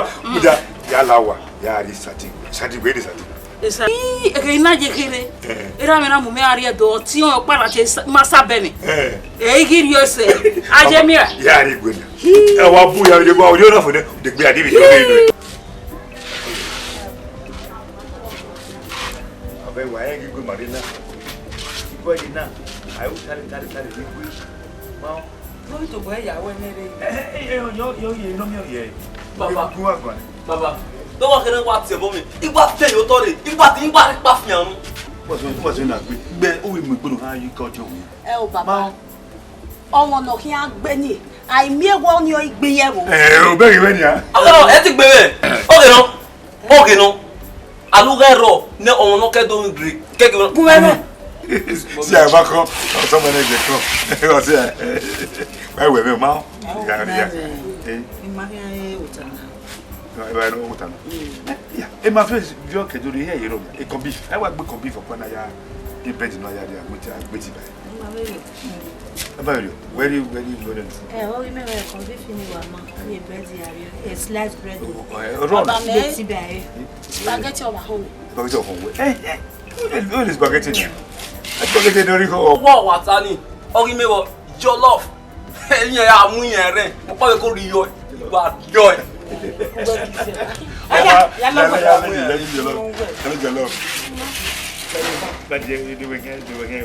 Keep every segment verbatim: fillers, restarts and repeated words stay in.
wa. Mudia, ya la wa, ya rhie sadiwe. Sadiwe de sadiwe. Esa. Ii, eke na ye khere. Eh. Era mẹ na mu mẹ a rhie do, ti on kpara che sa-, ma sa bẹ mẹ. Eh. E i ghi rhie ese. A ye mira. Ya rhie gbe na. Ii. Ẹ wa bu ya, ye wa, yo na fo de, de gbe a di bi yo de. Abẹ wa ẹ ghi gbe ma rre na. Igua yi na, a ru tare, tare, tare, ni gbe. Ma. Vbọghe tobọ ẹre ya wẹ nẹ rre? Eh, eh, eh, yo, yo, ye, no, mi, ye. Baba. Gu wa guan. Baba, do wa kene wa tie bo mi. Igba te yo tọre, igba te, igba kpa fian nu. What's wrong? What's wrong? Gbe, u wi mu igbunu ha yi kọ jọ wi. Ẹ o, baba. Ma. Ọmọ nọ khian gbe ni, a i miẹn wẹ ọnii ọ i gbe ye ẹvbo. Eh, o bẹghe wẹ nia. Ọghe nọ, ẹ ti gbe vbe. Ọghe nọ. Ọghe nọ. Alugha rrọọ ne ọmọ ne ọ ke do ni gre, ke gbe. Gu vbe ẹmwẹ. Si a ma kọ, ọtọ mẹ ne je kọ. Ọ si a. Wẹ wẹ vbe ma. Ya, ya. Eh. I ma khian re ota na. Ẹ ba ro ota na. Mm. Eh, ya. E ma fẹ viọ ke do rhie ye ro. E kọmbi. Ẹ wa gbe kọmbi fọ pa na ya. E bed na ya dia, gbe ti, gbe ti ba. I ma vbe rhie. Ẹ ba rhie. Wẹ rhie, wẹ rhie, wẹ rhie. Eh, ọ ghi mẹ wẹ kọmbi fi ni wa ma. Ye bread ya rhie. A slice bread. Oh, eh, run. Baba mẹ. Beti ba e. Spaghetti ọmwa họn. Spaghetti ọmwa họn. Eh, eh. Where is spaghetti now? Spaghetti no rhie họn. Wọ wa ta ni. Ọ ghi mẹ vbọ jollof. Ẹyin ya mu yẹn rẹ. Mo pa ko ri yọ. Wa yọ. Ẹ ba, ya lọ, ya lọ, ya lọ, ya lọ. But you, you do again, do again.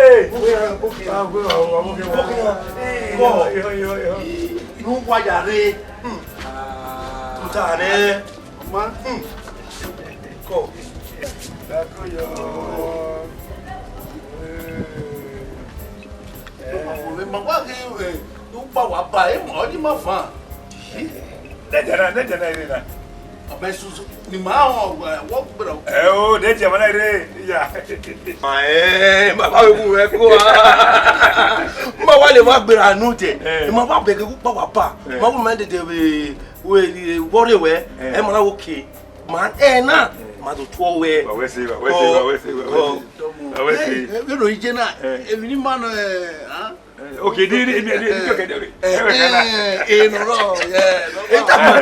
Hey. Bukina. Bukina. Hey, yo, yo, yo, yo. Nu wa ya re. Hmm. Ah. Tuta nẹ. Ma. Hmm. Kọ. Dako yo. Hey. Ma wa ghe, eh, ukpa wa ba, eh, ma, ọ di ma fan. Nẹjẹ na, nẹjẹ na, ire na. Ọmọ ẹsu ni ma họn, wọ gbẹrẹ. Ẹ o, nẹjẹ ma na ire, iya. Ma, eh, ma ba we bu wẹ ko a. Ma wa le ma gbẹrẹ anu jẹ. Eh. Ma ba bẹgẹ ukpa wa ba. Eh. Ma bu ma dede we, we, we, wọrẹ wẹ. Eh. Ẹ ma na wo ke. Ma, ẹ na, ma do tuọ wẹ. Wa wẹ se, wa wẹ se, wa wẹ se, wa wẹ se. Wa wẹ se. Ẹ, ẹ, ẹ, ro ije na, eh, emwi ni ma nọ, eh, ah? Eh, okay, di, di, di, di, di, okay, di, di. Eh, eh, eh, eh, no, no, yeah, no, no.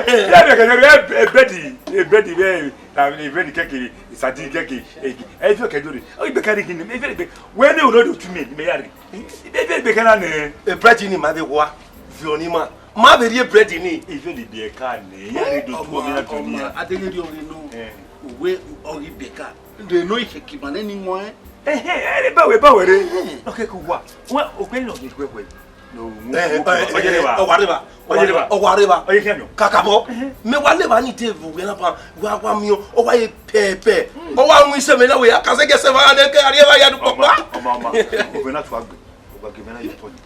Eh, yeah, yeah, yeah, yeah, bread, eh, bread, eh, na, eh, bread kẹkẹ, sardine kẹkẹ, eh, eh, if you can do it. Oh, you can do it. If you can, when you know the two men, me are. If you can, eh, bread ni ma be wa, fi oni ma. Ma vbe rhie bread ni. If you be can, eh, ya re do two men na to ni. Adeghe rhie oni no. Eh. Uwe ọghe beka. De no ikhekima nẹ ni wọn. Ehe, ere ba wẹ, ba wẹ re. Ehe. Okay, cool, wa. Wa, okpe nọ ghi gbe wẹ. No, eh, eh, eh, ọ wa rre ba. Ọ wa rre ba. Ọ wa rre ba. Ọ ye khian nọ. Kakabọ. Ehe. Mẹ wa leba ni te vbe uwẹ na ba, wa, wa miẹn, ọ wa ye pẹpẹ. Hmm. Ọ wa mu ise mẹ na wẹ, a ka sẹ gẹ sẹ va ne ke a rhie va ya du kpọkpa. Ọma, ọma, ọma. Okpe na tu agbe. Ọ gba gẹ mẹ na ye tọ ni.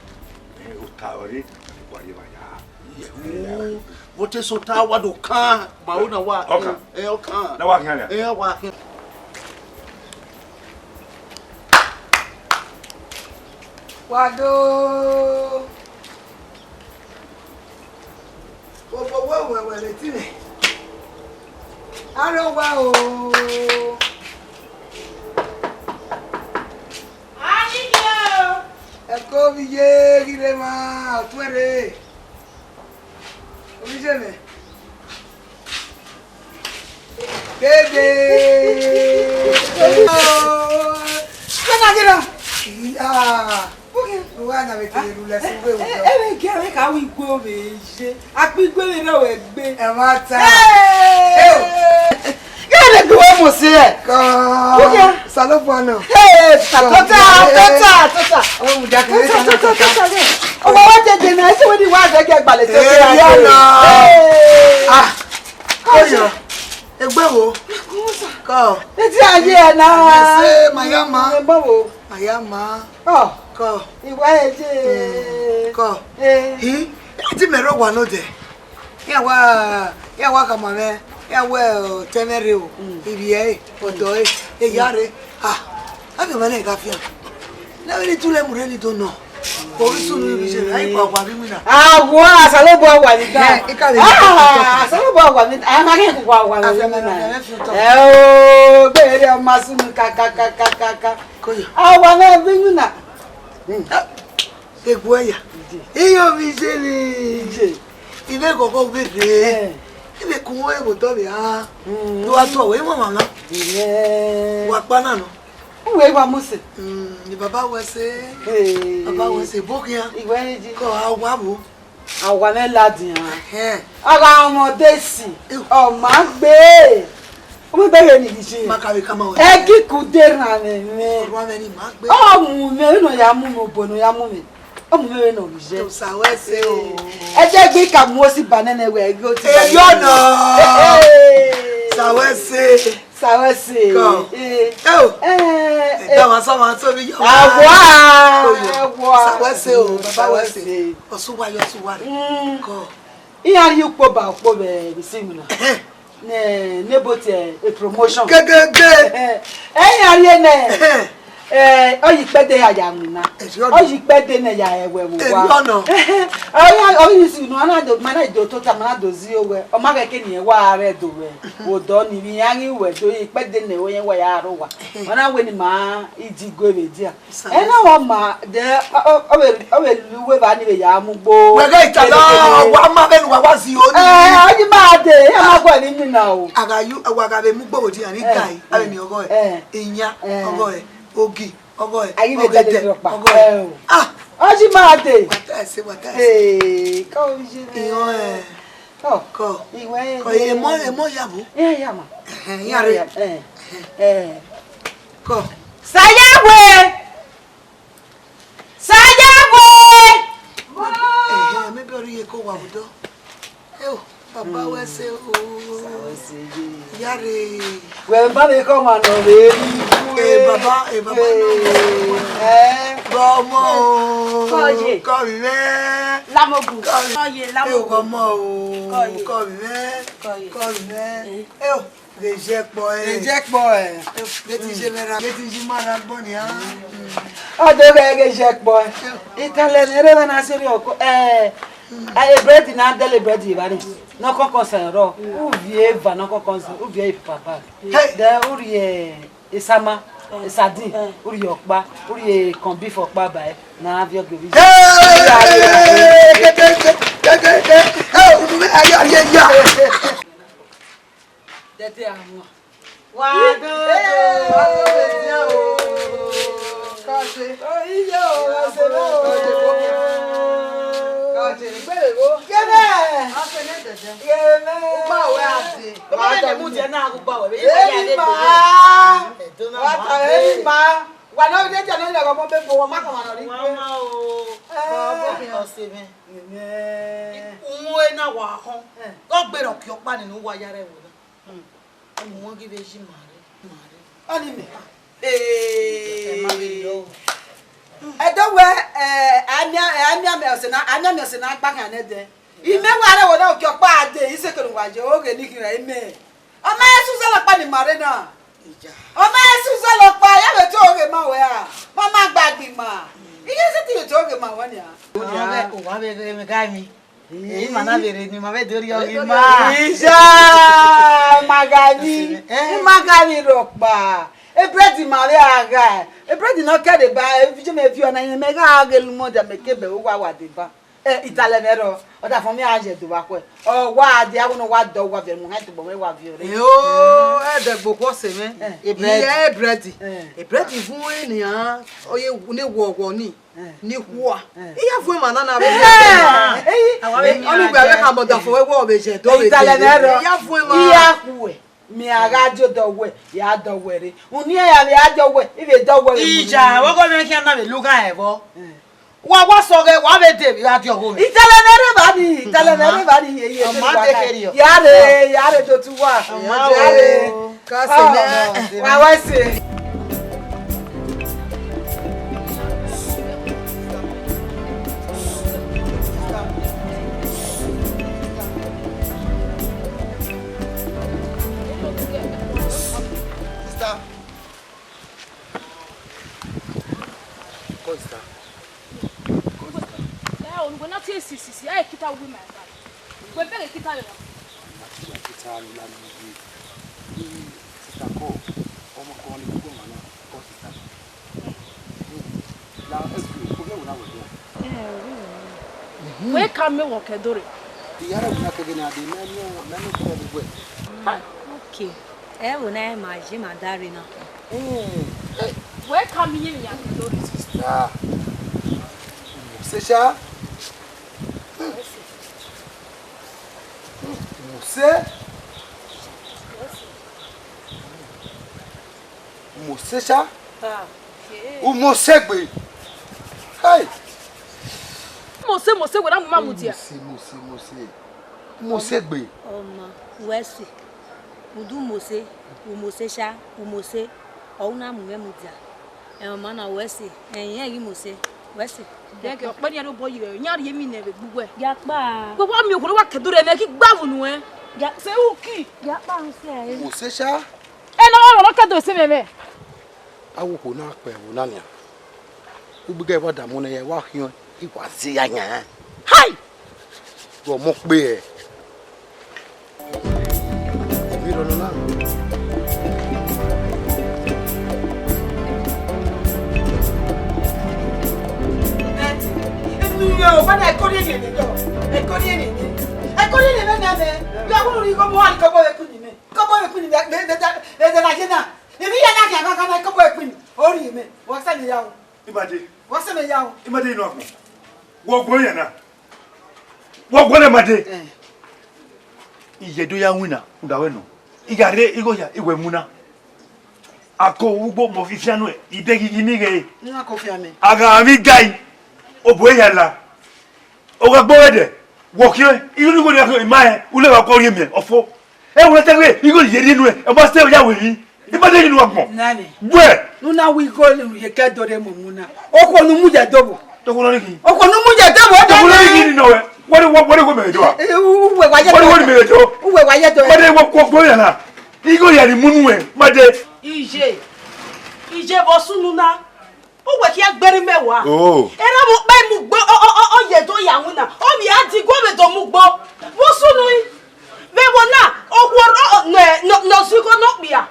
Eh, ota ọre, wa rhie va ya. Yẹhu, vbe ọ te sẹ ota wa do kan, ma ho na wa. Ọkan. Eh, ọkan. Na wa khian nia? Eh, wa khian. Wa do. Obo wẹ wẹ wẹ vbe etinẹ. Aro wa o. Ẹ ko vbe iye ghi rre emwa, ọ tuẹn rre. Ovbi iye mwẹ. Dede. Kena ghe na. Ah. Uwa na vbe kele rhulẹ sẹ uwu ẹvbo dọ. Ẹ vbe gie avbe kha wẹ igue ovbe ye. Akpa igue vbe rrọọ wẹ gbe. Ẹmwata. Hey! Ghẹ ne gbe wẹ mose ẹ. Kọ. Ukia. Osanobua nọ. Hey, tota, tota, tota. Ọ mu dia kere tota, tota, tota. Ọmọ wa dede na, ese wẹ ni wa zẹ gẹ gbalẹ tota. Hey, ya nọ. Hey. Ah. Oyo. Egbe wo. Kọ. Eti aye ẹ na. Ese ma ya ma. Egbe wo. Ma ya ma. Ọ. Kọ. Iwa eje. Mm, kọ. Eh. Hi, ẹ ti mẹ rre owa nodẹ. Iran wa, iran wa khama mwẹ, iran wẹ, ọ, tẹmwẹ rre o. Mm. Ivbi ẹre, ọdọ ẹre, eya rre. Ah, a ghi ma nẹ gha fian. Ne avbe ni tu lẹ mu rre ni do nọ. Ovbi sunu ivbi je, a i gua gua vbe iwinna. Awa, Osanobua wa ni da. Eh, i ka vbe. Ah, Osanobua wa ni, a ma ghi gua gua vbe iwinna. Ẹ o, gbe rre ọma sunu ka, ka, ka. Koya. Awa mwẹ vbe iwinna. Egbuẹya. Iye ovbi iye ni. Iye. Ivbe ghọghọ vbe rre. Eh. Ivbe kun wẹ vbe odọ vbe a. Mm. Do wa tuẹ wẹ, imwamwa na. Iye. Wa kpa na nọ. Uwẹ wa mose. Mm, ni baba wẹ sẹ. Hey. Baba wẹ sẹ, ebo khian. Iwẹ ni ji. Kọ a wa vbo. Awa mwẹ ladian. Ẹhẹn. A gha rọnmwẹ ọdesi, ew, ọ ma gbe. Ọ ma gbe vbene I ghi ye. Ma ka vbe kama wẹ. Ẹgiku de rran mwẹ mwẹ. Ọrua mwẹ ni ma gbe. Ọ mu mwẹ vbene ọ ya mu mwẹ, obọ ne ọ ya mu mwẹ. Ọ mu mwẹ vbene ọ ghi ye. Osa wẹ sẹ o. Ẹ jẹ gbe ka mu osi ba nene wẹ, ghe oti ba nene. Eyo nọ. Hey, hey. Osa wẹ sẹ. Sa wẹ sẹ. Kọ. Eh. Ẹ o. Eh, ẹ da wa sa wa so bi yọ. Awa. Oyo. Awa. Sa wẹ sẹ o, baba wẹ sẹ. Sa wẹ sẹ. Ọsu wa yo, ọsu wa re. Mm. Kọ. Iran rhie ukpo ba ukpo vbe, vbe isi iwinna. Ẹhẹn. Ne, ne bo tie a promotion. Gegege. Ẹhẹn. Ẹ iran rhie nẹ. Ẹhẹn. Eh, ọ yi ikpẹdẹ ya ya winna. Eri ọnọ. Ọ yi ikpẹdẹ nẹ ya ẹwẹ vbe owa. Eri ọnọ. Ọ yi, ọ yi si nu, a na do, ma na do tota, ma na do zi owẹ. Ọ ma ghẹ ke ne wa rre do vbe odọ ni, vbe iran ghi wẹ do yi ikpẹdẹ nẹ, wẹ ya rre owa. Ọ na wẹ ne ima idi gue vbe dia. Ena wa ma, de, ọ, ọ, ọ vbe, ọ vbe lu uwu evba ni vbe ya mu ugbo. Wẹ ghẹ itala, kere kere. Wa ma vbene uwa wa zi oni. Eh, ọ yi ma de, ya ma guẹ ni mina o. A gha yu, wa gha vbe mu ugbo vbe dia ni. Eh, gai, a vbe miẹn ọghọe. Eh. Iyan, eh, ọghọe. Ogi, ọghọe. A yi vbe ọghẹdẹ, dẹdẹ rọkpa. Ọghọe. Eh, o. Ah! Ọ yi ma de. Wa ta ẹse, wa ta ẹse. Eh, kọ ye. Iyan, eh. Kọ. Kọ. Iwẹ. Kọ, emọ, emọ ya bo. Eh, ya ma. Ẹhẹn, ya re. Eh. Eh. Kọ. Sayawe! Sayawe! Ẹhẹn, maybe ọ rhie ko wa vbe odọ. Eo, baba wẹ se o. Yare. Wẹ ma vbe kọ ma nọ vbe ri. Eh, baba, eh, baba nọ. Eh. Gọmọ o. Kọ ye. Kọ vbe mwẹ. Lamogu. Kọ ye, lamogu. Eo, gọmọ o. Kọ ye. Kọ vbe mwẹ. Kọ ye. Kọ vbe mwẹ. Eh. Eo. Ghe jẹ kpọ ẹ. Ghe jẹ kpọ ẹ. Ghe ti je vbe ra, ghe ti je ima ra gbọ nia. Ọ do ghẹ ghe jẹ kpọ ẹ. Italẹ ne rre na seri ọkọ, eh, eh, bread na dele bread evba ni. Nọ kọkọ sẹ rọ. Uvie eva nọ kọkọ sẹ, uvie ipa bag. Hey. Then u rhie esama, sardine, u rhie ọkpa, u rhie corn beef ọkpa ba ẹ. Na viọ ghe vbe. Hey! Ke, ke, ke, ke, ke, ke. Eh, unu me, ayo, ayo, ayo. Dẹdẹ a wan. Wa do do. Wa do do dia o. Kaje. Oyi yo, wa se lo. Kaje, kaje. Gbere wo. Kene. A se ne dẹdẹ. Kene. Ugba wẹ a de. Wa da mu dia na ugba wẹ. Eyi ma. Wa ta eyi ma. Wa no de dia no ya go mo be bo wa ma ka ma no ri. Wa ma o. Eh. Ọse mwẹ. Amen. Uwẹ na wa họn. Eh. Ọ gberra ọkiọkpa ni ne uwa ya rre ẹvbo na. Hmm. Ọmọ wọn ghi vbe yi ma rre, ma rre. Ọni mẹ. Ee. Ẹ ma vbe yọ o. Ẹdẹ wẹ, eh, a miẹn, eh, a miẹn amẹ ọse na, a miẹn amẹ ọse na gba khian nẹdẹ. Imẹ wa rre ẹvbo na ọkiọkpa a de, isekere uwa ye, oghe ni khin ra imẹ. Ọ ma he sẹ uzọla ọkpa ni ma rre na. Ọ ma he sẹ uzọla ọkpa, ya vbe te oghe ma wẹ a. Ma ma gba gbe ima. Iye sẹtin vbe te oghe ma wẹ nia. Uwa vbe, uwa vbe ghe mwẹ ga emwi. Ima na vbe rre ni, ma vbe do rhie ọghe ima. Ija, ma gha ni, eh? Ima gha ni rhọkpa. Ebrẹd ma vbe a gha. Ebrẹd ne ọ kẹre ba, e je mẹ viọ na, mẹ gha ghe lu mọ dia, mẹ ke bẹ uwa wa deba. Eh, italẹ mwẹ rrọọ, ọ da fọn mẹ a ye do vba khuẹ. Ọ wa dia, wẹ ne ọ wa dọ, wa viọ mu han tobọ mwẹ wa viọ rre. Eo, ẹdẹgbe okhuo ọse mwẹ. Eh. Ebrẹd. Iye ebrẹd. Eh. Ebrẹd vun nian, ọ ye ne wọwọ ni. Eh. Ni khua. Eh. I ya vuọn emwa na na vbe. Eh, eh, eh, ọnugbe avbe khama ọdafẹn wẹ wẹ ọ vbe ye do vbe. Italẹ mwẹ rrọọ. I ya vuọn emwa. I ya khuẹ. Mẹ a gha die odọ wẹ, ya dọ wẹ rre. Unu iran ya vbe a dọ wẹ, I vbe dọ wẹ vbe. Ija, wẹ ọgọ mwẹ khian na vbe lughan ẹvbo. Eh. Wa wa sọghe, wa vbe de vbe a die ọgho mwẹ. Italẹ mwẹ rre evba ni, italẹ mwẹ rre evba ni, ye, ye, ọ ma de keri o. Ya rre, ya rre do tu wa. Ọ ma de. Ya rre. Ka se nẹ. Wa wa se. Sister. Come, sister. Come, sister. Eh, unu na tie si, si, si. Eh, kita wi ma ba. Wẹ bẹghe kita rẹ na. Ma ti ya kita la mi ye. Sister, come. Ọmọ kan ni gbogbo ọmọ na. Come, sister. La, eh, okay, okay, una will do. Eh, okay. Wẹ ka miẹn wẹ ọ ke do rre. Iyara wẹ na kẹgẹ na de, mẹ miẹn, mẹ miẹn kọ vbe wẹ. Okay. Ẹvbo na ma je ma da rre na. Eh, eh. Wẹ ka miẹn iran ke do rre. Sister. Mose sha. Mose. Mose sha. Ah, okay. Umose gbe. Hey. Mose, Mose, wẹ na mu ma mu dia. Mose, Mose, Mose. Umose gbe. Ọma, wẹ si. Udu Mose, Umose sha, Umose. Ọ na mu mwẹ mu dia. Ẹ, ọma na wẹ si. Ẹ, irẹn ghi Mose, wẹ si. Dẹgẹ, ọkpẹn nian rre obọ yi rẹ, iran rhie emwi nẹ vbe gbe uwẹ. Ya kpa. Wẹ wa miẹn okhuo ne wa kẹdo rẹ nẹ, ghi gba vbe unu ẹn. Ya. Se uki. Ya kpa, n sẹ. Umose sha. Ẹ na wa rọ, ọ kẹdo ẹse mwẹ mwẹ. Avbe okhuo na kpẹn ẹvbo na nian. Ugbigẹ wa da mu nẹ, ya wa khian, I wa zẹ ya yan. Hai! Vbe ọmọ kpe hẹ? Emwi rhọnọ na. Enu mwẹ o, wa na ẹko rhie ne dọ. Ẹko rhie ne. Ẹko rhie ne mẹ na mẹ. Ya wo ri ko mo wa ni ko bo ẹkun ni mẹ. Ko bo ẹkun ni mẹ. Mẹ, mẹ, mẹ, mẹ na ye na. Emwi ya na khian kankan na, ko bo ẹkun ni. O rhie mẹ. Wa sẹ mẹ ya o. Imade. Wa sẹ mẹ ya o. Imade inu agbọn. Wọ guẹ yan na. Wọ guẹ ne Imade. Eh. Iye do ya winna, u da wẹ nọ. I gha rre igho ya, I wẹ mu na. Ako ugbo mọ fifian nuẹ, I de ghi ghi ni ghe. Nwa ko fian mẹ. A gha vbe gai, obo ya la. Ọ gha gbe ẹdẹ, wọ khian, I ghi ni gho ne I ma rẹn, u lẹ vbe akọ rhie miẹn, ọfo. Ẹ wẹ te wẹ, I ghi ye rhie nuẹ, ọ ma sẹ ya wẹ emwi. Imade inu agbọn. Nani. Wẹ. Unu na wi igho ne u ye ke do rre mu mu na. Okhuo ne u mu ye do vbo? Tọkọ nọ rhie. Okhuo ne u mu ye do vbo? Tọkọ nọ rhie ni nọ wẹ. Wẹ, wẹ, wẹ, wẹ mẹ do a? Eh, u, u, uwẹ wa ye wẹ, do. Wẹ mẹ do. Uwẹ wa ye do. Imade, wẹ, wẹ, wẹ ya na. Igho ya ni mu nuẹ, Imade. Iye. Iye vbe ọ sunu na. Uwẹ khian gberra mẹ wa. Oh. Erha vbe ọkpa mu gbe ọ, ọ, ọ, ọ ye do ya winna. Ọ vbe a di igho vbe do mu gbo. Vbe ọ sunu i. Vbe ẹvbo na, okhuo rọ, nọ, nọ, nọ zẹ igho ne okpia.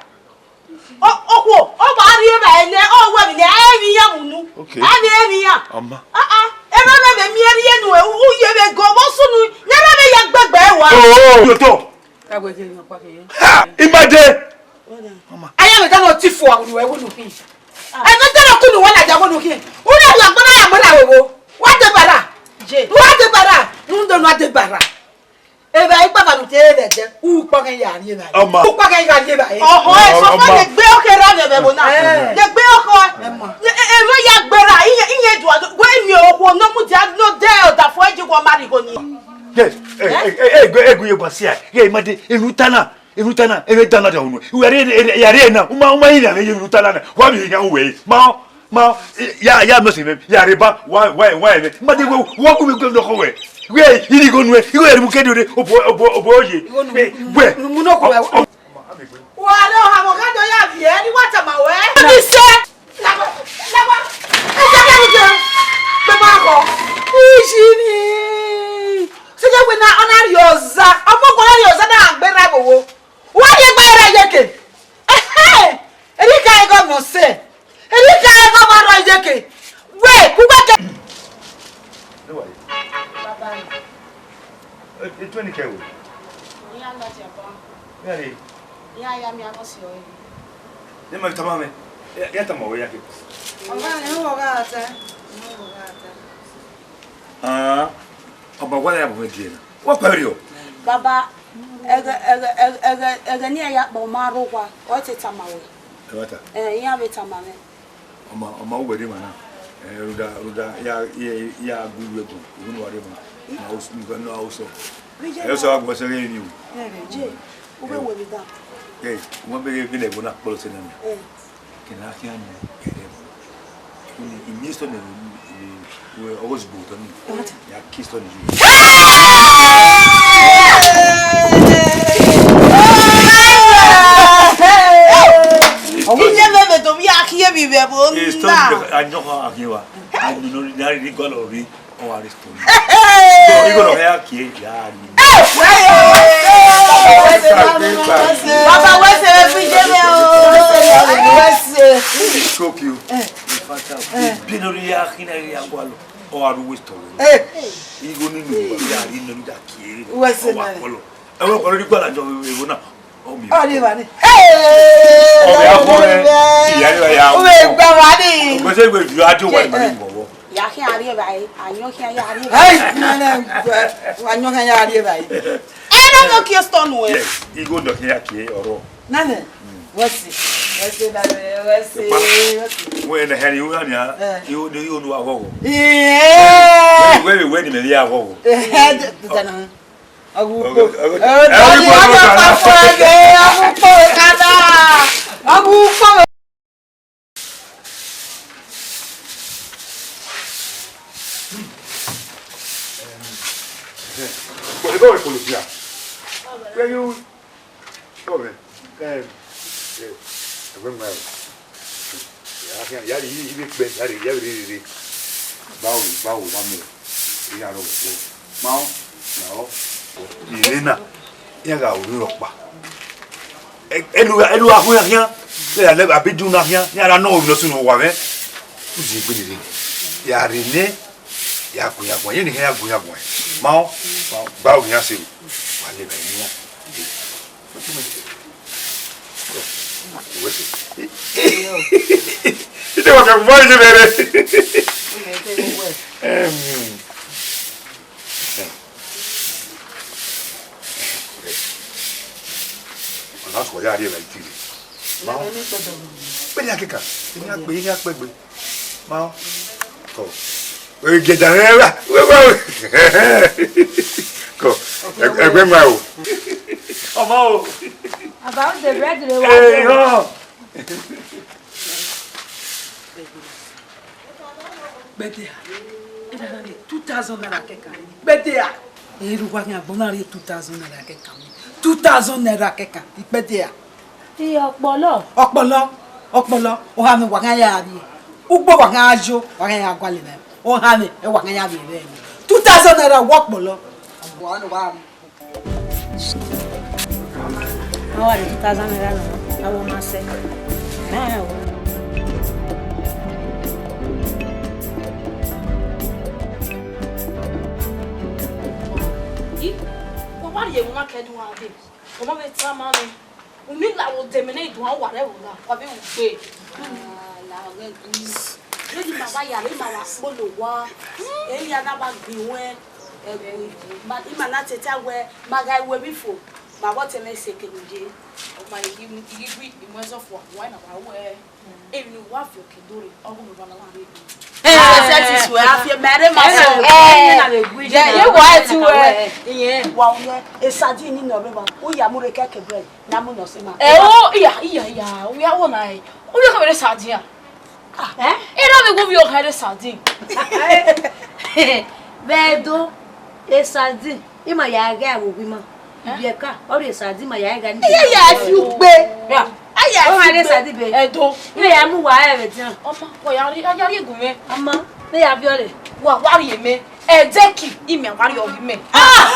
Ọ, okhuo, ọ wa rhie evbare nẹ, ọ wẹ vbe nẹ, ẹ i vbe iran mu unu. Okay. Ẹ i vbe, ẹ i vbe iran. Ọma. Ah, ah, erha mwẹ vbe miẹn rhie nuẹ, u, u ye vbe go, vbe ọ sunu, ne erha mwẹ ya gbe egbe ẹre wa. Oh, yo to. Ha, Imade. Aya mwẹ ta nọ ti fo awuru ẹwu nu khin. Ẹ mwẹ ta nọ kunu wẹ ladian wẹ nu khin. U na ya gbe na ya gbe na vbe vbo. Wa de bara. Je. Wa de bara. Nu ndo na de bara. Evbare ikpaba ne u te re vbe ẹdẹ, u kpọghẹ ya rrie evbare. Ọma. U kpọghẹ ya rrie evbare. Ọhọ, ẹ sọ fẹ Ọma. Ne gbe ọkhe ra vbe ẹvbo na. Eh. Ne gbe ọkhe. Ẹ ma. Ẹ, ẹ, ẹ ma ya gbera, iye, iye dua, wẹ miẹn okhuo ne ọ mudia, ne ọ de ọdafẹn ji wọ ma rhie igho ni. Yes, eh, eh, eh, eh, gu, eh, gu ye gba sia. Ye Imade, enu ta na, enu ta na, enu ta na da unu. U ya re, ya re na, u ma, u ma yi na, ye enu ta na na. Wa mi ya u we. Ma, Ma, ya, ya mẹ sẹ mẹ, ya rre ba, wa, wa, wa mẹ. Ma de wo, wa ku mi gbe nọkhọ wẹ. Wẹ, iri igho nuẹ, igho ya mu ke do re, obo, obo, obo ye. Igho nu, wẹ, nu, nu, nu, nu, wẹ. Wa le oha mọ gha do ya viẹ, ni wa tama wẹ. Ni sẹ. Lagba, lagba. Ẹ jẹ kẹ mi jẹ. Baba kọ. Isi ni. Sẹ jẹ wẹ na, ọ na rhie ọza. Ọmọ kọ na rhie ọza na gbe ra wowo. Wa ye gbe ra ye ke. Ẹhẹn! Erriọ ka ẹghẹ ọmọ sẹ. Erriọ ka ẹghẹ ọmọ rrọọ iyeke. Wẹ, uwẹ ke. Baba. E, e, tuẹn ni kẹ wẹ? Iran na dia ba. Iran re? Iran ya miẹn aghọsiẹ ọre. Ẹ ma tama mwẹ. Ya, ya tama wẹ ya ke. Ọba, ẹ wọ gha ta. Ẹ wọ gha ta. Ah, ọba wa ya bu mwẹ die na. Wa kpẹvbiẹ o. Baba, ẹghẹ, ẹghẹ, ẹghẹ, ẹghẹ, ẹghẹ ne iran ya kpao ma rre owa, ọ te tama wẹ. Ẹmwata. Eh, iran vbe tama mwẹ. Ọ ma, ọ ma uwẹ rre emwa na. Eh, rhunmwuda, rhunmwuda, ya, ya, ya gu iwe ẹbọ, unu wa rre emwa. Na o, na o sọ. Ẹ sọ agbọn sẹ ghe ni o. Je, u vbe wẹ vbe dan. Eh, wọn bẹ vbe ne ẹbọ na kpọlọ sẹ na. Eh. Kẹ ne a khian ni ẹrẹ vbọ. Imi sọ ne, ọghe ozugbo otọ ni. Ya ke sọ ne. Iye vbe vbe do vbe a khian vbe vbe vbo na. Ayọn kha a khian wa. Ayọn nọ ni a ri gọlọ ri. Ọ wa restore. So, igho nọ ya kie ya ri. Baba, wẹ sẹ vbe fi je mwẹ o. Wẹ sẹ. Shock you. In fact, bi no ya khin na ya gua lo. Ọ wa ru waste of. Igho ni nu ya ri no da kie. Wẹ sẹ. Ọ wa kọlọ. Ẹ wẹ kọlọ ni gba la jọ evo na. Ọ rri evba ni. Ọ vbe a fọ rẹ, iya rri evba ya. U vbe gba wa ni. Ọgbẹsẹ vbe viọ ajo wa ni ma ni vọvọ. Ya khian rri evba e, ayọn khian ya rri evba. Ai, nene, wa ayọn khian ya rri evba e. Ẹ na no kie stone wẹ. Yes, igho nọ khian ya kie ọrọ. Nene, wẹ sẹ, wẹ sẹ, wẹ sẹ, wẹ sẹ. Wẹ na hẹn iwu na nia, iwu ni iwu nu aghọghọ. Wẹ wẹ ni mẹ ya aghọghọ. Ẹ, dana. Agu ukpo. Agu, agu, agu, agu, agu ukpo kana. Agu ukpo. Where you? Come here. Eh, eh, eh, Akhian, ya rhie ivbi ekpẹ, ya rhie, ya vbe rhie rere. Gba ru, gba ru, wa mu. Iran rọ vbọ. Ma ọ, na ọ. Ire na, iran gha ru rhọkpa. Elu, elu gha khu iran khian. Iran lẹ abi dun na khian, iran ra nọ ovbi ne ọ sunu owa mwẹ. Uzi egbe dede. Ya rhie nẹ, ya gu iran guan, iran ne iran ya gu iran guan. Ma ọ, ma ọ, gba ru iran sẹ ru. Wa lẹ ba iran. Ite wa kẹ vbọ ije vbe rre. Em. Ọna sọ ya rhie vbe itiri. Ma ọ. Kpẹdẹ akẹka, iran kpe, iran kpẹgbe. Ma ọ. Kọ. Ẹgẹda rẹ ra. Kọ. Ẹgbẹ ma o. Ọmọ o. About the bread, they Eh, want hàn. Gbẹdẹ a, ẹ na rhie two thousand naira kẹkan. Gbẹdẹ a. Ẹ rhu wa khian agbọn na rhie two thousand naira kẹkan. Two thousand naira kẹkan. Gbẹdẹ a. Iye ọkpọlọ. Ọkpọlọ, ọkpọlọ, ohanmwẹ wa khian ya rrie. Ugbo wa khian yo, wa khian ya gualọ nẹ. Ohanmwẹ, ẹ wa khian ya vbe rre. Two thousand naira wọ ọkpọlọ. Wa no wa. Ọ wa rhie two thousand naira nọ, a wọ ma sẹ. Ẹ o. Ih, wa wa rhie emwa kẹdun wa de. Ọmọ vbe tama nẹ, u ni la vbe odẹ mẹ ne I do uwa rẹ vbe ọna, wa vbe ru gbe. Vbene ima wa ya, ima wa kpolo owa, eya na wa gbe iwẹn, ẹvbo, ima na teta wẹ, ma gha ru emwi fo, ma vbe ọtẹn mwẹ sẹ kevbe ye. Ọ ma ghi, I ghi gui, I mu ẹzọ fua, wa na wa ruẹ. Emwi ne uwa viọ ke do rre, ọ ghi ne uwa na wa rre do. Eh, sẹtin suẹ, a fi mẹ rre ma so. Eh, ye wa ẹ ti wẹ. Wa wẹ, esadin ni nọ vbe ma, u ya mu rre kẹkẹ bread, na mu nọ sẹ ma. Eh, o, iya, iya, iya, u ya wọ na ẹ. U ya kẹ vbe rre esadin a? Ah, eh? Erha vbe wo vbe ọ gha rre esadin. Vbe do, esadin. Ima ya gha vbe owa ima. Eh? Ibiẹka, ọ rhie esadin ima ya gha ni. Iye ya fi ugbe. Ya. Aya ọ ma fi rhie ugbe. Esadin be. Ẹdo. Ime ya mu wa ẹre dian. Ọma, wọ ya rhie, ya rhie gun mwẹ. Ọma, ne ya viọ re. Wa, wa rhie mẹ. Ẹdẹki, ime wa rhie ọghe mẹ. Ah!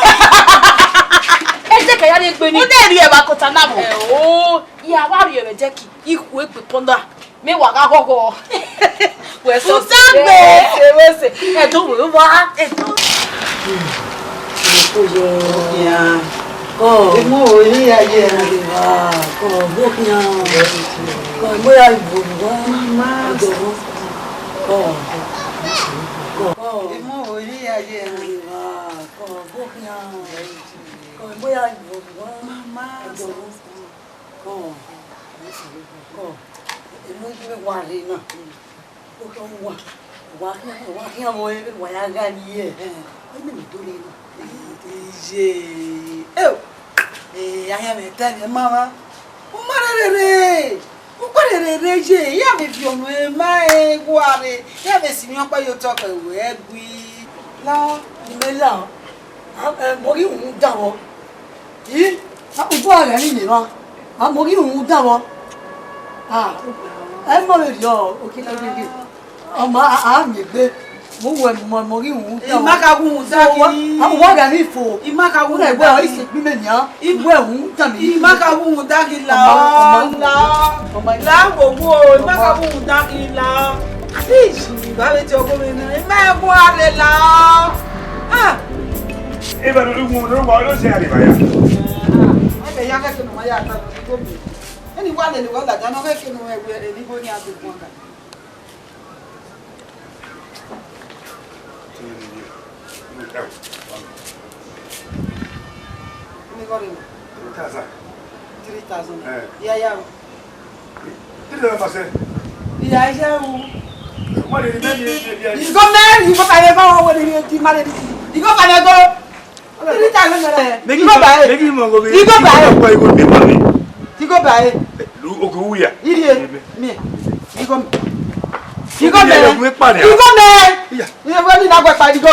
Ẹdẹki ya rhie egbe ni. Une rhie ẹvba kota na vbo? Ẹ o, ya wa rhie ẹdẹki, ikhu egbe kọna. Mẹ wa gha ghọghọ. Wẹ sọ Usagbe. Wẹ se, wẹ se. Ẹdo wẹ wa, Ẹdo. Ẹdo yọ. Ya. Kọ. Emu wo ni ya ye. Wa, kọ, bo khian. Kọ, mo ya ibo wa. Mama. Ẹdo. Kọ. Kọ. Emu wo ni ya ye. Wa, kọ, bo khian. Kọ, mo ya ibo wa. Mama. Ẹdo. Kọ, kọ, eno ghi vbe wa rre na. Okhian wa, wa khian, wa khian vbe ẹre, wa ya gha rrie. Ẹmwẹ ne do rre na. Iye, eo, eh, ahian mwẹ ta ẹmwẹ ma mwa. U ma rherhe rre, u kpa rherhe rre ye, iran vbe viọ nuẹn ma ẹn gua rre, iran vbe si mwẹ ọkpa ye otọ kẹ wẹ gui. La, imẹ la, a, ẹ, mo ghi rhunmwuda vbọ. I, a, udu a ghẹ ni lele mwa, a, mo ghi rhunmwuda vbọ. A, ẹ ma vbe rriọ, okhian gege. Ọ ma, a, a miẹn egbe, mo wẹ mo, mo ghi rhunmwuda vbọ. I ma ka rhunmwuda So, wa, ghi. A, wa gha ni fo. I ma ka rhunmwuda ghi. Wẹ, ọ i se gbe mẹ nian, I, wẹ rhunmwuda mẹ. I ma ka rhunmwuda ghi la, ọ ma, ọ ma, la. Ọ ma. La wo wo, I ma ka rhunmwuda ghi la. Ish, ba vbe tie ọgọ mwẹ na, I ma gu a rre la. Ah. Eva no lu mu no wa lo se arriba ya. Ebe ya ke no ya ta no go mi. Eni wa le ni wa da no ke no e we ni go ni a do kwanga. Ni go ni. Three thousand. Eh. Ya ya. Ìyá iṣẹ́ o. Ìgò mẹ́rin, ìgò kàlẹ́ bá wọn wọlé ní ojú má lè rí. Ìgò kàlẹ́ gò. Three thousand naira. Ìgò báyìí. Ìgò báyìí. Ìgò báyìí. Ìgò mẹ́rin. Ìgò mẹ́rin. Ìgò mẹ́rin. Ìyẹn wọ́n ní lágbàá pariwo.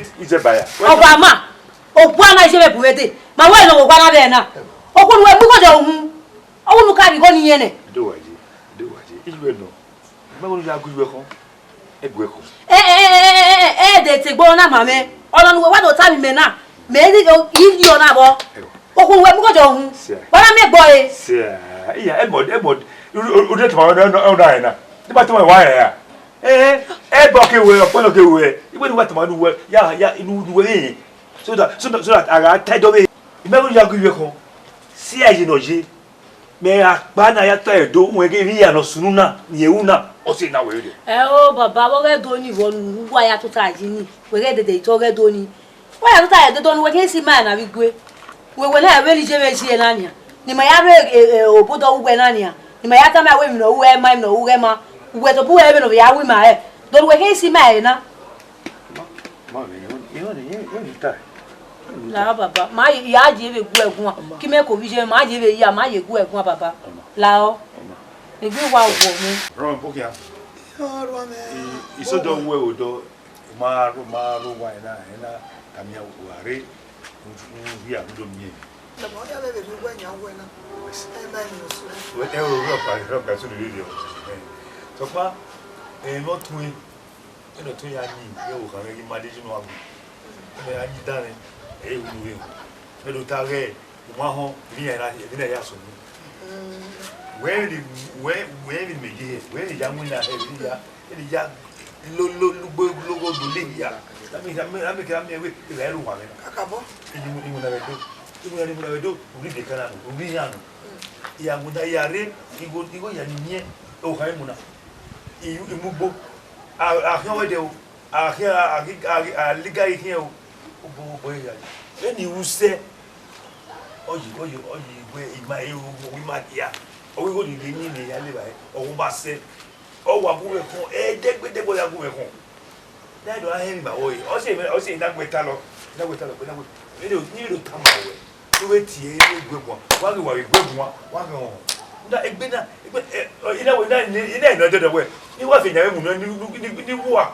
Ije, ije ba ya. Ọgua ma, ogua na ije vbe bu vbe de. Ma wẹ nọ ogua na vbe na. Ogua ne uwẹ mu igho de uhun. Ọgua ne u ka vbe igho ni yẹn nẹ. Do wa ye, do wa ye. Ije vbe nọ. Ma wẹ ya gu iwe khọn. E gu e khọn. Ẹ, ẹ, ẹ, ẹ, ẹ, ẹ, de te gbe na ma mwẹ. Ọna ne uwẹ wa do ta vbe mẹ na. Mẹ i, i, i rhie ọna vbọ. Ẹwa. Okhuo wẹ mu gọjọ hun. Sia. Wa na miẹn egbe ọre. Sia. Iya, ẹmọ, ẹmọ, u, u, u de tama ọna, ọna, ọna ẹna. Te ma tama wa ya. Eh, ẹbọ ke wẹ, ọkpọlọ ke wẹ. Iwẹ ni wa tama nu wẹ, ya, ya, inu nu wẹ. So that, so that, so that a gha ta ẹdọ vbe. Imẹ ya gu iwẹ khọn. Sia ye nọ ye. Mẹ akpa na ya ta ẹdo, wẹ ghe ivbi ya nọ sunu na, ni eru na, ọ sẹ na wẹ rẹ. Ẹ o, baba, vbe ọghe ẹdo ni vbọ nu, uwa ya tota yi ni, wẹ ghẹ dede itọ ọghe ẹdo ni. Wa ya tota ẹdẹdẹ ọnii, wẹ khin si ma na vbe igue. Wẹ wẹ na vbe rhie vbe zie na nian. Ne ima ya rre, e, e, obodọ uwẹ na nian. Ne ima ya tama wẹ emwi ne ọ ru ẹ ma, emwi ne ọ ru ẹ ma. Uwẹ tobọ uwẹ vbene ọ vbe ya ru ima rẹ. Do wẹ khin si ma ẹre na. Ma, ma vbe, irọ, irọ, irọ, irọ ni ta. Lahọ baba, ma ye, ya ye vbe gu ẹguan. Ki mẹ ko vbe iye, ma ye vbe ya, ma ye gu ẹguan baba. Lahọ. Egbe wa wọ mẹ. Rọmọ, pokia. Ọrọmọ. I, isodọ wẹ odọ. Ma ro, ma ro wa ena, ena, kamia wa re, u, u hia, u do miẹn. Lọmọ, ọ ya vbe vbe uwẹ yan uwẹ na. Ẹ ma ni osu. Wẹ, ẹ o, rọ pa, rọ pa, so lele o. Ẹ. Sọkpa, ẹ, nọ tue, ẹ nọ tue ya ni, ẹ o, khan ghi ma de jinu agu. Ẹ ya ni dan, ẹ, ẹ, u nu ẹ. Ẹ do ta ghẹ, u ma họn, ivbi na ya, ivbi na ya sunu. Wẹ vbe, wẹ, wẹ vbe mẹ ye hẹ, wẹ vbe ya winna hẹ, vbe ya, vbe ya lo, lo, lugbo, logho do le hia. Tame, tame, tame, tame, wẹ, vbe ru wa mwẹ. Kakabọ. Iwinna, iwinna vbe do. Iwinna, iwinna vbe do. Uri de kana no, uri ya no. Ya winna, ya re, igho, igho ya ni miẹn, o kha iwinna. I, i mu gbo. A, a khian wẹ dẹ o. A khian, a ghi, a ghi, a liga ghi khian o. Obo, obo ya. Vbene u sẹ, ọ yi, ọ yi, ọ yi wẹ ima, e, o, o, ima dia. Ọ ghi gho ni rhie eni ne ya le evbare, ọ gu ma sẹ. Ọ wa gu mwẹ khọn, ẹdẹgbẹdẹgbẹ ọ ya gu mwẹ khọn. Na do a hẹn ima wọọ, ọ sẹ, ọ sẹ na gbe ta lọ, na gbe ta lọ, na gbe. Ni do, ni do tama wẹ. Tu vbe tie, ni gbe guan, wa ghi wa vbe gbe guan, wa ghi họn. Na egbe na, egbe, ẹ, ina wẹ, ina, ina, ina dẹdẹ wẹ. Ni wa fi ina mu nọ, ni, ni, ni, ni wa.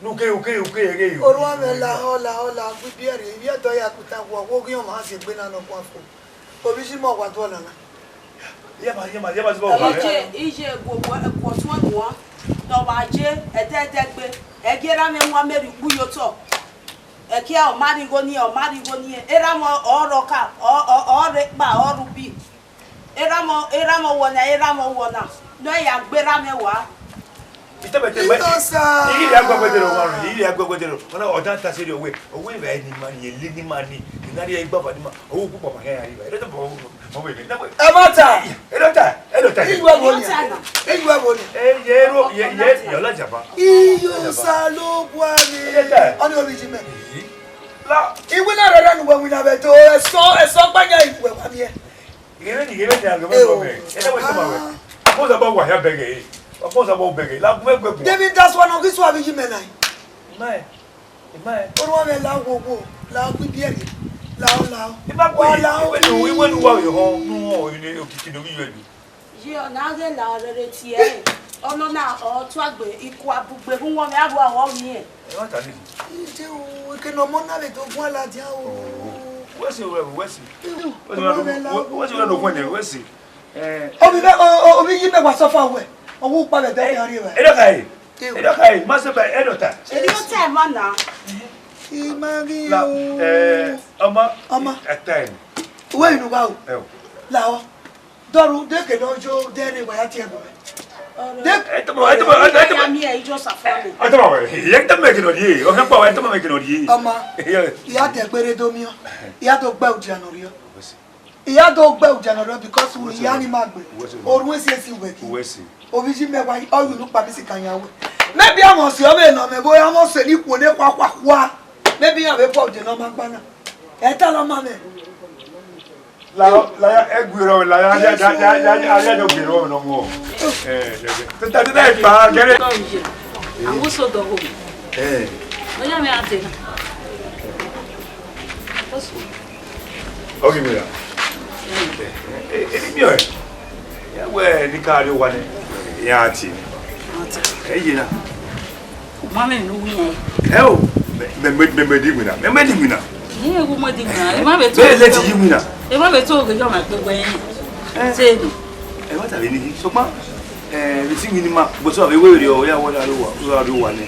Ne u ke, u ke, u ke, ẹghẹ yo. Orua mwẹ lahọ, lahọ, lahọ, gbe ibiẹ rhie, ivbi ẹdẹ ya kuta wọ, wo ghi ọmwa si egbe na nọ kua fo. Ovbi Ijimẹ wa do ọna na. Iye ma, iye ma, iye ma zẹ vbe ọgha. Iye, iye, wo, wo, ẹkuọ tuẹn guan, ne ọ wa je, ẹdẹdẹgbe, ẹgie erha mwẹ wan Meri ukpu ye otọ. Ẹkia ọ ma rhie igho ni, ọ ma rhie igho ni, erha mwẹ ọ rọ ka, ọ, ọ, ọ rre kpa, ọ rre ubi. Erha mwẹ, erha mwẹ wọ na, erha mwẹ wọ na. Ne ọ ya gbe erha mwẹ wa. Itebete mẹ. Itosa. Iri ya gbẹgbẹ dero wa, iri ya gbẹgbẹ dero. Ọna ọdan ta seri owe. Owe vbe ni ma ni, ele ni ma ni. Ni na ri igba va ni ma. Owe ukpukpa ma ya ri va. Ere to bo mo be ni. Ẹ ma ta. Ere ta, ere ta. Iyu ẹ wo ni. Iyu ẹ wo ni. E ye ro, ye, ye, ye la jaba. Iyo sa lo gua ni. Ere ta. Ọni obi ji mẹ. La. Iwinna rẹrẹ ne uwẹ winna vbe do, ẹsọ, ẹsọ ọgbanya iwẹ wa miẹn. Ghẹmwẹ ni, ghẹmwẹ ni, ghẹmwẹ ni. Ẹ wẹ tama wẹ. Ọkpọnzẹ ba wa hia bẹghe. Ọkpọnzẹ ba bẹghe. La gu ẹgbẹ gun. David, that's one of this one, you men. Imẹ. Imẹ. Orua mwẹ la wo wo, la gu ibiẹre, la o, la o. Imẹ wa la o. Iwẹ nu, iwẹ nu wa vbe họn, nu họn, ile okiki do ghi yọ elu. Ye ọ na ghe la rere tie. Ọnọ na ọ tuagbe, ikua bugbe, hu wọn mwẹ, a ru a ghọ miẹn. Ẹ wa ta ni. Ije o, eke ne ọmọ na vbe do guan ladian o. Wẹ si, wẹ, wẹ si. Wẹ si, wẹ, wẹ si, wẹ no kwen, wẹ si. Eh. Obi mẹ, o, o, obi yi mẹ wa suffer wẹ. Owu kpa vbe ẹdẹ ọnii rre. Ẹdọ ka e. Ẹdọ ka e, ma sẹ ba ẹdọ ta. Ẹdọ ta ma na. I ma ghi o. Eh, ọmọ. Ọmọ. Ẹ ta ẹ. Uwe inu wa o. Ẹ o. La o. Dọrhu, de ke nọ yo, de ne wa ya tie ẹbọ. De. Ẹ tama, ẹ tama, ẹ tama. Ya mi ẹ ijo safale. Ẹ tama wẹ, ẹ tama mẹ ke nọ rhie, ọ hẹn pa wẹ, ẹ tama mẹ ke nọ rhie. Ọmọ, ya de gbere do miẹn, ya do gbe udia nọ rhie. Ya do gbe udia nọ rhie because u ya ni ma gbe. Orun esi esi wẹ ki. Ovbi Ijimẹ wa, ọ yu nu kpa mi si kan ya wẹ. Maybe a must see ọmọ nọ mẹ, bo ya must see ni kuo ne kua kua kua. Maybe ya vbe bọ udia nọ ma gba na. Ẹ ta lọ ma mẹ. La, la ya, ẹ gbe rọ, la ya, ya, ya, ya, ya, ya, ya, ya gbe rọ nọ mọ. Eh, ya, ya. Tẹ, tẹ, tẹ, tẹ, pa, gẹrẹ. Amuso dọgho. Eh. Oya mi ate na. Osu. Okay, mira. Eh, eh, eh, mi o. Ya wẹ ni ka ri wa ne. Ya ti. Ata. Eh, ye na. Ma mẹ nu wi yẹn. Ẹ o, mẹ, mẹ, mẹ, mẹ, mẹ di winna. Mẹ, mẹ di winna. Ẹ wo mẹ di winna. Ẹ ma bẹ to. Mẹ lẹ ti yi winna. Ẹ ma bẹ to oge jọ ma pe wẹ yẹn. Ẹ. Ṣe ni. Ẹ ma ta le ni. So pa. Ẹ, bi ti winni ma. Bó so a bẹ wẹ rẹ o, ya wọ da lo wa. Lo wa lo wa ni.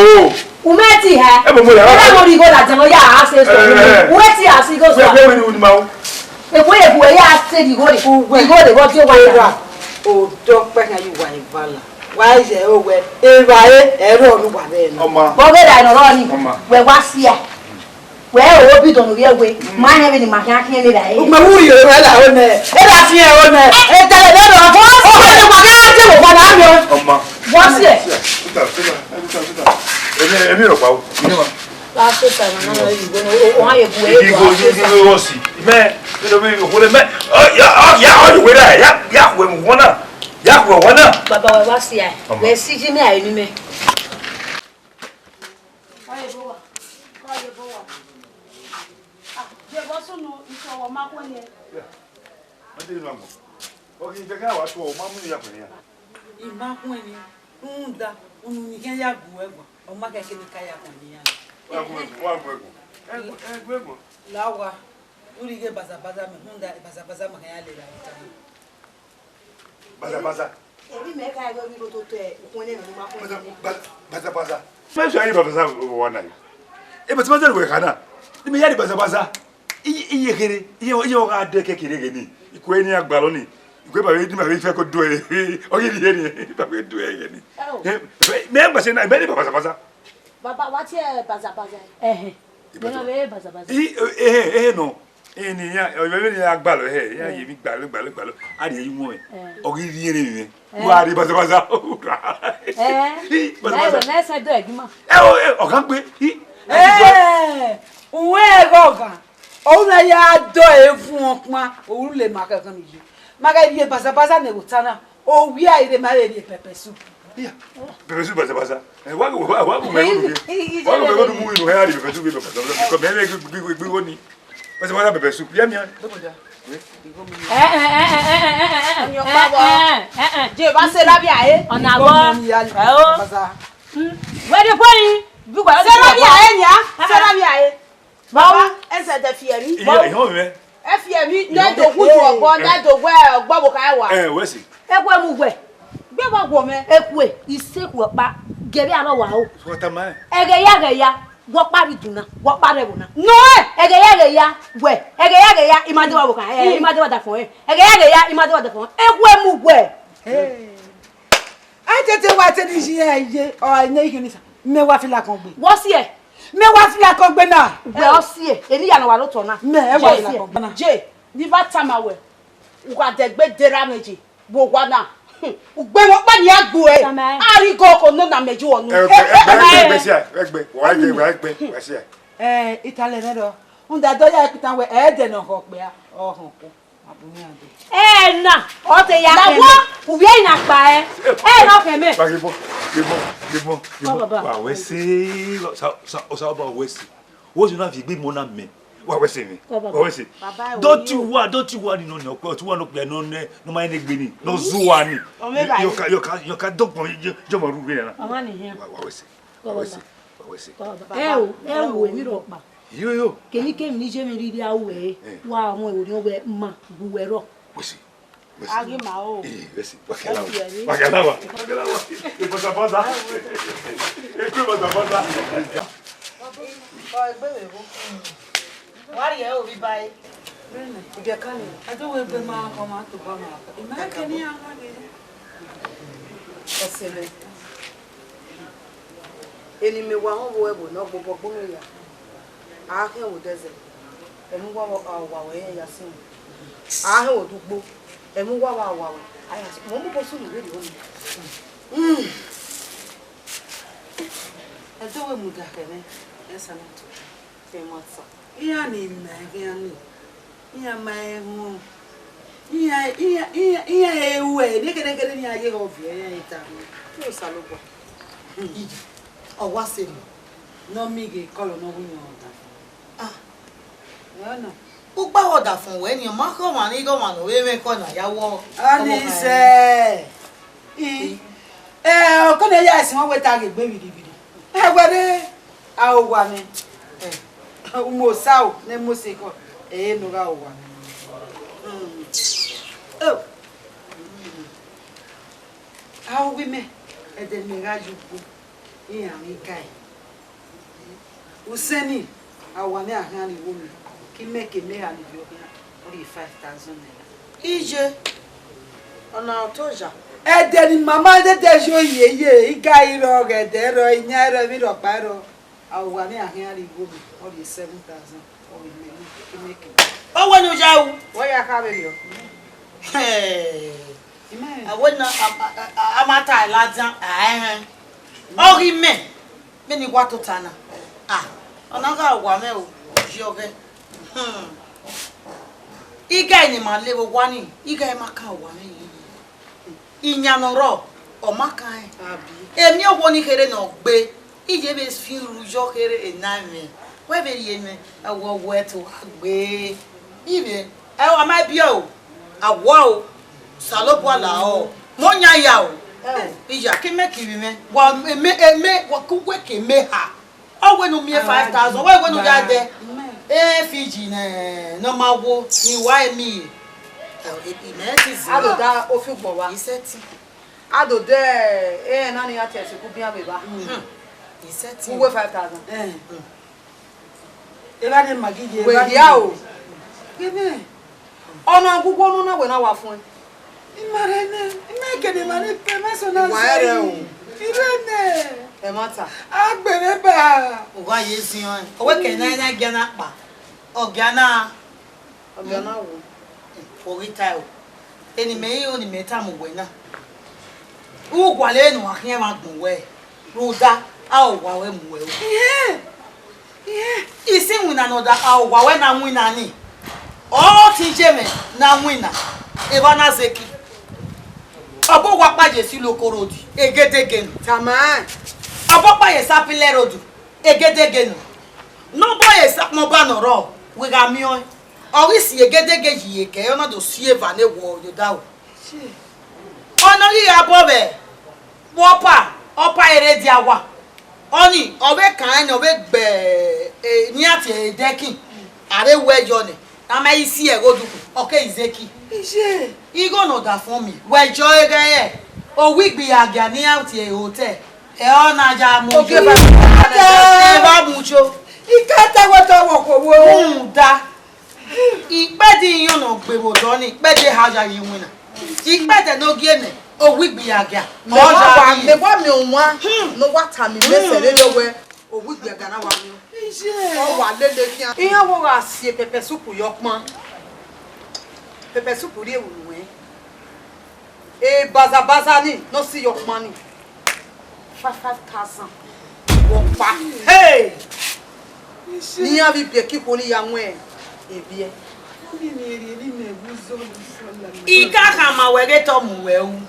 Oh. U mẹ ti hẹ. Ebo mo ya. Ebo mo ri igho la dẹmọ ya a se so. Eh, eh. U mẹ ti a si igho so. Wẹ, wẹ, wẹ, wẹ, wẹ, wẹ. Ebo ye bu ya se di igho re. Uwẹ. Igho re, wọ di owa ya. Era, odọ kpẹ kan yu wa evala. Wa ye owẹ, evbare, ẹrọ ọre uwa vbe nọ. Ọma. Bọ vbe ra nọ rọ ni. Ọma. Wẹ wa sia. Wẹ o bi dọnọ vbe ẹwe, ma hẹn vbene ima khian khian ne ra ẹre. Ugbẹn vbe u rhie oro ẹla ro nẹ, e ra fian ẹro nẹ, e tẹlẹ nẹ nọ. Ọ ma ne wa gha dee vbe owa na miẹn. Ọma. Vbọ siẹ? Sit down, sit down, sit down, sit down. Emwi, emwi rhọkpa o, ine ma. Wa se ta ma na na igho no, o, o, ha ye bu e. Igho, igho, igho, igho, si. Mẹ, mẹ, mẹ, okhuo ne mẹ, ọ, ya, ọ, ya, ọ, ya, wẹ ra, ya, ya, wẹ mu wọn na. Ya, wẹ wọn na. Baba, wẹ wa si a. Ọma. Wẹ si ji mẹ a, emwi mẹ. Ọ ye bo wa. Ọ ye bo wa. Ah, je vbọ sunu, isẹ ọmwa ma khuẹn nian. Ya. Ọ te rhie agbọn. Ọ ghi vbe gha wa tuẹ, ọ ma mu ya khuẹn nian. I ma khuẹn nian, rhunmwuda unu ni khian ya gu ẹguan, ọ ma khẹke ne I ka ya khuẹn nian. Wa gu ẹguan, wa gu ẹguan. Ẹguan, ẹguan, ẹguan. La owa, u rhie ighe bazabaza mẹ, rhunmwuda bazabaza ma khian ya lele avbe otọ na. Bazabaza. Emwi mẹ ka ẹghẹ vbe rhie otọ ukhuẹn nẹ ne ma khuẹn. Baza, ba-, bazabaza. Mẹ sẹ a ye bazabaza wa na. E bazabaza ne wẹ kha na. Ne mẹ ya rhie bazabaza. Iye, iye kherhe, iye, iye ọ gha dẹ kẹkẹ rre ghẹ ni. Ikue ni a gbalọ ni. Ikue ba vbe di ma vbe fẹ ko do ẹ. Ọ ghi rhie ni, ba vbe do ẹ ghẹ ni. Oh. Eh, mẹ gba sẹ na, mẹ ni bazabaza. Baba, wa tie bazabaza. Ẹhẹn. Mẹ na vbe bazabaza. I, eh, eh, eh, no. Eni ya, ọ vbe ni a gbalọ hẹ, ya ye mi gbalọ, gbalọ, gbalọ. A rhie yi wọn. Eh. Ọ ghi rhie ni mẹ. Eh. Wa rhie bazabaza. Eh. Bazabaza. Mẹ, mẹ sẹ do ẹgi ma. Ẹ o, ẹ, ọ gha gbe. I. Eh, uwẹ ẹghẹ ọghan. Ọ na ya dọ evun ọkpan, ọ ru le ma kankan ni ye. Ma ghẹ rhie bazabaza ne vbe ota na, ovbi a i rre ma vbe rhie pepper soup. Iya, pepper soup bazabaza. Eh, wa, wa, wa, wa, wa, wa, wa, wa, wa, wa, wa, mu inu, hẹ, a rhie pepper soup, pepper soup, because mẹ, mẹ, gbi, gbi, gbi, gbi, ni. Bazabaza pepper soup, ya mi a. Ọni ọkpa vbọ. Je, wa sẹ lavia ẹre. Ọna vbọ. Ẹ o. Bazabaza. Mm. Wẹ de khuẹrin, bi wẹ de khuẹrin. Sẹ lavia ẹre nia, sẹ lavia ẹre. Baba, ẹsẹ dẹ fi ẹmwi. Iye, ihọn mwẹ. Ẹ fi ẹmwi, ne do gu ju ọgbọ, ne do wẹ ọgbọ vbe okha ẹwa. Ẹ, wẹ si. Ekhue mu wẹ. Gbe wa guọ mẹ. Ekhue, isekhuẹ ọkpa, gẹvbe arọ wa o. Sọ ta ma. Ẹghẹ ya, ẹghẹ ya, wẹ ọkpa rre idun na, wẹ ọkpa rre ẹvbo na. Nọ ẹ. Ẹghẹ ya, ẹghẹ ya, wẹ, ẹghẹ ya, ẹghẹ ya, I ma de wa vbe okha, ẹ, I ma de wa da fọn ẹ. Ẹghẹ ya, ẹghẹ ya, I ma de wa da fọn ẹ. Ekhue mu wẹ. Hey. A tete wa te ni ji ẹ ye, ọ, ne I ghi ni sa. Mẹ wa fi lakọn gbe. Wọ si ẹ? Mẹ wa fi lakọn gbe na. Wẹ ọ si ẹ, eni ya nọ wa lotọ na. Mẹ ẹ wa fi lakọn gbe na. Je, ni va tama wẹ, u gha dẹgbe de ra mwẹ je, vbe owa na. Ugbe mwẹ ọkpa ni a gbe ẹ. Tama ẹ. A rhie igho ko nọ na mẹ ju ọnu. Ẹ, ẹ, ẹ, ẹ, ẹ, ẹ, si ẹ, ẹ gbe, wa gbe, wa gbe, wa si ẹ. Ẹ, italẹ nẹ rọ. Rhunmwuda do ya ẹkpitan wẹ, ẹ dẹ ne ọ họn okpia, ọ họn okpia. Ẹ na, ọ te ya kẹ mẹ. Uvie na kpa ẹ. Ẹ na kẹ mẹ. Ba ghi bọ, ghi bọ, ghi bọ, ghi bọ. Ọ, baba. Wa wẹ se, sa, sa, sa, ọba wẹ se. Wo si na fi egbe mọ na mẹ. Wa wẹ se mẹ. Ọ, baba. Wa wẹ se. Baba, don't you wa, don't you wa ni nọ ni ọkpẹ, ọtí wa nọ kpẹ nọ nẹ, nọ ma ne gbe ni, nọ zu wa ni. Ọ mẹ ba. Yo ka, yo ka, yo ka dọgbọn, yo, yo ma ru gbe na. Ọmọ ni hian. Wa, wa wẹ se. Wa wẹ se. Wa wẹ se. Ọ, baba. Ẹ o, ẹ wo, emwi rhọkpa. Yo, yo. Kemwikemwi ne I ye mwẹ rhirhi a ru ẹre, eh, wa wọn ẹvbo ni ọ wẹ ma gu wẹ rrọọ. Wẹ si, wẹ si. A ghi ma o. Eh, wẹ si. Wa kẹ la wa. Wa kẹ la wa. Wa kẹ la wa. E bazabaza. E kue bazabaza. Ọ egbe vbe vbo. Wa rhie ovbi ba e. Ibiẹka ni. A do wẹ egbe ma kọ ma tobọ ma. I ma kẹ ne iran gha ghe. Ọse mwẹ. Eni mẹ wa họn vbe ẹvbo ne ọ gbobọ gbe mwẹ ya, a khian vbe odẹ zẹ, ẹmwẹ uwa wa wẹ ya sin. A hẹn vbe odugbo, ẹmwẹ uwa wa wa wẹ, a ya sin. Mẹ ọ mobọ sunu vberriọ ni. Ẹdẹ wẹ mudia khẹ mwẹ, ẹ sa na to. Ẹmwata. Iran ni ma eghian ni, iran ma ẹmwẹ, iran, iran, iran, iran he ruẹ, ne kẹdẹkẹdẹ ne iran ye họ viọ iran ta. Te Osanobua. Ije, ọ wa sẹ emọ ne ọ miẹn ighe kọlọ ne ọ wu yan ọdafọn. Ah, ẹ na. Ukpa ọdafọn wẹ ni, ọ ma khẹ ọmwa ne ighe ọmwa ne ọ vbe mwẹ kọ na ya wọ. Ọni sẹ. I, ẹ, ọkọ ne ya ẹse wọn wẹ ta ghe egbe vbidigidi. Ẹ wẹ rre, a owa mwẹ. Ẹ, umosa o, ne mose kọ, ẹ, ne ọ gha owa mwẹ. Mm. Oh. A owa mwẹ, ẹdẹ ne mẹ gha ye ugbo, iran mwẹ ga ẹe. Usẹn ni, a wa mwẹ a khian rrie igho mẹ, ke imẹ ke mẹ ha ni viọ khian, ọ rhie five thousand naira. Iye, ọna ọtọ oya. Ẹdẹ ne ima ma dede yo ye ye, iga i rrọọ, ọghẹdẹ i rrọọ, iyan i rrọọ, emwi rhọkpa i rrọọ. A wa ne a khian rhie igho mẹ, ọ rhie seven thousand, ọ rhie mẹ, mẹ ke. Ọ wẹ ne u ya ru. Wẹ ya kha vberriọ. Hey. Amen. A wẹ na, a, a, a, a ma ta ladian, a, ẹhẹn. Ọ ghi mẹ, mẹ ni wa tota na. Ah, ọ na gha wa mwẹ o, ọ yi ọghẹ. Hmm. Ighe ne ima le vbe owa ni, ighe ma kan owa mwẹ yi. Iyan ne ọ rrọọ, ọ ma kan rẹn. Abi. Emiowo ni kherhe ne ọ gbe, iye vbe fi ru yọ kherhe ena mwẹ. Wẹ vbe rhie mwẹ, ẹwọ wẹ to gha gbe. Ivbe, ẹ wa ma biẹ o, a wa o, Osanobua la ọ, mẹ ọ yan ya o. Ẹ o. Iya, ke mẹ kevbe mwẹ, wa mẹ, mẹ, mẹ, wa ku wẹ ke mẹ ha. Ọ wẹ ne u miẹn five thousand, wẹ wẹ ne u ya dẹ. Amen. Eh, Fiji nẹ, ne ọ ma wo, ne I wa emi. Eh, imẹ ti zẹ. A do da ofi ugbọ vba. I sẹtin. A do de, eh, na ni ya tie ẹse ku bian vbe evba. Hmm. I sẹtin. Uwe five thousand. Eh. Hmm. Evba ne Maggi ye, wẹ evba hia ni o. Gebe. Ọna gugu ọnọ na wẹ na wa fuẹn. I ma rẹ nẹ, I ma kene ma ni pẹ, ma sọ na. Wa zẹ rẹ o. I rẹ nẹ. Ẹmwata. A gbe mwẹ ba. U gha ye ziọn ẹn. Ọ wẹ kẹ na, na gia na kpa. Ọ gia na. Ọ gia na wo. Ọ ghi tae o. Eni mẹ i ro ne imẹ tama uwẹ na. U gualọ ne uwa khian mwa gbọn wẹ. Rhunmwuda, a ho owa ruẹ mu uwẹ o. Ihe, ihe. Isi iwinna ne ọ da, a ho owa ruẹ na winna ni. Ọ ti ye mwẹ na winna, evba na zẹ eki. Ọ bu owa kpa ye esi Iloko Road, egedege nọ. Tama. Ọ bu ọkpa ye esi Apilẹ Road, egedege nọ. Ne ọ bu ye esi Akpọnba ne ọ rrọọ, wẹ gha miẹn ọẹn. Ọ ghi si egedege yi eke, ọ na do si eva ne wọ ye odaro. Ọnii ọ ghi gha bọ vbe ọpa, ọpa ẹre dia owa. Ọnii, ọ vbe kan ẹn, ọ vbe gbe, eh, enian tie ẹdẹkin, a vbe wẹ yọ nẹ, a ma i si ẹghẹ odukhu, ọ keghi zẹ eki. Iye. Igho ne ọ da fọn miẹn, wẹ yọ ẹghẹ rẹ, owa igbe ya gia ne iran tie hotel, ẹ ọ na ya mu yo. Ogie ba. Ẹ vba mu yo. I ka ta wẹ te ọ wọ khuo wo. Rhunmwuda. Ikpẹdẹ iyọn ne ọ gbe vbe odọ ni, ikpẹdẹ eha ya ye iwinna. Ikpẹdẹ ne ọ gie nẹ, owa igbe ya gia. Mẹ wa wa, mẹ wa miẹn ọmwa ne ọ wa tama imẹ sẹ vberriọ wẹ, owa igbe ya gia na wa miẹn. Ọ wa lele khian. Iran wo gha si pepper soup ye ọkpan. Pepper soup rhie vbe unu ẹn. E baza baza ni, ne ọ si ye ọkpan ni. Five, five thousand. Wọ kpa. Hey! Ne iran vbe ibiẹka ikhuo ni ya wọn ebiẹ. I ka khama wẹ ghe te ọ mu wẹ ru.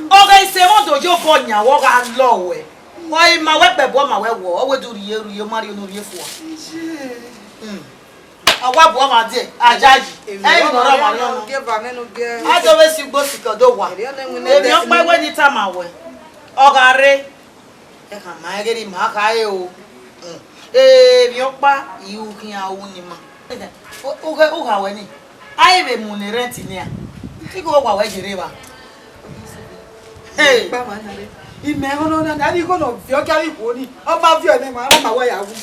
Ọ ghe isẹ mwẹ do ye obọ yan, wẹ ọ gha lọ wẹ. Wẹ i ma wẹ kpẹ bu ọ ma wẹ wọ, ọ wẹ do rhie, rhie, ma rhie unu rhie fua. Hmm. A wa bu ọmwa die, a ya yi. Ẹ i nọ rọ ma rọ nọ. A do vbe si ugbo sikẹ do wa. Emwi ọkpa wẹ ni tama wẹ. Ọ gha rre. Ẹ khama ẹghe ne ima kha re o. Emwi ọkpa, i u khian u ni ma. U ghe, u gha wẹ ni. A i vbe mu ne rent nia. Igho wa wẹ ye rre evba. Hey. Imẹ ọnọ na, na ni igho nọ viọ, ọ gha vbe ikhuo ni. Ọ ma viọ nẹ, ma, ma wẹ ya wu.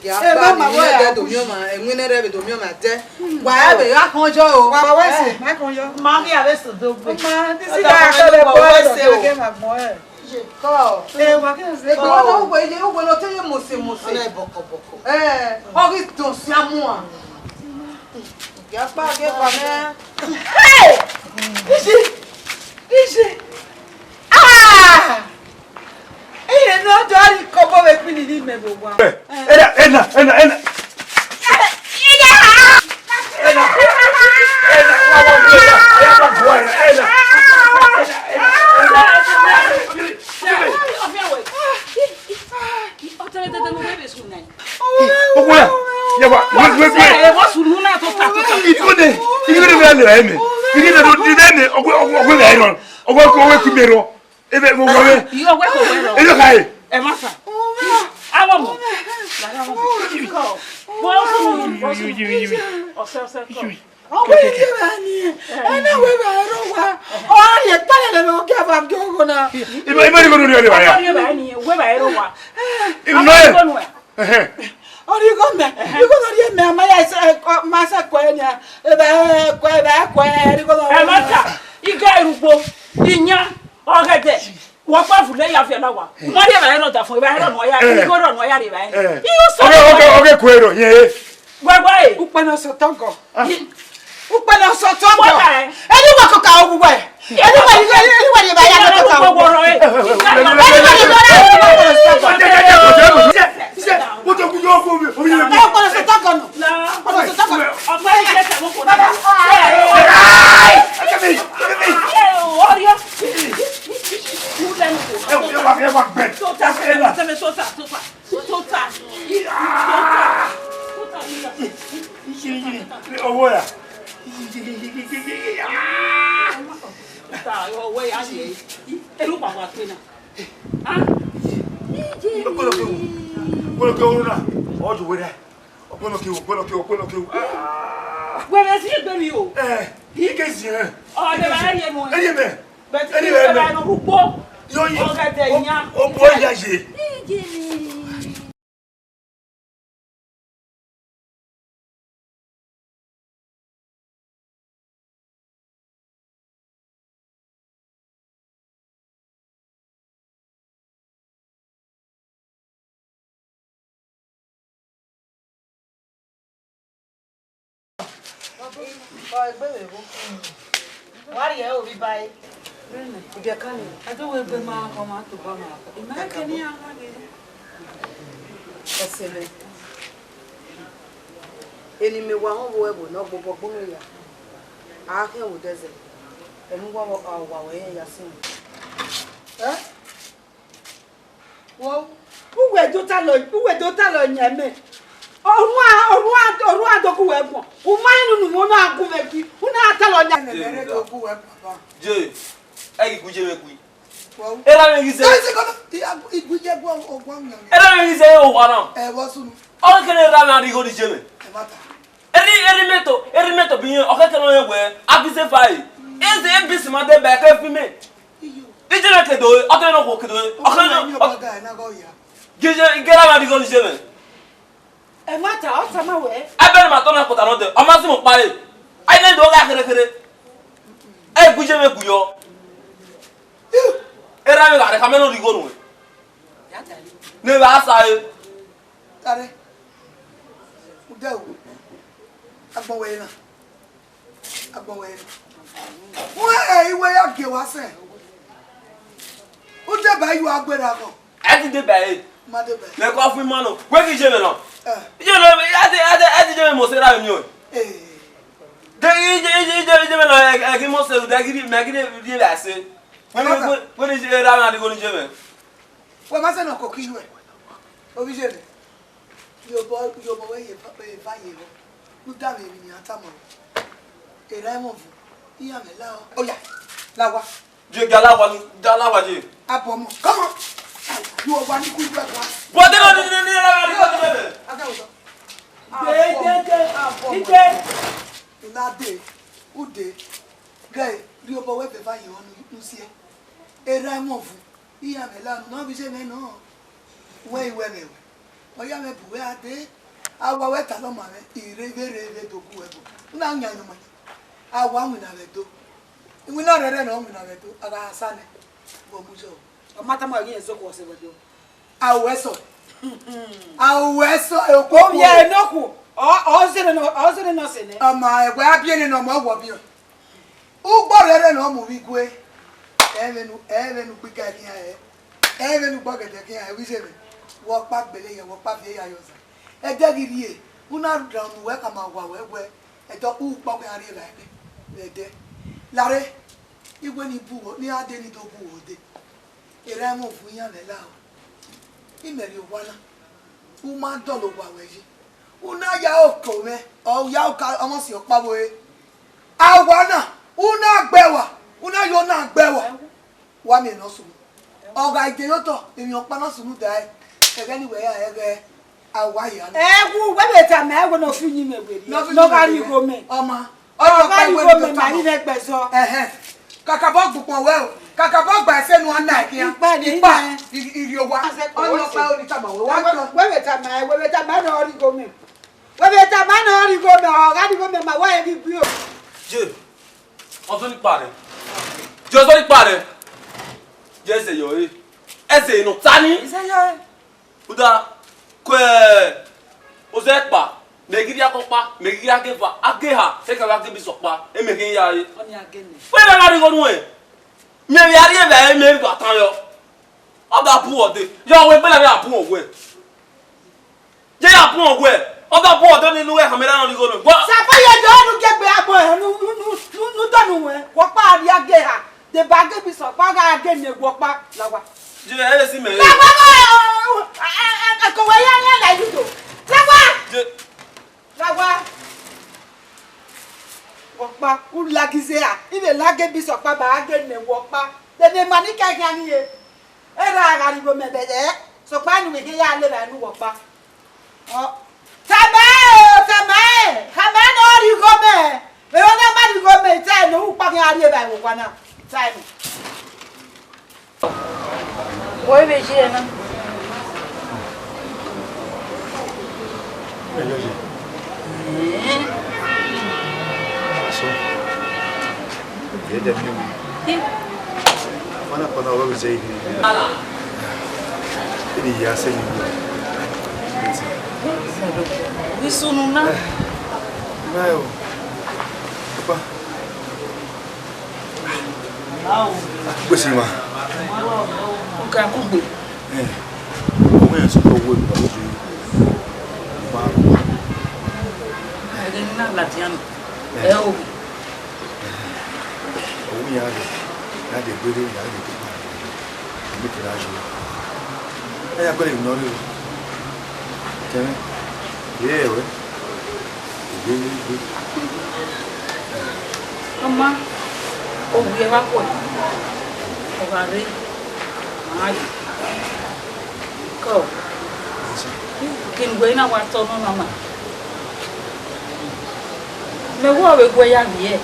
Ẹ, ma ma wẹ ya wu. Ẹwinna rẹ vbe do miẹn ọmwa dẹ. Wa ẹ vbe gha khọn yọ o. Wa wẹ sẹ, ma khọn yọ. Ma ghi avbe sodo gbe. Ma, this is how I tell the boy that I gave my boy. Kọ. Ẹ, wa kẹ se. Egbe wa na ugbo ye, ugbo no te ye mose mose. Ọna bọkọ bọkọ. Ẹ, ọ ghi dọn si amuan. Gẹ akpa gẹ kwa nẹ. Hey! Isi! Isi! Ah! Iye ne ọ do a rhie ikọbọ vbe ekpini ne imẹ vbe owa. Ena, ena, ena, ena. Ena, ena, ena, wa, wa, ena, ena, wa, ena, ena. Owa, ya wa, we, we, we. Ẹ, wọ́n sùn nù náà tó ta, tó ta. Ìdíkò dé, ìdíkò dé bẹ́ẹ̀ lè rà ẹ̀ mẹ́. Ìdíkò dé, ìdíkò dé, ọgbẹ́, ọgbẹ́, ọgbẹ́ rà ẹ̀ rọ. Ọgbẹ́, ọgbẹ́ kú mi rọ. Ebe mo wọ wẹ. Iyo wẹ ko wẹ rọ. Ebe ka ye. Ẹ ma sa. Awọ mọ. Awọ mọ. Ko. Wọ́n sùn, wọ́n sùn. Ọsẹ, ọsẹ kọ. Ọgbẹ́ yìí dé bá ni. Ẹ náà wẹ bá ẹ rọ wa. Ọ yẹ tẹ́lẹ̀ lẹ́nu ọgẹ́ àbá gé ogo náà. Ìmọ̀, ìmọ̀ ni kò dúró ní ọdẹ wa ya. Ọgbẹ́ yìí bá ni, wẹ bá ẹ rọ wa. Ìmọ̀ ẹ. Ọrigọ mẹ, igho ne ọ rhie mẹ, a ma ya ẹse, ẹ, ọ, ma sẹ kue nia, ebe kue, ebe kue, igho ne ọ rhie mẹ. Ẹ ma ta, igho erugbo, iyan, ọghẹdẹ. Wa kpa vule ya fi ala wa. Ma rhie evbare nọ da fo, evbare nọ ya, igho nọ ya rhie evbare. Iyo so. Oge, oge, oge kuero, ye. Wẹ, wẹ. Ukpẹ ne ọ sẹ otọ gọ. Ukpẹ ne ọ sẹ otọ gọ. Ẹni wẹ kọka ogu wẹ. Ẹni wẹ, ẹni wẹ, ẹni wẹ ba ya kọka ogu wẹ. Ẹni wẹ, ẹni wẹ, ẹni wẹ. Ukpẹ ne ọ sẹ otọ gọ nọ. Ukpẹ ne ọ sẹ otọ gọ nọ. Ọgbẹn ẹgbẹ tẹ mọ kò náà. Ẹ, ọrịa. Tota, tota, tota, tota. Tota. Tota. Owó ya. Tota, owó ya ye. Eru papa pe na. Ah. Okpolo ke wo. Okpolo ke wo na. Ojo wẹrẹ. Okpolo ke wo, okpolo ke wo, okpolo ke wo. Ah. Wẹrẹ si egbe mi o. Eh, ike si, eh. Ọ, de ba ye mo. Eye mẹ. But eni rẹ mẹ. Ba no rugbo. Yo yi. Ọgẹdẹ yan. O bo ya ye. Wa rhie ovbi ba ẹre. Ibiẹka ni, a do wẹ egbe ma họn ma tobọ ma. I ma kẹ ne iran gha ghe. Ẹse mwẹ. Eni mẹ wa họn vbe ẹvbo ne ọ gbobọ gbọnọ ya. A khian vbe odẹ zẹ. Ẹmwẹ uwa wa wẹ ya sin. Ẹ? Wo, uwẹ do ta lọ, uwẹ do ta lọ yan mẹ. Orua, orua, orua do gu wẹ guan. U ma rẹn unu, u na gu mwẹ gui, u na ta lọ yan mẹ. Ẹmwẹ rẹ do gu wẹ guan ba. Je, ẹ ghi gu je mwẹ gui. Wo. Erha mwẹ ghi zẹ. Ẹ sẹ kọ, igu je guan, o guan yan mẹ. Erha mwẹ ghi zẹ, o wa na. Ẹ, vbọ sunu. Ọ kere erha mwẹ a rhie igho ni je mwẹ. Ẹ ma ta. Erha, erha mẹ to, erha mẹ to bi yẹn, ọ kẹkẹ nọ yẹn wẹ, a ghi zẹ fa e. Eze ebisi ma de ba ẹkẹ fi mẹ. Iyo. Ije na ke do, ọ kẹ nọ khuo ke do, ọ kẹ nọ. Ọmọ yẹn ọba ga na gọ ya. Gije, gẹra ma di gọ ni je mẹ. Ẹ ma ta, ọ ta ma wẹ. Ẹbẹ ni ma tọ na kpọta nọ dẹ, ọ ma si mu kpare. Ai ne do gha khere khere. Ẹ gu je mẹ gu yọ. Erha mwẹ gha rẹ ka mẹ nọ di gọ nuẹ. Ne vbe a sa e. Tare. Ude o. Agbọn wẹ na. Agbọn wẹ na. Wẹ ẹ i wẹ ya gie wa sẹ. Ude ba yu agberra kọ. Ẹ ti de ba e. Ma de ba. Mẹ kọ fun ma nọ. Wẹ ghi je mẹ nọ. Eh. Je mẹ, ẹ ti, ẹ ti, ẹ ti je mẹ mo se ra mi o. Eh. De i je, i je, i je, i je mẹ nọ, ẹ, ẹ ghi mo se, de ghi mẹ ghi de, de ba se. Wẹ, wẹ, wẹ, wẹ ni je ra na di go ni je mẹ. Wẹ ma sẹ ne ọ koko iruẹ. Ovbi iye mwẹ. Iyobọ, iyobọ wẹ ye eva, eva ye vbọ. U da vbe emwi ne iran tama ruẹ. Erha ẹmwẹ ọvo, iran mwẹ la ọ. Oya, la owa. Je, ja la owa, ja la owa je. Abọ ọmọ, come on. Yu owa ni ku igbẹ gua. Bro, de no ni ni ni la la ni ko ni bẹbẹ. Aga wẹ. Abọ ọmọ. Ide. Una de, ude. Ghe, rhie obọ wẹ vbe eva ye ọnu, u siẹ. Erha ẹmwẹ ọvo. Iran mwẹ la, ne ọ vbe iye mwẹ nọ, wẹ i wẹ mwẹ wẹ. Ọ ya mwẹ bu wẹ a dee, a wa wẹ talọ ma mwẹ, I rre vbe rre vbe do gu wẹ bo. U na yan yọ ma yan. A wa winna vbe do. Iwinna rẹrẹ ne ọ winna vbe do, a gha sa nẹ, vbe ọ mu yọ. Ọ ma tama ghi ẹzọ ku ọse vbe do. A ru ẹsọ. A ru ẹsọ, e okoko. Ovbi ẹre nọ ku, ọ, ọ zẹre nọ, ọ zẹre nọ sẹ nẹ. Ọ ma, ẹwẹ a biẹ nene ọmọ, wọ biẹ. Ugbo rẹrẹ ne ọ mu vbe igue, ẹ vbe nu, ẹ vbe nu gbiga khian ẹ, ẹ vbe nu gbọgẹdẹ khian ẹ, vbe iye mwẹ, wẹ ọkpa gbele yẹ, wẹ ọkpa viẹ ya yọ zẹ. Ẹdẹ ghi rrie, u na rhan unu wẹ khama owa wẹ wẹ, ẹdẹ ọkpa ukpa khian rrie vbe ẹdẹ, vbe ẹdẹ. Lare, iwe ni bu uwẹ, ne iran dee ni do bu uwẹ odẹ. Erha ẹmwẹ ọvo iran mwẹ la o. Imẹ rhie owa na, u ma dọlọ owa ruẹ yi. U na ya oko mwẹ, ọ ya oka ọmọ si ọkpa vbe ore. A wa na, u na gbe ẹwa, u na yo na gbe ẹwa. Wa miẹn ne ọ sunu. Ọ gha ide ye otọ, emwi ọkpa ne ọ sunu dae, ẹghẹ ne wẹ ya ẹghẹ a wa hia na. Ẹ wu, wẹ vbe tama ẹvbo ne ọ fi uyinmwẹ werriẹ, ne ọ gha rhie igho mẹ. Ọma, ọ gha rhie igho mẹ, ma rhie ẹgbẹzọ. Ẹhẹn. Kakabọ gbukpọn wẹ o, kakabọ gba ẹse nu a na ẹkian. Ikpa ni ikpa, iriowa. Ọni ọkpa ori tama wẹ, wa tọ. Wẹ vbe tama, wẹ vbe tama ne ọ rhie igho mẹ. Wẹ vbe tama ne ọ rhie igho mẹ, ọ gha rhie igho mẹ, ma wa ẹre ghi gui o. Je, ọ zọ ni kpa rẹ. Je, ọ zọ ni kpa rẹ. Jẹ ẹzẹ yọ re. Ẹzẹ ne ọ ta ni. Ẹzẹ yọ re. Uda, kue, ozẹ kpa, mẹ ghi rhie akọkpa, mẹ ghi rhie ageva, ageha, te ka vbe age bi sẹ ọkpa, emẹ khin ya re. Ọni a gele. Wẹ na gha rhie igho nuẹn. Mẹ vbe a rhie vbe mẹ vbe a tan yọ. Ọ gha bu ọdẹ. Yọ wẹ gbe na vbe a bu wẹ. Ye ya bun wẹ, ọ gha bun ọdọ ni ne uwẹ khama erha nọ rhie igho nuẹn. Wa. Sẹfe ye do nu gie egbe agbọn ẹre nu nu nu nu nu dọnu wẹ, wẹ ọkpa rhie ageha, de ba age bi sẹ ọkpa gha age ne wẹ ọkpa, la owa. Ye ẹ si mẹ. La owa, ẹ, ẹ, ẹ, ẹ, ko wẹ ya ya la yi do. La owa. Ye. La owa. Wẹ ọkpa, u la gi zẹ ra, I vbe la age bi sẹ ọkpa ba age ne wẹ ọkpa. De ne ma ni ka khian ni ye. Erha gha rhie igho mẹ vbe ẹdẹ, sokpan enu vbe khin ya lele enu wẹ ọkpa. Ọ, tama ẹre o, tama ẹre, khama ẹre ne ọ rhie igho mẹ, vbe ọ na ma rhie igho mẹ, te ẹre ne u kpa khian rhie evbare vbe owa na, ta ẹre. Wẹ vbe ye na. Ẹyọye. Aso. Ye de mi. Mana kpana wẹ zẹ ihe. Eni ya sẹ ni. Isunu na. Nayo. Papa. Gbèsè wa. Ọkan kugbe. Ẹ, ọmọ yẹn sọ pé owó ìgbà ló fi pa. Ẹ̀rẹ̀ ní náà làdí àná. Ẹ o. Owó yẹn á lè, á lè gbére, á lè gbére. Èmi kì í ra yọ. Ẹ yà gbére ìnáwó rẹ̀. Kẹrin. Yẹ ẹ wẹ. Ọ ma, ovbi ẹre vbe akhuẹ, ọ gha rre, ma gha ye. Kọ, kene uwẹ na wa tọ nọ na ma. Mẹ wẹ ọ vbe gu ẹre ya vbiẹ.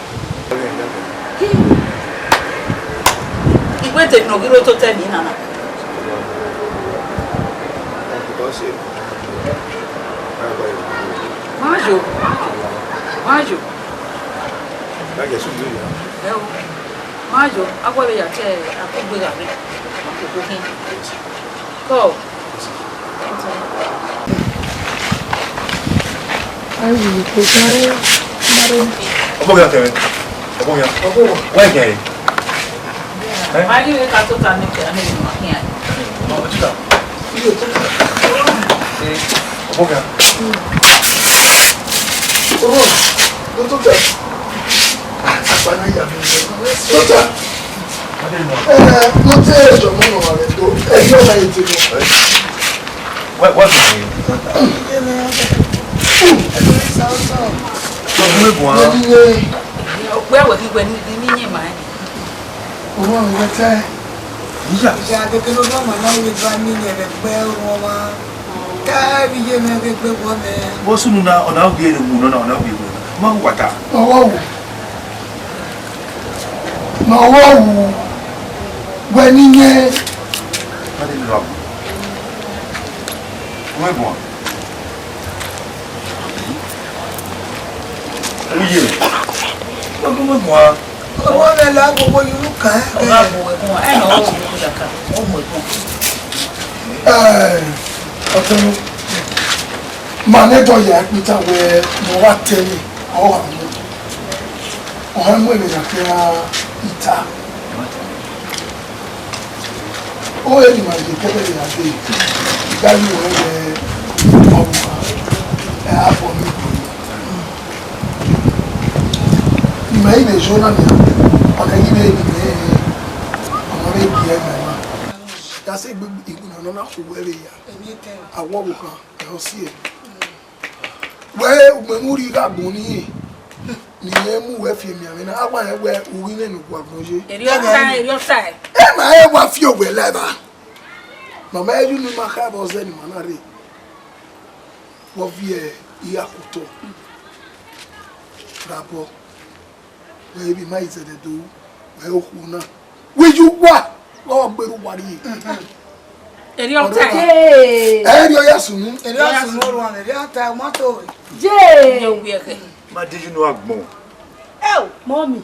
I wẹ de ne ọ ghi rre ototọ emwi na na. Ma yo, ma yo. Ẹ o, ma yo, a wa vbe ya te akugbe gha rre, koko khin. Kọ. Ai, wi ko gare, gare. Ọbọ gha kẹrẹ. Ọbọ gha. Wa gẹrẹ. Ẹ? Ma ghi vbe ka tota ne ke, a ne ma khian. Ọbọ tuta. Ọbọ gha. Ọbọ, no tota. Akpana ya mi. Tota. Ẹ, no te ẹjọ mọ nọ ma vbe do. Ẹ, yọ ma ye te mọ. What, what's your name? Ọdún mẹ́gbọ̀n á. Ọgbẹ́ àwẹ̀ gbígbẹ ní ní yẹn màá. Ọmọ mi lọ tẹ́. Níyà. Ìyá kékeré ló bá màá náà lè bá mi yẹn rẹ̀ pẹ́ wọn wá. Káàbí yé mi gbégbé wọ mẹ. Wọ́n sùn nù náà, ọ̀nà òbí ẹni wù náà, ọ̀nà òbí ẹni wù. Má wù wàtà. Ọwọ́ wù. Nọ wọ wu wẹ ni yẹn. Wẹ bọ. Uye. Wẹ bọ. Ọwọ́ rẹ la gbogbo yìí ló kàn ẹ́. Ọba bò wẹ̀ kún wa, ẹ̀ nà ọwọ́ òun kò dàka, ó mọ̀ ẹ̀kún. Ẹ, ọtẹnu, ma ne dọ ya ẹkpita wẹ mọ wa tẹne, ọ wa mu. Ọha mu ẹmwẹ na khian ita. Ọ ẹre ne ima ye kẹdẹ ya dee, I gha ye ruẹ wẹ ọ vbe uwa, ẹ, a fọ ne ikhuo. Ima i vbe zẹ na nian, ọ na ghi vbe ne imẹ, ọ ma vbe gie ẹmwẹ na. Ya sẹ egbe iwinna nọ na khu wẹ vbe ya. A wọ ọvbokhan, ẹ, ọ si ẹre. Wẹ, ugbẹn ne u rhie gha gbọn nii, ne irẹn mu wẹ fi emianmwẹ na, a wa rẹn wẹ u ghi mwẹ ne uwa gbọn ye. Erriọ tae, erriọ tae. Ẹ ma rẹn wa fi owẹ la evba. Ne ọ ma yu ne ima kha vbe ọzẹ ne ima na rre. Vbe ọ viẹ ira kotọ. Rabọ. Wẹ vbe ima i zẹdẹ do ru, wẹ okhuo na. Wẹ yu uwa, ọ gbe ru uwa rrie. Erriọ tae. Ẹ rhie ọ ya sunu. Erriọ sunu orhuan, erriọ tae, ọ ma to re. Ye. Ye wiẹ khẹ. Ma di yu ne agbọn. Ẹ o, mọmi,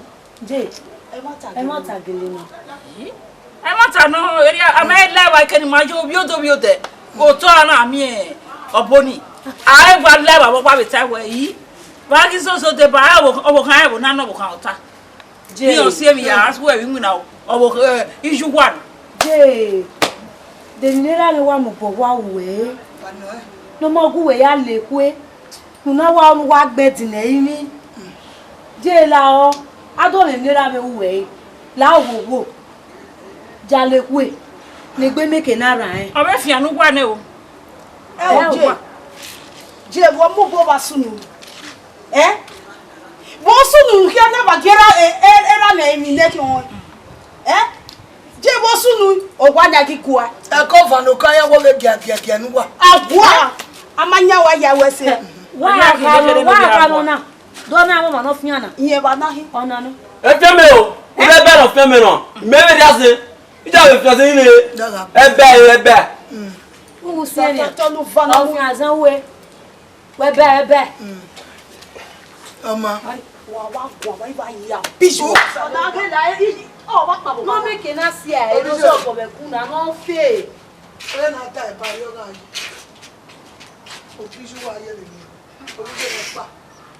ye. Ẹ ma ta gele na. Ẹmwata nọ, erriọ a ma la evba kene ima ye ovbiodẹ ovbiodẹ, otọ ra na miẹn ọbo ni. A i wa la evba vbe ọkpa vbe ta wẹ, i vbe a ghi zozo deba, ọvbokhan ẹvbo na nọ ọvbokhan ọta. Iran si emwi ya, a si wẹ vbe iwinna ọvbokhan iye uwa na. Je, de emwi ne erha mwẹ wa mu obọ wa ru wẹ, ne ọ ma gu wẹ ya la ekhue. Unu a wa ru ne uwa gbe ẹdin ne ẹrinmwi. Je lahọ, a do mwẹ emwi ne erha mwẹ ru wẹ re, lahọ vbe owo, ya la ekhue, ne egbe mẹ ke na rran rẹn. Ọ vbe fian ne uwa nẹ o. Ẹ o, je, je, vbe ọ mu obọ vbe sunu? Ẹ, vbe ọ sunu khian na vba gie erha, e, e, erha mwẹ emwi nẹ khian? Ẹ, je vbe ọ sunu, owa na ghi gua. Ẹko van ne okọ ya wo vbe giagiagia ne uwa. A gua, a ma yan wa ya wẹ sẹ. Wa kha nọ, wa kha nọ na. Do na ọmọ nọ fian na. Iyẹn vba na hin. Ọna nọ. Efian mẹ o, irẹbẹ nọ fian mẹ nọ. Mẹ vbe dia sẹ. Ija vbe fian sẹ ni. Ẹbẹ, ẹbẹ. Uwu siẹn nia. Tọ, tọ, tọ, lu va na. Ọ fian azan wẹ. Wẹ bẹ, wẹ bẹ. Ọma. Wa, wa, wa, wa, wa ya. Bishop. Ọna ghe la, e, e, ọ, wa kpa bọ. Nọ mẹ ke na sia, e, do sọ bọ vbe ku na, nọ fe. Ẹ na ta ẹ ba yọ gha yi. Obi ju wa ye lele. Obi je ne kpa.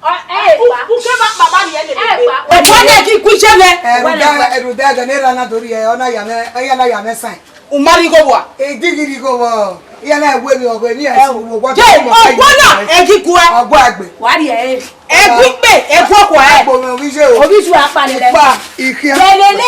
Ọ, ẹ, u, kpa. U ke ba kpa ba ni ẹ lele. Ẹ, kpa. Ẹ, wa na ki ku iṣẹ mẹ. Ẹ, rhunmwuda, ẹ, rhunmwuda ẹghẹ ne erha na do rhie, ọ na ya mwẹ, ọ ya na ya mwẹ sign. U ma rhie igho vbua? E di ghi rhie igho vbọ? Iran na wẹ emwi ọghọ, emwi ẹse vbe owa. Je, ọgbọ na, ẹ ghi guẹ. Ọgbọ ẹgbe. Wa rhie ẹre. Ẹgbe ikpe, ẹgbe ọkua ẹ. Agbo mwẹ ovbi iye o. Ovbi iye akpa lele. Ikpa, ikhian. Lele, lele.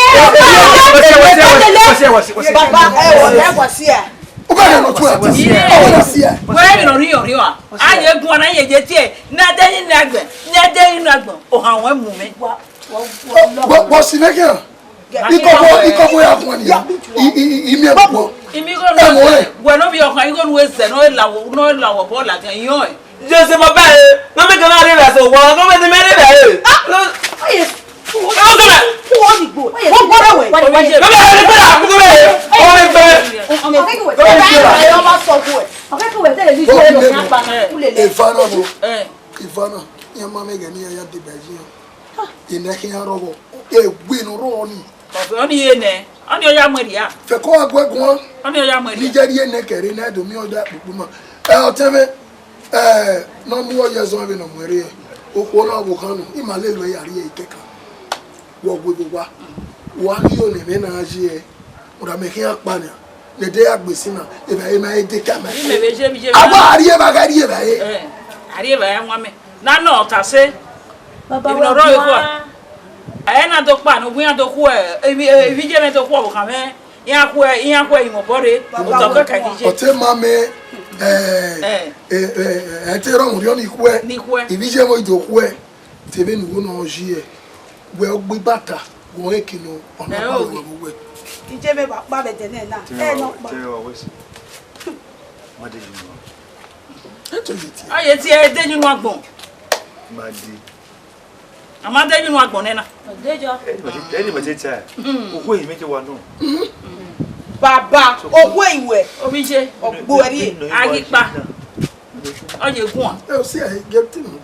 Wẹsiẹ, wẹsiẹ, wẹsiẹ, wẹsiẹ, wẹsiẹ, wẹsiẹ. Baba, ẹ wọ, ẹ wọ si ẹ. U ka ya nọ tu ẹ. Ọ wẹ na si ẹ. Wẹ emwi ne ọ rhie, ọ rhie a. A ye guan na ye je tie. Ne a de ni na gbẹ, ne a de ni na gbẹ. Ohan wẹ mu mẹ. Wa, wa, wa, wa, wa si nẹ khian. Ikọbọ, ikọbọ ya guan nia. I, i, i, i miẹn bọ. Imi igho nu, ẹmọ rẹ. Wẹ ne ovbi ọkhan, igho nu zẹ, ne ọ la wọ, ne ọ la wọ bọ ladian, iyọn ẹ. Joseph, baba ẹ, ne ọ mẹ ka na rre vbe ẹse owa, ne ọ mẹ ne mẹ rre vbe ẹ. Ah, no. Oye, ọgọ mẹ. Wọ́n ní gbò. Wọ́n gbọ́dọ̀ wẹ̀. Baba ẹ, ọmọ rẹ gbẹ. Ọmọ rẹ gbẹ. Ọmọ rẹ gbẹ. Ọmọ rẹ gbẹ. Ọmọ rẹ gbẹ. Ọmọ rẹ gbẹ. Ọmọ rẹ gbẹ. Ivana, Ivana, iran ma mwẹ ẹghẹ ne iran ya deba ẹre iran. Enẹ khian rrọọ, egbe ne ọ rrọọ ni. Ọfẹ, ọnii re nẹ, ọnii ọ ya mu ẹre a. Fẹko wa gu ẹ guan. Ọnii ọ ya mu ẹre. Ne I je rhie nẹ kẹre ne a do miẹn ọdọ kpokpo ma. Ẹ, ọtẹn mwẹ, ẹ, ne ọ mu ọ ye ẹzọ vbene ọ mu ẹre, okhuo na ọvbokhan nọ, ima lele uẹ ya rrie ẹre kẹkan. Wẹ ọ gu ẹvbo owa, wa rhie ne ẹmwẹ na ye ẹre, ọna mẹ khian kpa nian, ne ẹdẹ ya gbe sin na, evba ẹre ma he de ka ma. Imẹ vbe ye, vbe ye. A wa rhie evba gha rhie evba ẹre. Ẹ, a rhie evba ẹre wan mẹ. Na nọ ọta sẹ. Baba, emwi ne ọ rrọọ ekhua. Ẹ na do kpa ne uwu iran do khu, ivbi, ivbi iye mwẹ do khu ọvbokhan mwẹ, iran khu, iran khu ẹre mu obọ rre, otọ kẹkẹ ghi ye. Ọtẹn ma mẹ, ẹ, ẹ, ẹ, ẹ, te rọmwẹ orhiọn ni khuẹ, ni khuẹ. Ivbi iye mwẹ do khuẹ, te vbene uwu nọ ye, wẹ ọgba ibata, wẹ ọnrẹn eke nọ, ọ na kpa wẹ vbe uwẹ. Iye mwẹ vbe kpa vbe ẹdẹ nẹ na, ẹ nọ kpa. Ma de yi nọ. Ọ ye tie ẹdẹ yi unu agbọn. Ma de. A ma de yi unu agbọn nẹ na. Ẹni mẹ te ta. Okhuo ehi mẹ te wa nọ. Baba, okhuo ehi wẹ. Ovbi iye. Ọgbo ẹre. Aghi kpa. Ọ ye guan. Ẹ, o si ẹ, get him.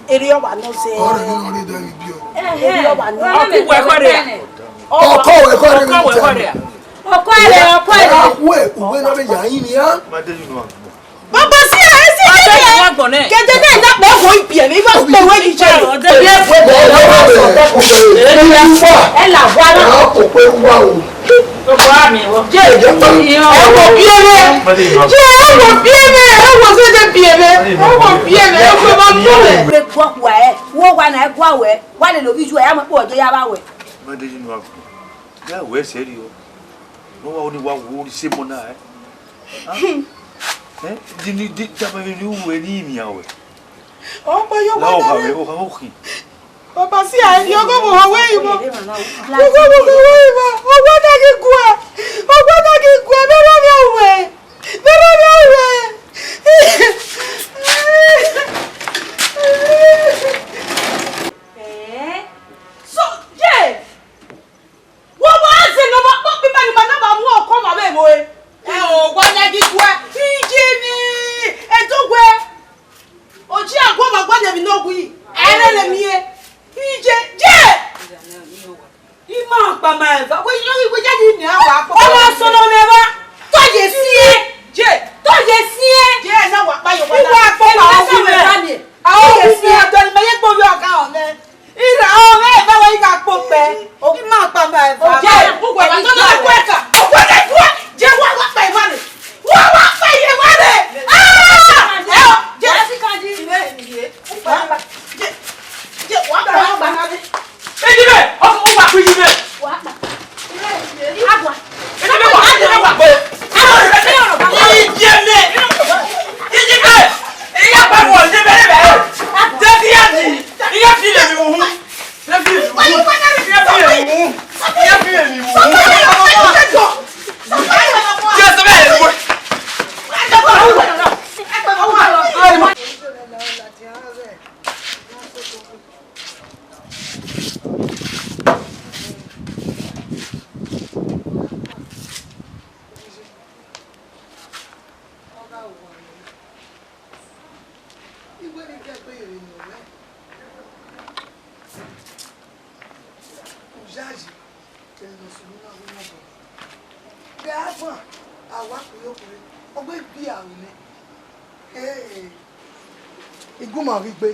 Erriọ ọmwa nọ zẹ. Ọrẹ ne ọ rhie dẹ vbe ibiọ. Erriọ ọmwa nọ. Ọkọ uwẹ khọrre a? Ọkọ uwẹ khọrre a? Ọkọ uwẹ khọrre a? Ọkọ ẹre, ọkọ ẹre. Uwẹ, uwẹ ne ọ vbe ya yin nian. Baba, si ẹ, si ẹ, si ẹ. Kẹdẹ ne na kpẹ wo ibiẹ vbe, iwa kpẹ wo ibiẹ. Ẹ la wa na. Ẹ wo biẹ vbe. Je, ẹ wo biẹ vbe, ẹ wo zẹdẹ biẹ vbe. Ẹ wo biẹ vbe, ẹ wo ma nọ vbe. Vbe guọ kua ẹ, wo wa na ẹ gua wẹ, wa lele ovbi iye ẹ, a ma kpe ọdọ ya vba wẹ. Ma de yi nu agbọn. Ya wẹ sẹ rriọ. Ne ọ wa ni wa wo ni se mọ na ẹ. Ẹ? Di ni, di, tama emwi ne u ru ẹre ne I miẹn ruẹ. Ọ kpa yọ wa la wẹ, ọ kha okhin. Baba, si a, ẹni ọgọ vbe ohan wẹ yi mọ. Ọgọ vbe ohan wẹ yi mọ. Ọgọ na ghi gua. Ọgọ na ghi gua. Mẹ rọ vbe ruẹ. Mẹ rọ vbe ruẹ. Eh? So, yeah. Wa wa zẹ ne ọ ma kpọkpa ima ni ma na ma mu ọkọ ma vbe vbo e. Ẹ o, wa lẹ ghi guẹ. Iye ni, ẹdẹ wẹ. Oji aguọ ma gualọ emwi ne ọ wi. Ẹrẹ lẹ miẹn. Iye, ye! I ma kpa ma eva. Wẹ, wẹ, wẹ, ya di miẹn awa kpọ. Ọmọ sọnọ mẹ wa. Tọ ye si ẹ. Ye. Tọ ye si ẹ. Ye, na wa kpa yo wa. Iwa kpọ ma. Ẹ, na wa kpa ma. Aho ye si ẹ. Tọ ni mẹ ye kpo yo ka ọ nẹ. Ira ọ mẹ eva wa i ka kpo pẹ. I ma kpa ma eva. Ye, u wa tọ na ku ẹ ka. Ku ẹ ka. Je wa wa kpa eva nẹ. Wa wa kpa eva nẹ. Ah! Ẹ, je si ka di. Ire, ire. U kpa eva. Je, je, wa kpa, wa kpa na de. Ejibe, ọkọ, wa kpa Ejibe. Wa kpa. Agua. Ejibe, wa, Ejibe, wa kpa. Ejibe, Ejibe, iya kpa wọ, Ejibe, Ejibe. Debi ya di, iya fi le mi wu. Debi ya di, iya fi le mi wu. Iya fi le mi wu. Jesu, bẹ́ẹ̀ ni wọ́n. Iwẹ ni kẹgbe rere ne ọ rẹ. U yayi, ẹre ne ọ sunu na wu nọbọ. Vbe a fan, a wa kpirokpiro, ọ gbe gbe aro nẹ. Ee, I gu ma ghi gbe.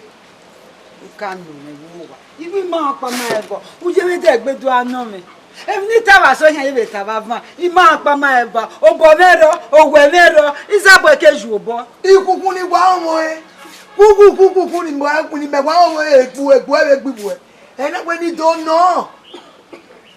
U ka nọ mwẹ vbe uwu owa. I wi ma kpa ma ẹvbo, u ye vbe dẹ gbe do a nọ mwẹ. Emwi ne I tama so hia ye vbe tama van, I ma kpa ma eva, obọ mwẹ rrọọ, owẹ mwẹ rrọọ, izabọ ke ju obọ. Ikuku ni wa ọmọ ẹre, kuku kuku ni mẹ wa ọmọ ẹre egbu egbu ẹvbe egbe ibuẹ. Ẹna wẹ ni do nọ.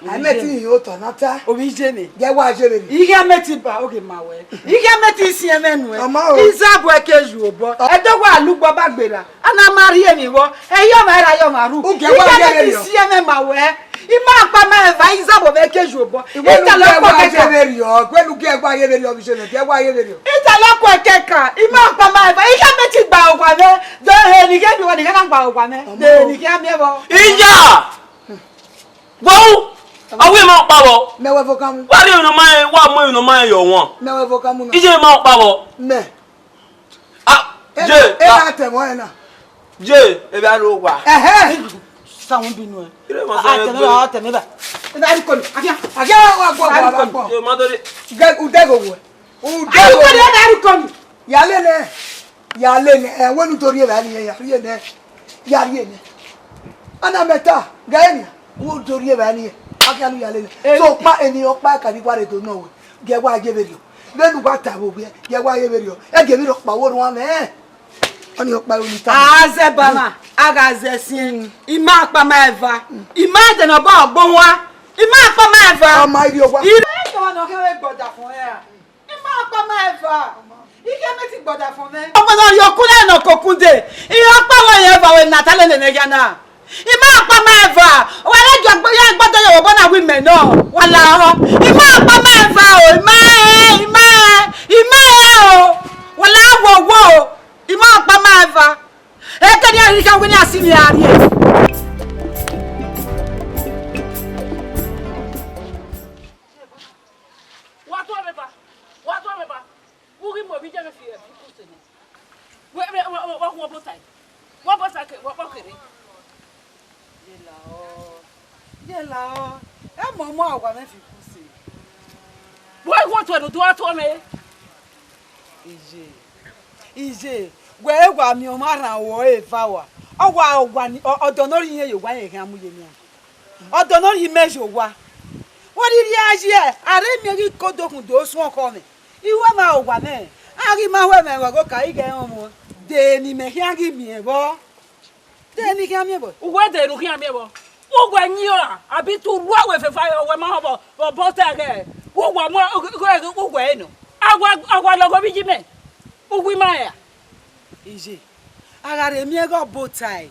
A mẹ ti hin otọ na ta. Ovbi Jene. Ghẹ wa je vbe ni. Ighe mẹ ti ba oge ma wẹ. Ighe mẹ ti siẹn mwẹ nuẹ. Ọmọ o. Izabọ ke ju obọ. Ẹdẹ wa lugbo ba gbera. A na ma rhie emwi vbọ, ẹ i ye ọmwa ra ye ọmwa ru. Ugẹ wa ye vberriọ. Isi ẹmwẹ ma wẹ, I ma kpa ma eva, izabọ mwẹ ke ju obọ. Iwẹ nu ugẹ wa ye vberriọ, iwẹ nu ugẹ wa ye vberriọ, bi se mẹ, ugẹ wa ye vberriọ. I ta lọ ku ẹkẹka, I ma kpa ma eva, I khẹ mẹ ti gba owa mwẹ, do he ni ghẹ mi wa ni ghẹ na gba owa mwẹ, de ni ghẹ miẹn vbọ. Iya! Wẹu, ọ wẹ I ma kpa vbọ. Mẹ wẹ vbọ kamu. Wa rhie emwi ne ọ ma rẹn, wa mu emwi ne ọ ma rẹn ye ọmwa. Mẹ wẹ vbọ kamu na. Iye I ma kpa vbọ. Mẹ. Ah, ena, je, ena ah, tẹmwẹ ọnrẹn na. Je, ebe a ro wa. Ẹhẹ. Sa wọn binu ẹ. Ire ma sa. Ah, tẹmwẹ ba, tẹmwẹ ba. Ebe a ri kọni. Agia. Agia wa gbọ, wa gbọ. Je ma do re. Ge, u dẹghe owẹ. U dẹghe owẹ. A ri kọni, ebe a ri kọni. Ya le nẹ. Ya le nẹ. Ẹ, wẹ ne u do rhie vbe a ni ya rhie nẹ. Ya rhie nẹ. Ana mẹ ta, ga eni. Wo do rhie vbe a ni. Agia nu ya le nẹ. Eh. So, ọkpa eni ọkpa ka ni wa re do nọ wẹ. Gie wa ye vberriọ. Vbene uwa ta vbe owiẹ, gie wa ye vberriọ. Ẹgie vberriọ ọkpa wo rua mwẹ. Ọnii ọkpa ro ni ta. A zẹ ba na, a gha zẹ siẹn. I ma kpa ma eva. I ma dẹ ne ọ ba ọgbọ wan. I ma kpa ma eva. Ọ ma rhie owa. I ma kpa ma eva. I khẹ mẹ ti gbọdafọn mwẹ. Ọmọ ne ọ rhie okun na ne ọ kokun dee. I rhie ọkpa wan ye eva vbe ne a ta lele nẹ hia na. I ma kpa ma eva, wa rẹ gie ọgbe-, ya gbọdọ ye obọ na wi mẹ nọ, wa la họ. I ma kpa ma eva o, I ma rẹn, I ma rẹn, I ma rẹn o, wa la wo wo o, I ma kpa ma eva. Ẹkẹ ne iran rhirhi khian wẹ ne iran si ne iran rhie. Wa tuẹ mwẹ ba, wa tuẹ mwẹ ba, u ghi mu ovbi iye mwẹ fi, fi kuse nẹ. Wẹ, wẹ, wẹ, wẹ, wẹ khuẹ obọ tae. Wẹ obọ tae ke, wẹ obọ kere. Ye lahọ, ye lahọ. Ẹ mọ ọmọ owa mwẹ fi kuse. Wẹ wẹ tuẹ ne u do tuẹ mwẹ. Iye, iye, wẹ wa miẹn ọmwa rhan ruẹ eva wa. Ọ wa, ọ wa ni, ọ, ọdọ ne ọ rhie irẹn ye owa rẹn khian mu ye nian. Ọdọ ne ọ rhie imẹ ye owa. Wẹ rhirhi a ye, a rhe miẹn ghi kodo khun do suẹn ọkhọ mwẹ. Iwẹ ma owa mwẹ, a ghi ma ho ẹmwẹ vbe ọghe oka ighe ẹmwẹ, de ne imẹ khian ghi miẹn vbọ? De ne I khian miẹn vbọ? Uwẹ de ne u khian miẹn vbọ? Uwẹ yin ọra, abi te u ru ẹwe fẹfẹ, ọwẹ ma họn vbọ, vbe obọ tae ghẹ, uwa mu uwẹ nọ. A wa, a wa lọghọ vbe iye mẹ, uwu ima ra? Iye, a gha rhe miẹn ghe obọ tae,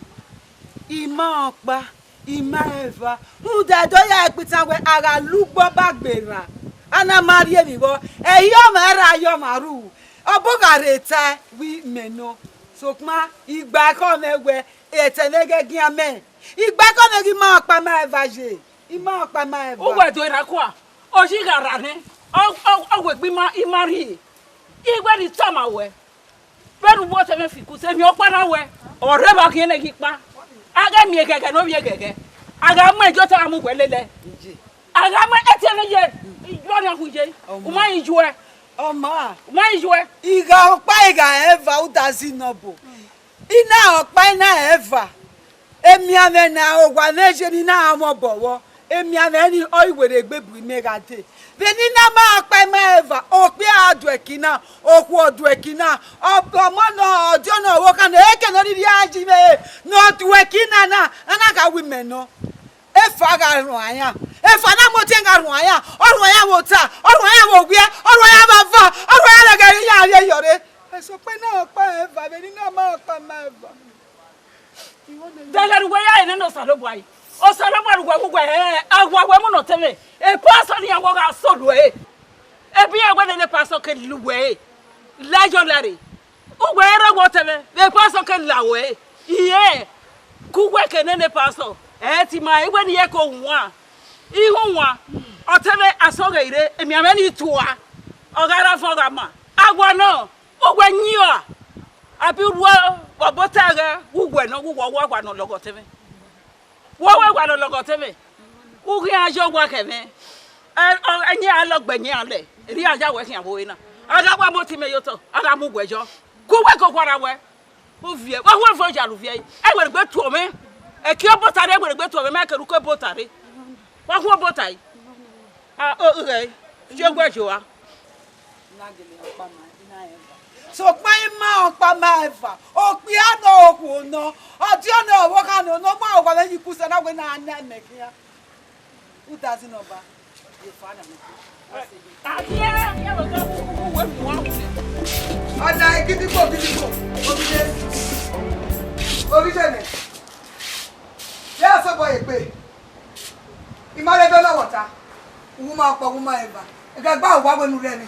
ima ọkpa, ima eva, rhunmwuda ẹdẹ ọ ya ẹkpitan wẹẹ a gha la ugbo ba gberra, a na ma rhie emwi vbọ, ẹ i re ọmwa erha ye ọmwa ru, ọ bọ gha rhe tae wẹẹ imẹ nọ. Sokpan igba ekhọe mwẹ wẹẹ, ẹtẹ mwẹ ghẹ gian mẹ, igba ekhọe mwẹ ghi ima ọkpa ima eva ye, ima ọkpa ima eva. Uwẹ do erha kua, ọ yi gha ra nẹ, ọ, ọ, ọ wegbe ima, ima rhie, iwẹ ni tama wẹ. Vbene uwu ọtẹn mwẹ fi ku sẹ emwi ọkpa na wẹ, ọ rre evba khian nẹ ghi kpa. A gha miẹn ghẹghẹ ne ovbi ẹghẹghẹ, a gha mu ẹjọ ta, a mu wẹ lele. A gha mu ẹtiẹ ne ye, iyuẹ ọnii khu ye, u ma i yuẹ, ọ ma, u ma i yuẹ. I gha ọkpa, I gha eva, udazi nọ obo. I na ọkpa, I na eva. Emianmwẹ ne owa mwẹ ye ne I na mwẹ obọ vbọ, emianmwẹ ni ọ i werriẹ egbe bu imẹ gha dee. Vbene I na ma ọkpa, I ma eva, okpia a duẹki na, okhuo duẹki na, ọ, ọmọ nọ, ọdiọn nọ, ọvbokhan nọ, eke ne ọ rhirhi a yi mwẹ, ne ọ duẹki na na, a na gha ru imẹ nọ. Efa gha rhuan iran, efa na mu otiẹn gha rhuan iran, ọ rhuan iran vbe ota, ọ rhuan iran vbe owiẹ, ọ rhuan iran vbe ava, ọ rhuan iran vbe ẹghẹ ne iran rhie yọ rre. Ẹsọkpa, I na ọkpa, I ma eva, vbene I na ma ọkpa, I ma eva. Dẹghẹ ne uwẹ ya rẹn nene Osanobua yi, Osanobua ne uwẹ vbe uwẹ, a wa wẹ mu ne ọtẹn mwẹ, e pastor ne iran wẹ ọ gha solu ẹre, ebi iran wẹ nene pastor ke lu uwẹ ẹre, la yọ la rre, uwẹ rre wẹ ọtẹn mwẹ, vbe pastor ke la ruẹ ẹre, iye, ke uwẹ ke nene pastor, ẹ ti ma, iwẹ ne irẹn ke owan, ihuan, ọtẹn mwẹ asọghẹ ire, emianmwẹ ni tua, ọ gha ra fọ gha ma, a wa nọ. Uwẹ yin a, abi ruẹ vbe obọ ta ẹghẹ, uwẹ nọ, uwẹ wa wa ne ọ lọghọ ọtẹn mwẹ. Wẹ wa wa ne ọ lọghọ ọtẹn mwẹ. U khian ye owa khẹ mwẹ. Ẹ, ọ, ẹyin a lọgbẹ ẹyin a lẹ. Erriọ a ya wẹ khian vbe ore na. A gha wa mu oti mẹ ye otọ, a gha mu uwẹ yọ. Gu uwẹ ke owa ra wẹ. U viẹ, wa hu ẹvbo ya lu viẹ. Ẹ wẹ gbe tuọ mwẹ. Ẹ ke obọ ta rre, ẹ wẹ gbe tuọ mwẹ, ma kere uko obọ ta rre. Wa hu obọ ta yi. A, o, ghẹ, je wẹ yo a. Na gele ọkpa ma, I na eva. Sokpan I ma ọkpa ma eva. Okpia nọ, okhuo nọ, ọdiọn nọ, ọvbokhan nọ, ne ọ ma owa mwẹ ye ikusẹ na wẹ na na mẹ khian. Udazi nọ ba. Ye fa na mẹ. Ọna gidigbo, gidigbo, ovije, ovije nẹ. Ye a sẹ obọ ye egbe. I ma rre ẹdẹ na wọta, uwu ma ọkpa, uwu ma eva, ẹghẹ gba owa wẹ ne u rre emwi.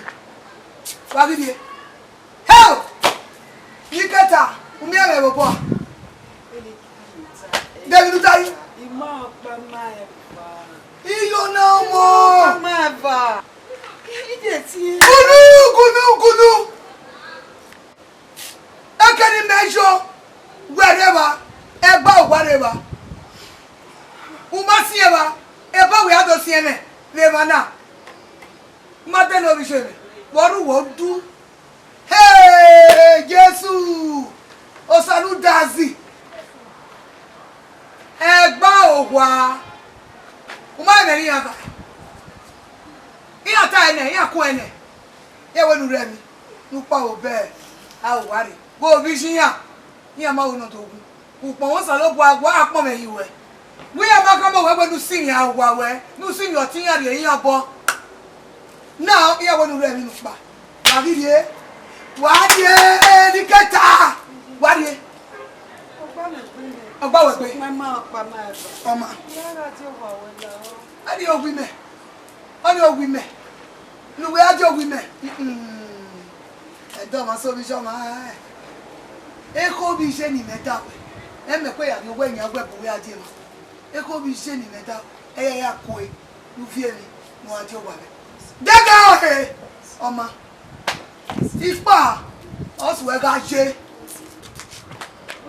Wa ghi rrie. Hell! Niketa, u miẹn mwẹ vbe obọ a? De emwi ne u ta yi? I ma ọkpa ma eva. Iyo na ọmọ. Ọkpa ma eva. Ide tie. Gunu, gunu, gunu. Eke ne imẹ yọ, wẹ rre evba, ẹgba owa rre evba. U ma siẹn evba, ebo wẹ a do siẹn mwẹ vbe emwa na. Ma dẹ ne ovbi iye mwẹ, vbe ọ rre uwẹ odu. Hey, Jesu! Osanudazi! Ẹgba owa! U ma rẹn ne iran gha? Iran ta ẹnẹ, iran kun ẹnẹ. Iran wẹ ne u rre emwi, ne u kpao obẹ, a ru uwa rre. Vbe ovbi iye iran, iran ma ru ne ọ do wu. Ukpọn Osanobua, wa kpọnmwẹ yi wẹ. Wẹ iran ma khama wẹ wẹ ne u sinmwi a ru uwa wẹ, ne u sinmwi ọtẹn iran rhie iran obọ. Na iran wẹ ne u rre emwi ne u kpa. Wa ghi rrie, wa rrie, Niketa, wa rrie. Ọgba wẹ gbe. Ọma. A rrie owi mẹ. Ọ ni owi mẹ, ne uwẹ a die owi mẹ. Mm-mm. Ẹdẹ ọmwa sẹ ovbi iye ọmwa. Ekhọe ovbi iye ne imẹ da wẹ, ẹ mẹ kue ya rhie owẹ yan wẹ bu uwẹ a die emwa. Ekhọe ovbi iye ne imẹ da wẹ, ẹ ya ya kue ne u viọ emwi ne u gha die owa mwẹ. Dẹgẹ ọhe, ọma, ikpa, ọ sẹ uwẹ gha ye.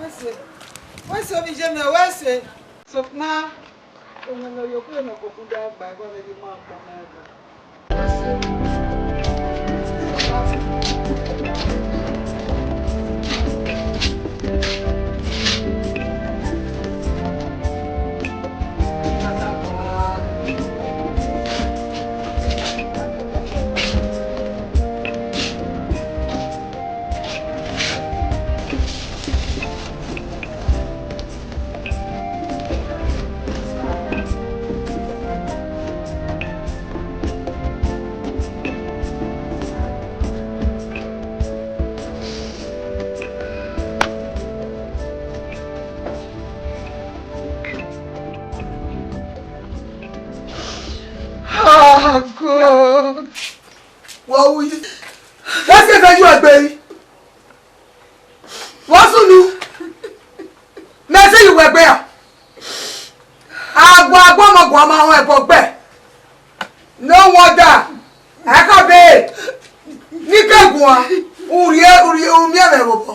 Wẹ sẹ, wẹ sẹ ovbi iye mwẹ, wẹ sẹ. Sokpan, Ọmọ ne ọ ye okhuo ne ọ koko da gba ẹvbo vbe ghi ma ọkpa na ẹvbo. Ah, God. Wọ wu yi. Wẹ sẹ vbe yu egbe yi. Vbọ sunu, mẹ sẹ ye uwẹ gbe ra? Agbọn agbọn ọmọ guan ma họn ẹbọ gbẹ. No wonder, ẹkọ be, ne I ke guan, u rhie, u rhie, u miẹn mwẹ vbe obọ.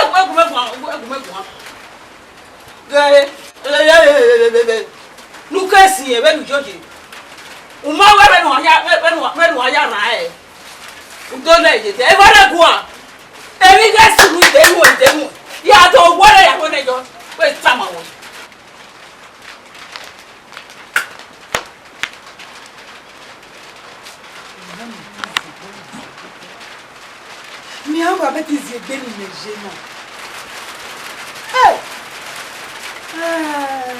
ẹgu mẹ guan, ẹgu mẹ guan. Ghe, ne u ke si ẹn vbene u yoye. U ma wẹ vbene uwa ya, vbene uwa, vbene uwa ya rran ẹre. U do nẹ ye te. Evba na guan. Emwi ghe sunu ide mu, ide mu. Ya do wọrẹ ya wẹ nẹ yọ. Wẹ tama wẹ. Mẹ a wa vbe te zi egbe ne imẹ ye na. Hey! Hey!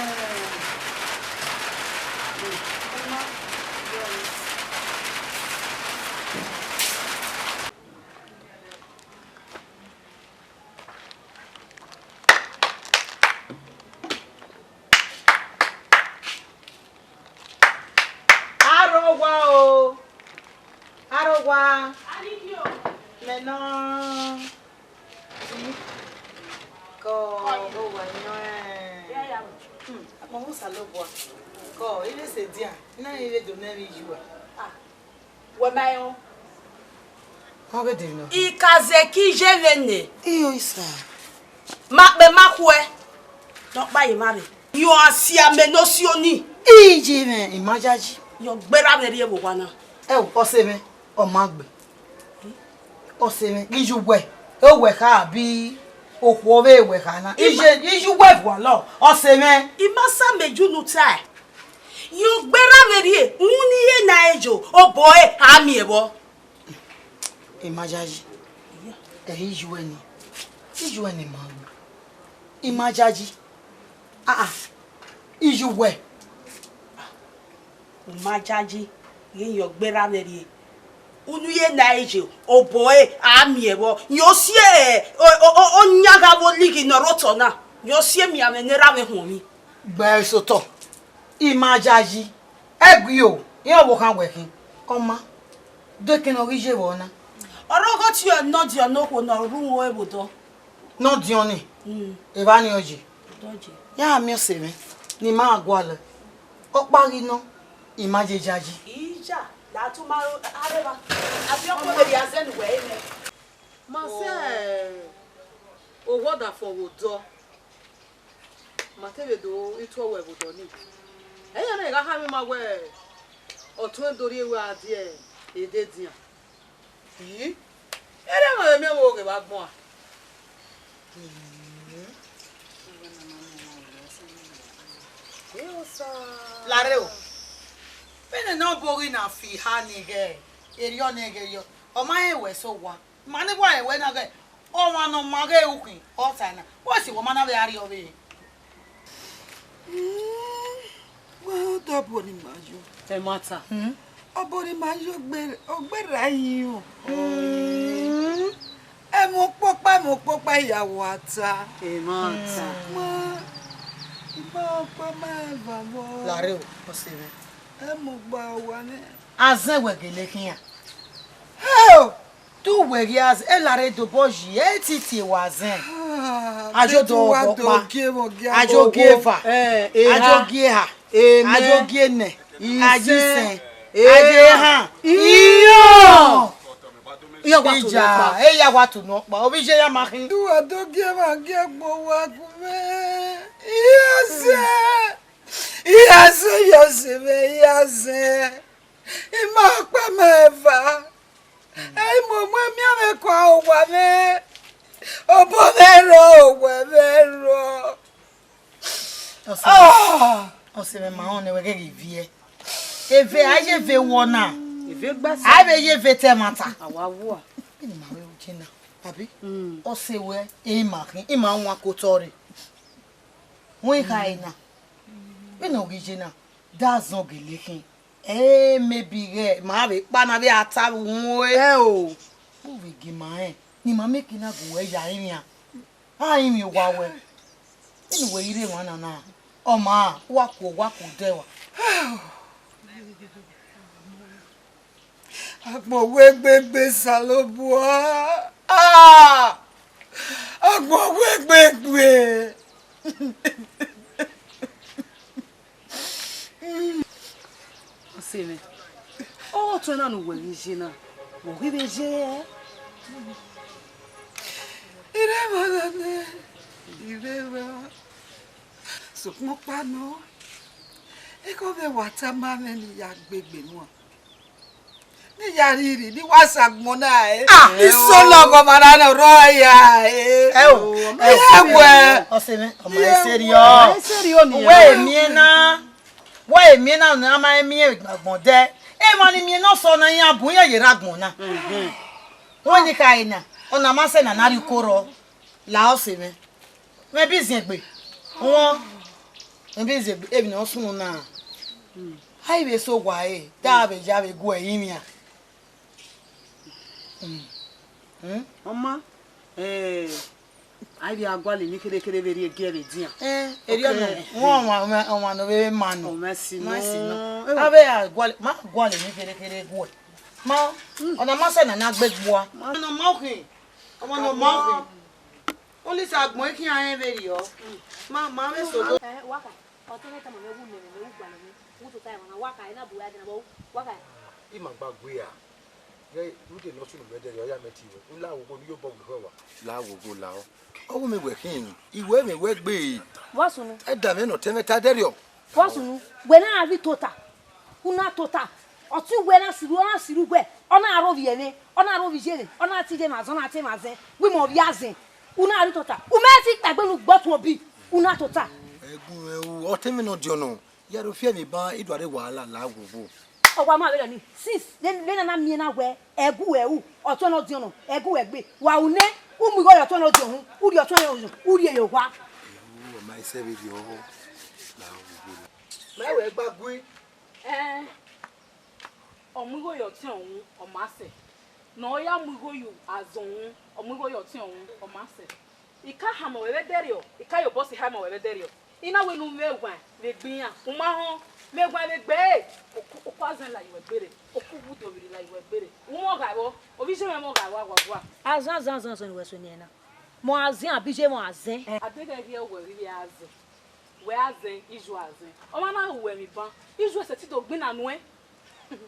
Arowa o, arowa. Mẹ nọ. Kọ, owa yan. Hmm, akpọnmwẹ Osanobua. Kọ, I vbe sẹ edian, I na rẹn vbe do nẹ vbe iye uwa. Wẹ ma rẹn o. Ọ ghe de nọ. I ka zẹ ke iye mwẹ nẹ. Iyo, isa. Ma kpe ma khuẹ. Ne ọ kpa ye emwa rre. Yọ a si amẹ ne ọ si oni. Iye mwẹ, I ma yayi. Yọ gberra vbe rrie vbe owa na. Ẹo, ọse mwẹ, ọ ma gbe. Ọse mwẹ, ghi yu wẹ, owẹ kha bi okhuo vbe wẹ kha na. Iye, ghi yu wẹ gualọ, ọse mwẹ. I ma sa mẹ yu ne u tae. Yọ gberra vbe rrie, unu iye na e yo, obọ ẹre a miẹn vbọ. I ma yayi. Ẹ i yu ẹre ni. I yu ẹre ni ma ru. I ma yayi. Ah, ah. I yu wẹ. U ma yayi, ghe yọ gberra vbe rrie. Unu iye na e yo, obọ ẹre a miẹn vbọ. Yọ si e, o, o, o, ọ yan gha vbe olighi ne ọ rre otọ na. Yọ si emianmwẹ ne erha mwẹ huọnmwi. Gbe ẹre sẹ otọ. I ma yayi. Ẹguio, iran ọvbokhan wẹ khin. Ọ ma. Do ekẹn ne ọ ghi ye vbọ na. Ọ rre ọghe ọtiọnrẹn ne ọ diọn ne okhuo ne ọ ru uhunmwu ẹre vbe odọ. Ne ọ diọn ni? Mm. Evba ni ọ ye. Odọ ye. Ya miẹn ọse mwẹ, ne I ma gualọ. Ọkpa ghi nọ, I ma ye yayi. Iya, la tu ma aro evba. Abi ọkpa vbe rhie azẹ ne uwẹ re nẹ. Ma sẹ owa ọdafọn vbe odọ. Ma te vbe do ituẹ wẹ vbe odọ ni. Ẹyan na gha khama ima wẹ, ọtuẹn do rhie wẹ a die ededian. Ii, erha mwẹ vbe miẹn vbe oghe vbe agbọn a? Ii. Ii, osa. Larre o. Vbene ne ọ bọ ghi na fi ha ni ghẹ, erriọ ne ghẹ yọ, ọ ma rẹn wẹ sẹ owa. Ma ne wa rẹn wẹ na ghẹ, ọmwa ne ọ ma ghẹ ru khin, ọ ta na. Wẹ si wẹ ọ ma na vbe a rrie ọvbehe. Mm, wẹ ọ da bu ọni ma yo. Ẹmwata. Hmm? Ọbo ne ima yo gbe, ọ gberra yi o. Mm. Ẹmwẹ ọkpọkpa, ẹmwẹ ọkpọkpa ya wa ta. Emwa ta. Ma, ima ọkpa ma eva vbọ. Lare o, ọse mwẹ. Ẹmwẹ ọgba wa nẹ. Azẹn wẹ gele khian. Heo! Te uwẹ ghi a, e lare dobọ yi, e titi wa zẹn. Ah, a yo do wa do ọkpa. Gie vbọ, gie a yo gie eva. Eh, eha. A yo gie eha. Emẹ. A yo gie enẹ. Isẹn. A yo isẹn. Eha. A yo eha. Iyọ. Iyọ wa tu nọkpa. Ija, e ya wa tu nọkpa. Ovbi iye ya ma khin. Te uwa do gie eva gie agbọn wa gu mwẹ. Iya zẹ. Iya zẹ, iya zẹ mwẹ, iya zẹ. Ima ọkpa ma eva. Ẹ i mu mu emianmwẹ kua owa mwẹ, obọ mwẹ rrọọ, owẹ mwẹ rrọọ. Ọse mwẹ, ah, ọse mwẹ, ma rẹn ne wẹ ghẹ ghi viẹ. Eve, a ye eve wọ na. Eve gba sa. A vbe ye eve te ẹmwata. A wa vua. Vbene ima vbe ru je na, abi? Mm. Ọse wẹ, e ima khin, ima wan ke otọ rre. Wẹ i khare na, vbene ọ ghi ye na, da zọn gele khin. Ẹ, maybe ghẹ ma vbe kpa na vbe a ta vbe uhunmwu ẹre. Ẹ o. U vbe gie ima rẹn, ne ima miẹn eke na gu wẹ ya rinmwian. A rinmwian owa wẹ. Vbene uwẹ i rre emwa na na, ọ ma, wa ku, wa ku odẹ wa. Agbọn wẹ gbegbe Osanobua. Ah! Agbọn wẹ gbegbe. Ọse mwẹ, ọghe ọtuẹn na ne uwẹ ghi ye na, wẹ ọ ghi vbe ye ẹe? I rre emwa na nẹ, I rre emwa. Sokpan ọkpa nọ, ekhọe mwẹ wa tama mwẹ ne I ya gbe egbe nuan. Ne I ya rhirhi, ne I wa sa agbọn na ẹre. Ah! Iso lọghọ ọmwa na ne ọ rrọọ ya ẹre. Ẹ o, ẹ o. Iye wẹ. Ọse mwẹ, ọ ma seri ọ. Ọ ma seri ọ nian. Wẹ emiẹn na, wẹ emiẹn na ne a ma miẹn agbọn dẹ. Emwa ni miẹn ne ọ sẹ na iran bun iran ye rre agbọn na. Mhm. Wẹ ne I khare na, ọna ma sẹ na, na rhie uko rrọọ. La ọse mwẹ. Mwẹ bi ziengbe. Wọn. Mwẹ bi ziengbe, emwi ne ọ sunu na. A i vbe sẹ owa ẹre, da vbe ya vbe gu ẹre rinmwian. Mm. Mm. Ọ ma, eh, a i vbe a gualọ emwi kherhe kherhe vbe rhie gie vbe edian. Eh, erriọ nọ, okay. Wọn ọmwa, ọmwa, ọmwa ne ọ vbe ma nọ. Ọ ma si nọ. Ma si nọ. Eh. A vbe a gualọ, ma gualọ emwi kherhe kherhe gu ẹre. Ma, mm, ọna ma sẹ na na gbe gbua. Ma. Ọna ma khin. Ọmwa ne ọ ma khin. Ọmwa. Olisa agbọn i khian rẹn vberriọ. Ma, ma vbe so do. Eh, wa kha. Ọtẹn mwẹ tama mwẹ, wu nẹ mwẹ, wu gbalọ mwẹ, wu tota ẹmwẹ na, wa kha, ẹ na bu uwa ẹdẹ na, wa, wa kha. I ma gba gbe ra. Ghẹ, u de ne ọ sunu mẹ dẹrriọ, ọ ya mẹ tie ruẹ. U la wo go ne u ye obọ gbe khẹ owa. La wo go la ọ. Ọ wu mẹ wẹ khin, I wẹ mwẹ wẹ gbe. Wa sunu. Ẹdamwẹ ne ọtẹn mwẹ ta dẹrriọ. Wa sunu, wẹ na gha rri tota, u na tota, ọtẹn uwẹ na sirru, ọ na sirru uwẹ, ọ na ro vbiẹ mwẹ, ọ na ro vbiẹ mwẹ, ọ na tie emwa zẹ, ọ na tie emwa zẹ, wẹ ima ovbi azẹn, u na rri tota, u mẹ te kpaegbe ne u gbe ọtuẹn obi, u na tota. Ẹgun ẹre ru, ọtẹn mwẹ ne ọdiọn nọ, ya rhie ofiẹ mwẹ ban, I do rre wahala la wowo. Ọ wa ma vberriọ ni, since vbene a na miẹn na wẹ, ẹgu ẹre ru, ọtuẹn ne ọdiọn nọ, ẹgu ẹre gbe, wa ru nẹ, u mu igho ye ọtuẹn ne ọdiọn uhunmwu, u rhie ọtuẹn ne ọdiọn, u rhie ye owa. Ẹre ru, ọ ma i sẹ vberriọ, la wowo. Mẹ wẹ gba gui. Ẹn, ọ mu igho ye ọtiọnrẹn uhunmwu, ọ ma sẹ. Ne ọ ya mu igho ye azọn uhunmwu, ọ mu igho ye ọtiọnrẹn uhunmwu, ọ ma sẹ. I ka hama ruẹ vbe ẹdẹrriọ, I ka ye obọ sẹ hama ruẹ vbe ẹdẹrriọ. I na wẹ ne u mwẹ ẹwaẹn vbe egbe iran, u ma họn, mwẹ ẹwaẹn vbe egbe ẹre, oku, oku azẹn la ye uwẹ gbere, oku uwu do vbirri la ye uwẹ gbere. U mwẹ ọghae vbọ, ovbi iye mwẹ mwẹ ọghae vbọ aguagua. Azẹn, azẹn, azẹn, azẹn ne uwẹ so nian na. Mẹ azẹn, abi iye mwẹ azẹn. A deghẹ ghi wẹ rhirhi azẹn. Wẹ azẹn, iye uẹ azẹn. Ọmwa na ru uwẹ emwi ban, iye uẹ sẹtin do gbinna nuẹn.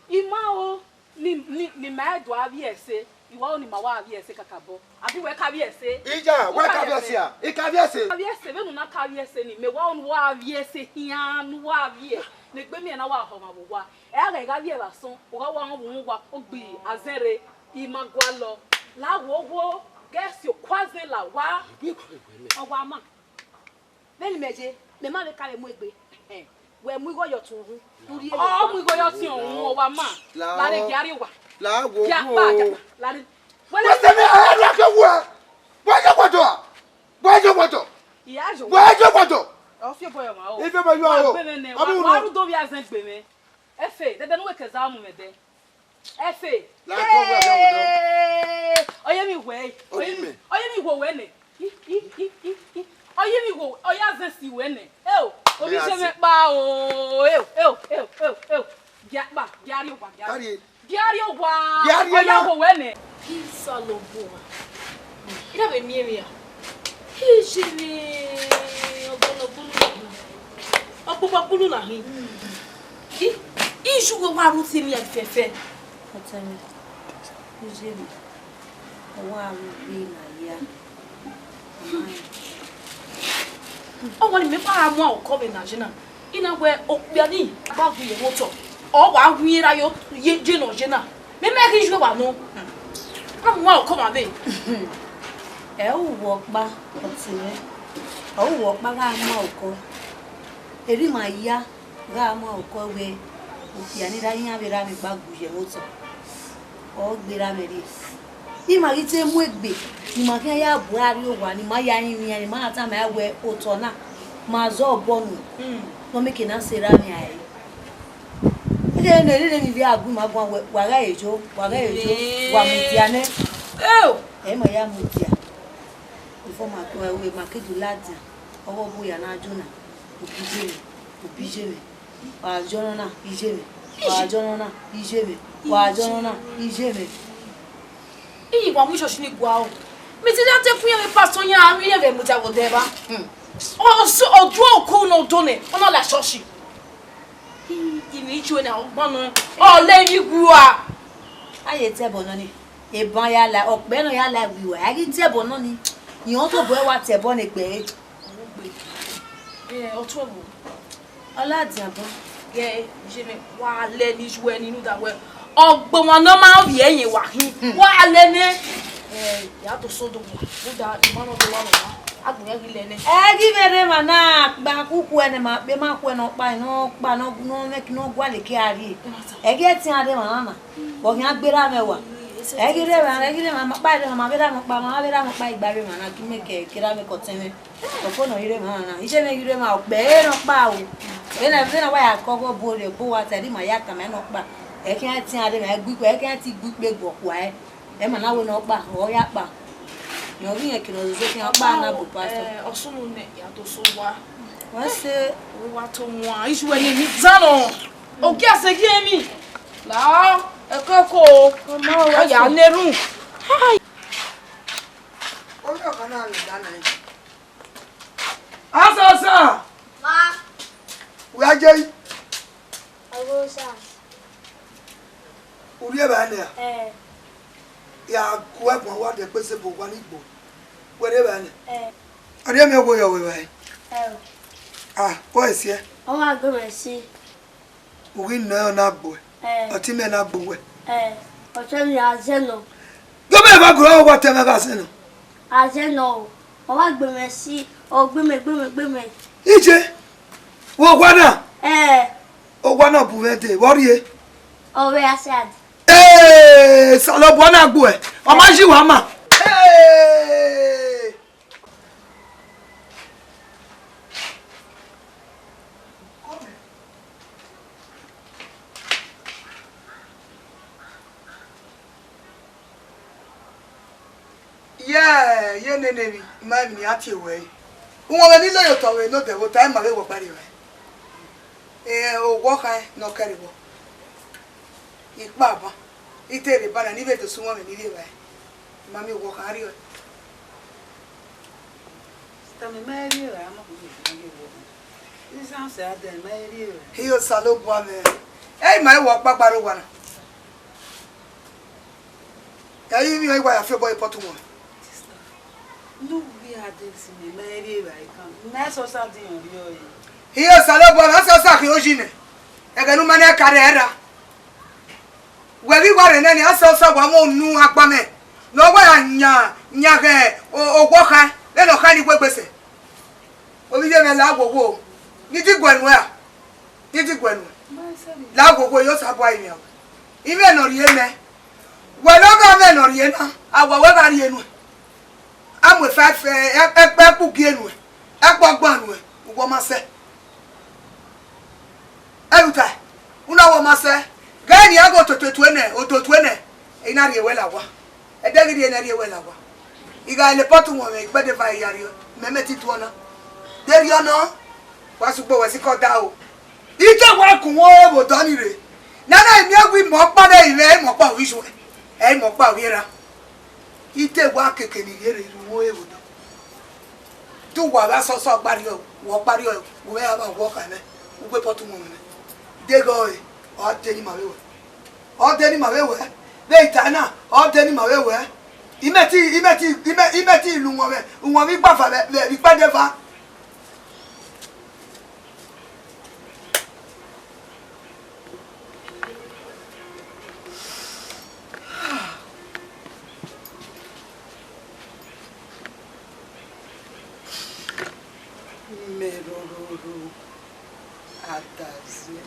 I ma ro ni, ni, ne ima do a vbiẹ ẹse, I wa ro ne ima wa vbiẹ ẹse kakabọ. Abi wẹ ka vbiẹ ẹse? Ija, wẹ ka vbiẹ ẹse a? I ka vbiẹ ẹse. Ka vbiẹ ẹse, vbene u na ka vbiẹ ẹse ni, mẹ wa ro ne u wa vbiẹ ẹse khian, ne u wa vbiẹ, ne egbe miẹn na wa họmwa vbe owa. Ẹ gha gha vbiẹ vbe asọn, u gha wa rọnmwẹ uwa, ogbi azẹn rre, I ma gualọ. La wo wo, ghẹ si oku azẹn la owa. Ọ wa ma. Vbene imẹ ye, mẹ ma vbe ka vbe mu egbe. Wẹ mu igho ye ọtiọnrẹn uhunmwu, u rhie ye owa. Ọ mu igho ye ọtiọnrẹn uhunmwu, ọ wa ma. La lare ọ. Gie a rrie owa. La wo wo. Gie a kpa, gie a kpa, lare. Wẹ sẹ mẹ, ẹ ra ke wẹ. Wẹ ye wọdọ. Wẹ ye wọdọ. Iya yo. Wẹ ye wọdọ. Ọ fi obọ ye ọmwa o. Ife ma yọ o. Wa gbe mwẹ nẹ, wa, wa ru do vbe azẹn gbe mwẹ. Efe, dede ne uwẹ ke za mu mwẹ ẹdẹ. Efe. La dọ wẹ, dọ wẹ, dọ. Ee, ọ ye emwi wẹ, ọ ye emwi, ọ ye emwi wẹ nẹ. I, i, i, i, i. Ọ ye emwi wẹ, ọ ya zẹ si wẹ nẹ. Eo, ovbi je mwẹ kpa o. Eo, eo, eo, eo, eo. Gia kpa, gia rrie owa, gia rrie. Gia rrie owa. Gia rrie owa. Ọ ya wẹ nẹ. Isalobua. I na vbe miẹn emwi a? Iye mwẹ, ọgbọnọ gbunu na hin. Ọgbọgba gbunu na hin. I, iye uwẹ wa ru si emwi a fẹfẹ. Ọtẹn mwẹ, iye mwẹ, ọ wa ru gbe na ya. Ọ wa ni mẹ gba ra mu aro kọ vbe na je na. I na wẹ okpia ni gba gu ye mwẹ otọ, ọ wa ru iran ra yo ye je nọ je na. Mẹ mẹ ghi ju wa nọ. A mu aro kọ ma vbe. Ẹ u wọ ọkpa, ọtẹn mwẹ. Ọ u wọ ọkpa gha mu aro kọ. Erha ima ya gha mu aro kọ wẹ okpia ni ra iran vbe ra vbe gba gu ye mwẹ otọ. Ọ gberra mwẹ rrie. I ma ghi te mu egbe, ne ima khian ya bu aro rrie owa, ne ima ya rinmwian, ne ima na tama wẹ otọ na, ma zẹ obọ nuẹn, ne ọ mieke ne a sẹ erha mwẹ rae. Iye ne erha mwẹ vbe a gu ima guan wẹ, wa gha re yo, wa gha re yo, wa mudia nẹ. Eo! Ẹ ma ya mudia. Before ma ke, ma ke do ladian, ọghe ọbu ya na jo na, obi iye mwẹ, obi iye mwẹ. Wa jọ nọ na, iye mwẹ. Wa jọ nọ na, iye mwẹ. Wa jọ nọ na, iye mwẹ. Iye wa mu church ni gua o. Mi ti da te kun iran vbe pastor yan, a ru iran vbe mudia vbe odẹ evba. Hmm. Ọ, ọ, ọ do oku ne ọ do nẹ, ọ na la church. Iye mwẹ, iye na, ọ gbọnnọ, ọ lẹ emwi gua. A ye te ẹbọ nọ ni, eban ya la, ọkpẹ nọ ya la wiwa, a ghi te ẹbọ nọ ni. Iran tobọ ẹre wa te ẹbọ ne egbe ẹre. Ọ ladian bọ. Ghẹ, iye mwẹ, wa lẹ ne iye uwẹ ni, rhunmwuda wẹ, ọgbe ọmwa ne ọ ma vbiẹ ẹyẹn wa khin, wa lẹ nẹ. Ẹ, ya do sẹ odọ wa, rhunmwuda ima nọ do wa nọ wa, agbọn mwẹ ghi lẹ nẹ. Ẹ ghi vbe rre emwa na kpa, kuku ẹnẹ ma kpe, ma khu ẹnẹ ọkpa, ne ọkpa ne ọ, ne ọ gualọ eke a rrie. Ẹ ghi ẹtin a rre emwa na na, ọ khian gberra mwẹ wa. Ẹ ghi rre emwa, ẹ ghi rre emwa, ma kpa rre emwa, ma vbe rre emwa ọkpa, ma vbe rre emwa ọkpa, igba rre emwa na, gie imẹ ke, ke rre emwa ke ọtẹn mwẹ. Ọfo nọ ghi rre emwa na, iye mwẹ ghi rre emwa ọkpẹ, ẹ nọ kpa o. Vbene, vbene wa ya kọ ọghe ọbu rre, ọbu wa ta, ẹre ima ya tama, ẹ nọ kpa. Ẹ khian ẹtin a rre emwa, ẹ gui ikpe, ẹ khian ẹtin gui ikpe guọkua ẹre. Ẹ ma na wẹ ne ọ kpa, ọ ya kpa. Ne ọ ghi rẹn eke ne ọ zozo khian ọkpa na bu pastor. Ẹ, ọ sunu nẹ, ya do so wa. Wẹ se. Wa to wan, iye uwẹ ni emwi dan nọ. Ogie a sẹ gie emwi. La, ẹ kẹ ko. Ọ ya ne erhunmwu. Hai. Orí ọ̀kan náà lè dáná yìí. Asọsa! Ma. Wẹ a je yi. Ọghosa. U rhie evba nẹ a? Ẹ. Ya gu ẹguọn, wa dẹ kpe sẹ ebo owa ni gbo. Wẹ rhie evba nẹ? Ẹ. A rhie mẹ wo yọ wẹ evba ẹre. Ẹ. Ah, kọ ẹsiẹ. Ọ wa gbe mwẹ si. U ghi nọ ẹre, ọ na gbe uẹ. Ẹ. Ọtẹn mwẹ na gbe uẹ. Ẹ. Ọtẹn mwẹ, a zẹ nọ. Gbe mẹ evba goro, ọ wa ọtẹn mwẹ gha zẹ nọ. A zẹ nọ o. Ọ wa gbe mwẹ si, ọ gbe mwẹ, gbe mwẹ, gbe mwẹ. Iye, vbe owa na? Ẹ. Owa na bu mwẹ dee, vbe ọ rhie? Ọ vbe a sad. Ee, Osanobua na gbe uẹ, ọ ma yi uwa ma. Ee. Ye, ye nene emwi, ima emwi ne a tie ruẹ re. Uwọnmwẹ ni lo ye otọ vbe ne odẹ vbe ota, ima vbe wọ gba rrie evbare. Eh, owa ọkhan ne ọ kẹre vbọ. I kpa ban, I te rre eba na, ne I vbe do sẹ uwọnmwẹ ne I rri evbare. Ima miẹn owa ọkhan rriọe. Sita, mẹ ma rri evbare, a ma khuẹ mẹ ma rri evbare. Isan sẹ adẹ, ma rri evbare. Iye Osanobua mwẹ. Ẹ, ima i wọ ọkpa gba rre owa na. Ẹ i mwẹ, I wa ya fi obọ ye pot wọn. Sista, ne u vbe a de si mẹ, ma rri evbare kan. Ma sẹ Osa diọn rriọ re. Iye Osanobua mwẹ, ọ sẹ Osa khian oyi nẹ. Ẹghẹ ne u ma nẹ ka rre ẹra. Wẹ ghi wa rre nẹ nia, ọ sẹ Osa wa mu unu akpa mẹ. Ne ọ wa ya yan, yan ghẹ o-, owa ọkhan, vbene ọkhan ni wegbe sẹ. Ovbi iye mwẹ, la wowo, ne I diguẹ nuẹn ra? Ne I diguẹ nuẹn? La wowo, ye Osanobua rinmwian wẹ. Imẹ ne ọ rhie mẹ, wẹ ne ọ gha mwẹ ne ọ rhie na, a wa wẹ gha rhie nuẹn. A mu five, ẹ, ẹkpẹ ẹkpu gie nuẹn, ẹkpẹ ọgbọn nuẹn, uwẹ ọ ma sẹ. Ẹvbo tae. Una wọ ma sẹ, ghẹ ne a ghe ototo tue nẹ, oto tue nẹ, I na rhie wẹ la owa. Ẹdẹ ghi rhie ne a rhie wẹ la owa. I gha le pot uwọnmwẹ, I kpẹdẹ eva ya rriọ, mẹ mẹ ti tuọ na. De rriọ nọ, wa sẹ ugbo wẹ sikẹ ọdaro. I te wa gun uwẹ vbe odọ ni rre. Nana I miẹn wẹ imẹ ọkpa nẹ, I mwẹ imẹ ọkpa ovbi iyuẹ, ẹ imẹ ọkpa ovbi erha. I te wa keke ne I rhie rre ru uwẹ vbe odọ. Te uwa vbe asọsọ gbarriọ, wẹ ọ gbarriọ, wẹ a vbe wọ kha mwẹ, u gbe pot uwọnmwẹ mwẹ. Deghẹ ọre, ọ de ne ima vbe wẹ. Ọ de ne ima vbe wẹ. Vbe I ta na, ọ de ne ima vbe wẹ. Imẹ ti, imẹ ti, imẹ, imẹ ti lu uwọnmwẹ, uwọnmwẹ igbafa vbe, vbe, vbe ikpẹdẹ eva. Mẹ roro ro, Adazie,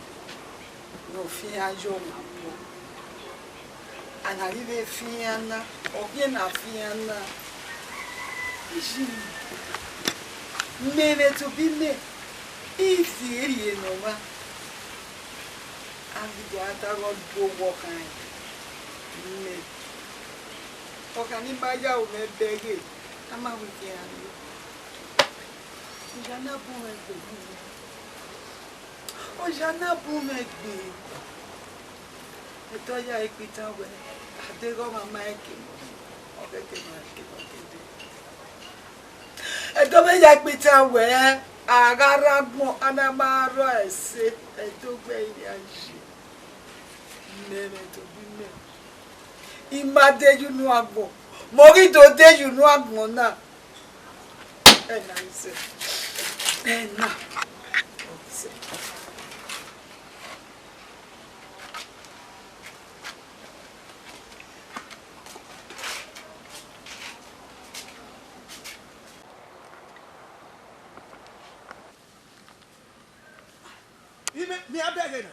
ne ọ fian ye ọmwa obọ. A na ghi vbe fian na, ọ khian na fian na. Isi, mẹ vbe tobọ imẹ, I si rhie ne ọmwa. A ghi ya da ghe ọ do wọ khan mẹ. Ọkhan ni ma ya ru mwẹ bẹghe, a ma wẹ iran rre. Oya na bu mwẹ gbe. Oya na bu mwẹ gbe. Ẹdẹ ọ ya ikpitan wẹ, a deghẹ ọmwa ma ẹe ke mọ, ọ ghẹ ke ma ke mọ ke dee. Ẹdẹ ọ ya ikpitan wẹ, a gha rre agbọn, a na ma rrọọ ẹse, ẹdẹ ogbe iran ye. Mẹ vbe tobọ imẹ, I ma de ye unu agbọn, mẹ ọ ghi do de ye unu agbọn na. Ẹna isẹ, ẹna isẹ. Imẹ, mẹ a bẹghe na.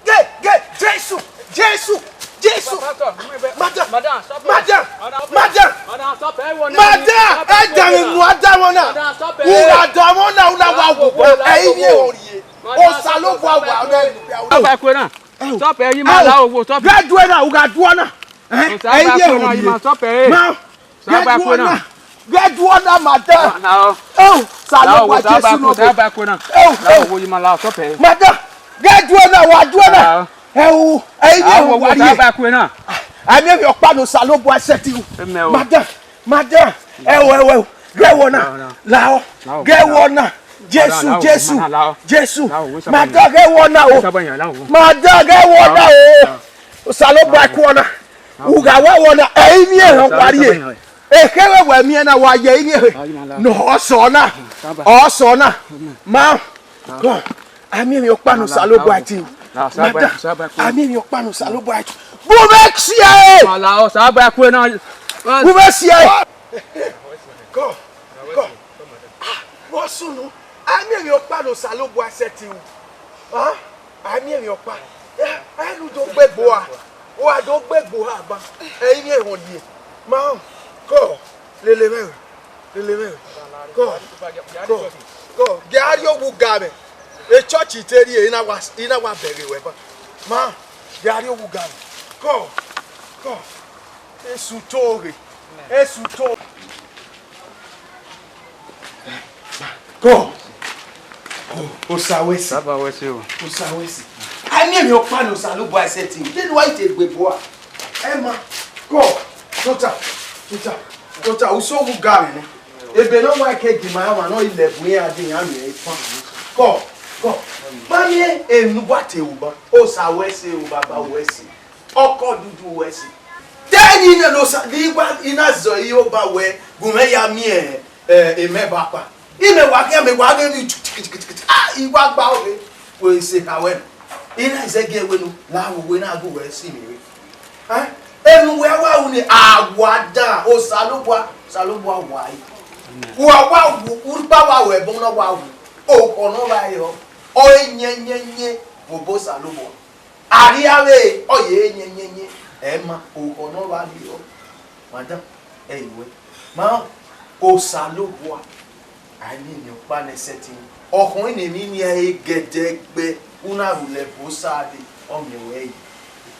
Ghe, ghe, Jesu, Jesu, Jesu. Pastor, Madam, madam, stop it. Madam, madam, madam, madam, stop it. Madam, ẹ da mwẹ unu, a da mwẹ na. Madam, stop it. U gha da mwẹ na, u na wa wo. Ẹ i ye orie. Madam, stop it. Osanobua wa, ọ na ẹ. Stop it, kue na. Stop it, yi ma la owo, stop it. Ghẹ duẹ na, u gha duọ na. Ẹ, ẹ i ye orie. Ma, ghẹ duọ na. Ghẹ duọ na, madam. Oh, Osanobua Jesu nọ. Oh, oh. Madam, ghẹ duọ na, wa duọ na. Ẹ o, ẹ i ye orie. A miẹn emwi ọkpa ne Osanobua sẹtin. Madam, madam, ẹ o, ẹ o, ghẹ wọ na, lahọ, ghẹ wọ na, Jesu, Jesu, Jesu, madam, ghẹ wọ na o, madam, ghẹ wọ na o, Osanobua ku ọ na, u gha wa wọ na, ẹ i miẹn ehẹn wa rrie, ekherhe wẹ miẹn na wa ye, ẹ i miẹn ehẹn, ne ọ sẹ na, ọ sẹ na, ma, God. A miẹn emwi ọkpa ne Osanobua tie. Madam, a miẹn emwi ọkpa ne Osanobua tie. Bu mwẹ si ẹe! Osanobua ku na. Bu mwẹ si ẹe! Kọ, kọ. Ah, vbọ sunu, a miẹn emwi ọkpa ne Osanobua sẹtin ru. Ah, a miẹn emwi ọkpa. Eh, a i ru do gbe egbe ua. Wa do gbe egbe ua ba. Ẹ i miẹn ehẹn rrie. Ma, kọ, lele mwẹ. Lele mwẹ. Kọ, kọ, kọ, gie a rrie owa uga mwẹ. Echọọchi te rrie, I na wa, I na wa bẹghe wẹ ba. Ma, gie a rrie owa uga mwẹ. Kọ, kọ, esu to ghe, esu to. Kọ, kọ, Osa wẹ sẹ. Baba wẹ sẹ o. Osa wẹ sẹ. A miẹn emwi ọkpa ne Osanobua sẹtin. Vbene wa i te gbe egbe ua. Ẹ ma, kọ, tota, tota, tota, u sẹ owa uga mwẹ nẹ. Ebe ne ọ wa ke dima ya mwa ne ọ i lẹ bu iran dee, iran miẹn fan. Kọ, kọ, ma miẹn enu wa te ru ba. Osa wẹ sẹ o, Baba wẹ sẹ. Ọkọ dudu wẹ sẹ. Te ni nene Osa, ni wa, I na zẹ ọre Oba wẹ, gu mwẹ ya miẹn, eh, emẹ ba kpa. Imẹ wa khian, mẹ wa ghe ni, ah, I wa gba ọghe. Wẹ sẹ kha wẹ. I na zẹ gie wẹ nu, la wo wẹ na gu wẹ si mi re. Eh? Enu wẹ wa ru ni, a wa dan, Osanobua, Osanobua wa yi. Wa wa wu, urhukpa wa ru ẹbọ na wa wu. Okhọ nọ wa re ọ. Ọ re yẹnyẹnyẹn vbe obọ Osanobua. Arriavbe ọ ye yẹnyẹnyẹn, ẹ ma, okhọ nọ wa re ọ. Madam, ẹ i wẹ. Ma, Osanobua, a i miẹn ọkpa nẹ sẹtin. Ọkhọe ne emwi nian re gẹdẹgbẹ, u na rhulẹ bu Osa dee, ọ miẹn ruẹ yi.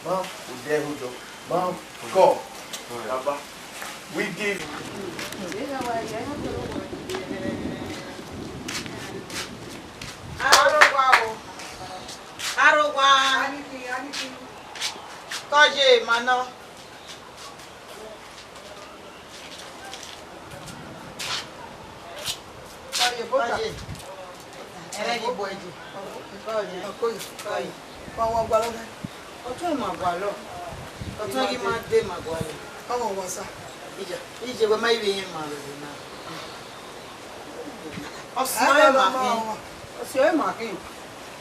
Ma odẹ rhodọ, ma kọ, baba. We give. Arowa o. Arowa. Kọye ma nọ. Kọye, bota. Kọye. Ẹrẹ ghi bu ẹe ye. Kọye. Kọye. Kọye. Wa wa gualọ nẹ. Ọtẹn ma gualọ. Ọtẹn ghi ma dee ma gualọ. Ọmọ wa sa. Ija, ije wẹ ma ivbi yẹn ma rẹ na. Ọsiọre ma khin. Ọsiọre ma khin.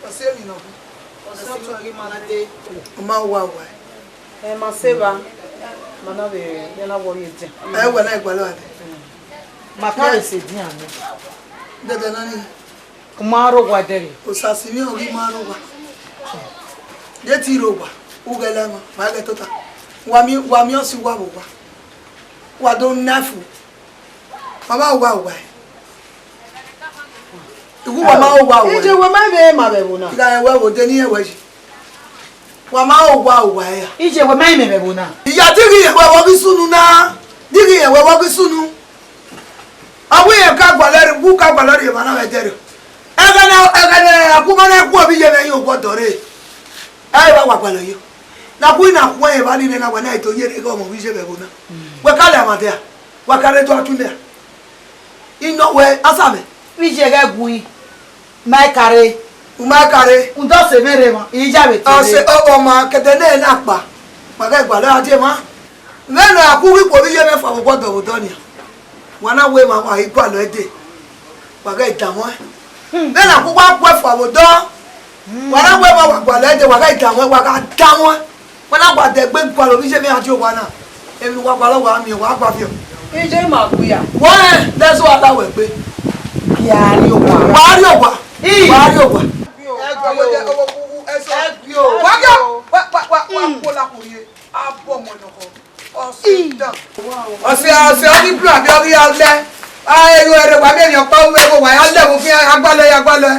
Ọsiọre emwi nọ khin. Ọsiọre ghi ma na dee. Ọ ma wa wa. Ẹ ma se evba, ma na vbe ya na wọ rrie edian. Ẹ wẹ na gualọ ade. Ma ka vbe sẹ edian nẹ. Dẹdẹ na ni. U ma rre owa ẹdẹrriọ. Osa si mwẹ ọghe I ma rre owa. De te I rre owa, u ghẹ la emwa, ma ghẹ tota. Wa miẹn, wa miẹn ọse uwa vbe owa. Wa do na fu. Wa ma owa owa. Iwu wa ma owa owa. Ije wẹ ma vbe ma vbe ẹvbo na. Ighẹ wẹ vbe odẹ ne irẹn wẹ yi. Wa ma owa owa ẹre. Ije wẹ ma imẹ vbe ẹvbo na. Iya, dighi irẹn wẹ vbe ọ ghi sunu na. Dighi irẹn wẹ vbe ọ ghi sunu. Ọ wẹ irẹn ka gualọ rre, u ka gualọ rre emwa na vbe ẹdẹrriọ. Ẹghẹ ne, ẹghẹ ne a ku ma na ku ovbi iye mwẹ ye owa ọdọ rre. Ẹ i wa wa gualọ yo. Na ku na ku ẹre evba ni nẹ na wẹ na i do ye rre ighẹ ọmọ vbe iye vbe ẹvbo na. Wẹ ka lẹ amadian, wa ka rre do atu lẹ. I nọ wẹ, Asamẹ. Vbe iye ghẹ gu i, ma i ka rre. U ma i ka rre. U do sẹ mwẹ rre emwa, I ya vbe te rre. Ọ sẹ, ọ, ọ ma kẹdẹ nẹ na kpa, ma ghẹ gualọ a die emwa. Vbene a ku ghi khuo vbe iye mwẹ fua vbe obọ dọvbodọ nian, wa na wẹ emwa wa i gualọ ẹdẹ, wa ghẹ danmwẹ. Vbene a ku wa khuẹ fua vbe odọ, wa na wẹ emwa wa gualọ ẹdẹ, wa ghẹ danmwẹ, wa gha danmwẹ. Wa na wa dẹgbe gualọ vbe iye mwẹ a die owa na, emwi ne uwa gualọ wa miẹn, wa gba viọ. Iye ma gbe a. Wẹ rẹn, de ẹzọ a la wẹ gbe. Ya rrie owa. Wa rrie owa. Ii. Wa rrie owa. Ẹgbio. Ẹgbio. Wa gha, wa, wa, wa, wa, mm, khuo la khuo rrie. Abọ mu ẹnọkhọ. Ọse dan. Ọse, ọse, ọ ghi bra vbe ọ ghi ya lẹ. A, ero ẹre wa miẹn emwi ọkpa ru ẹvbo, wa ya lẹ vbe ofian, a gbalọ, ya gbalọ.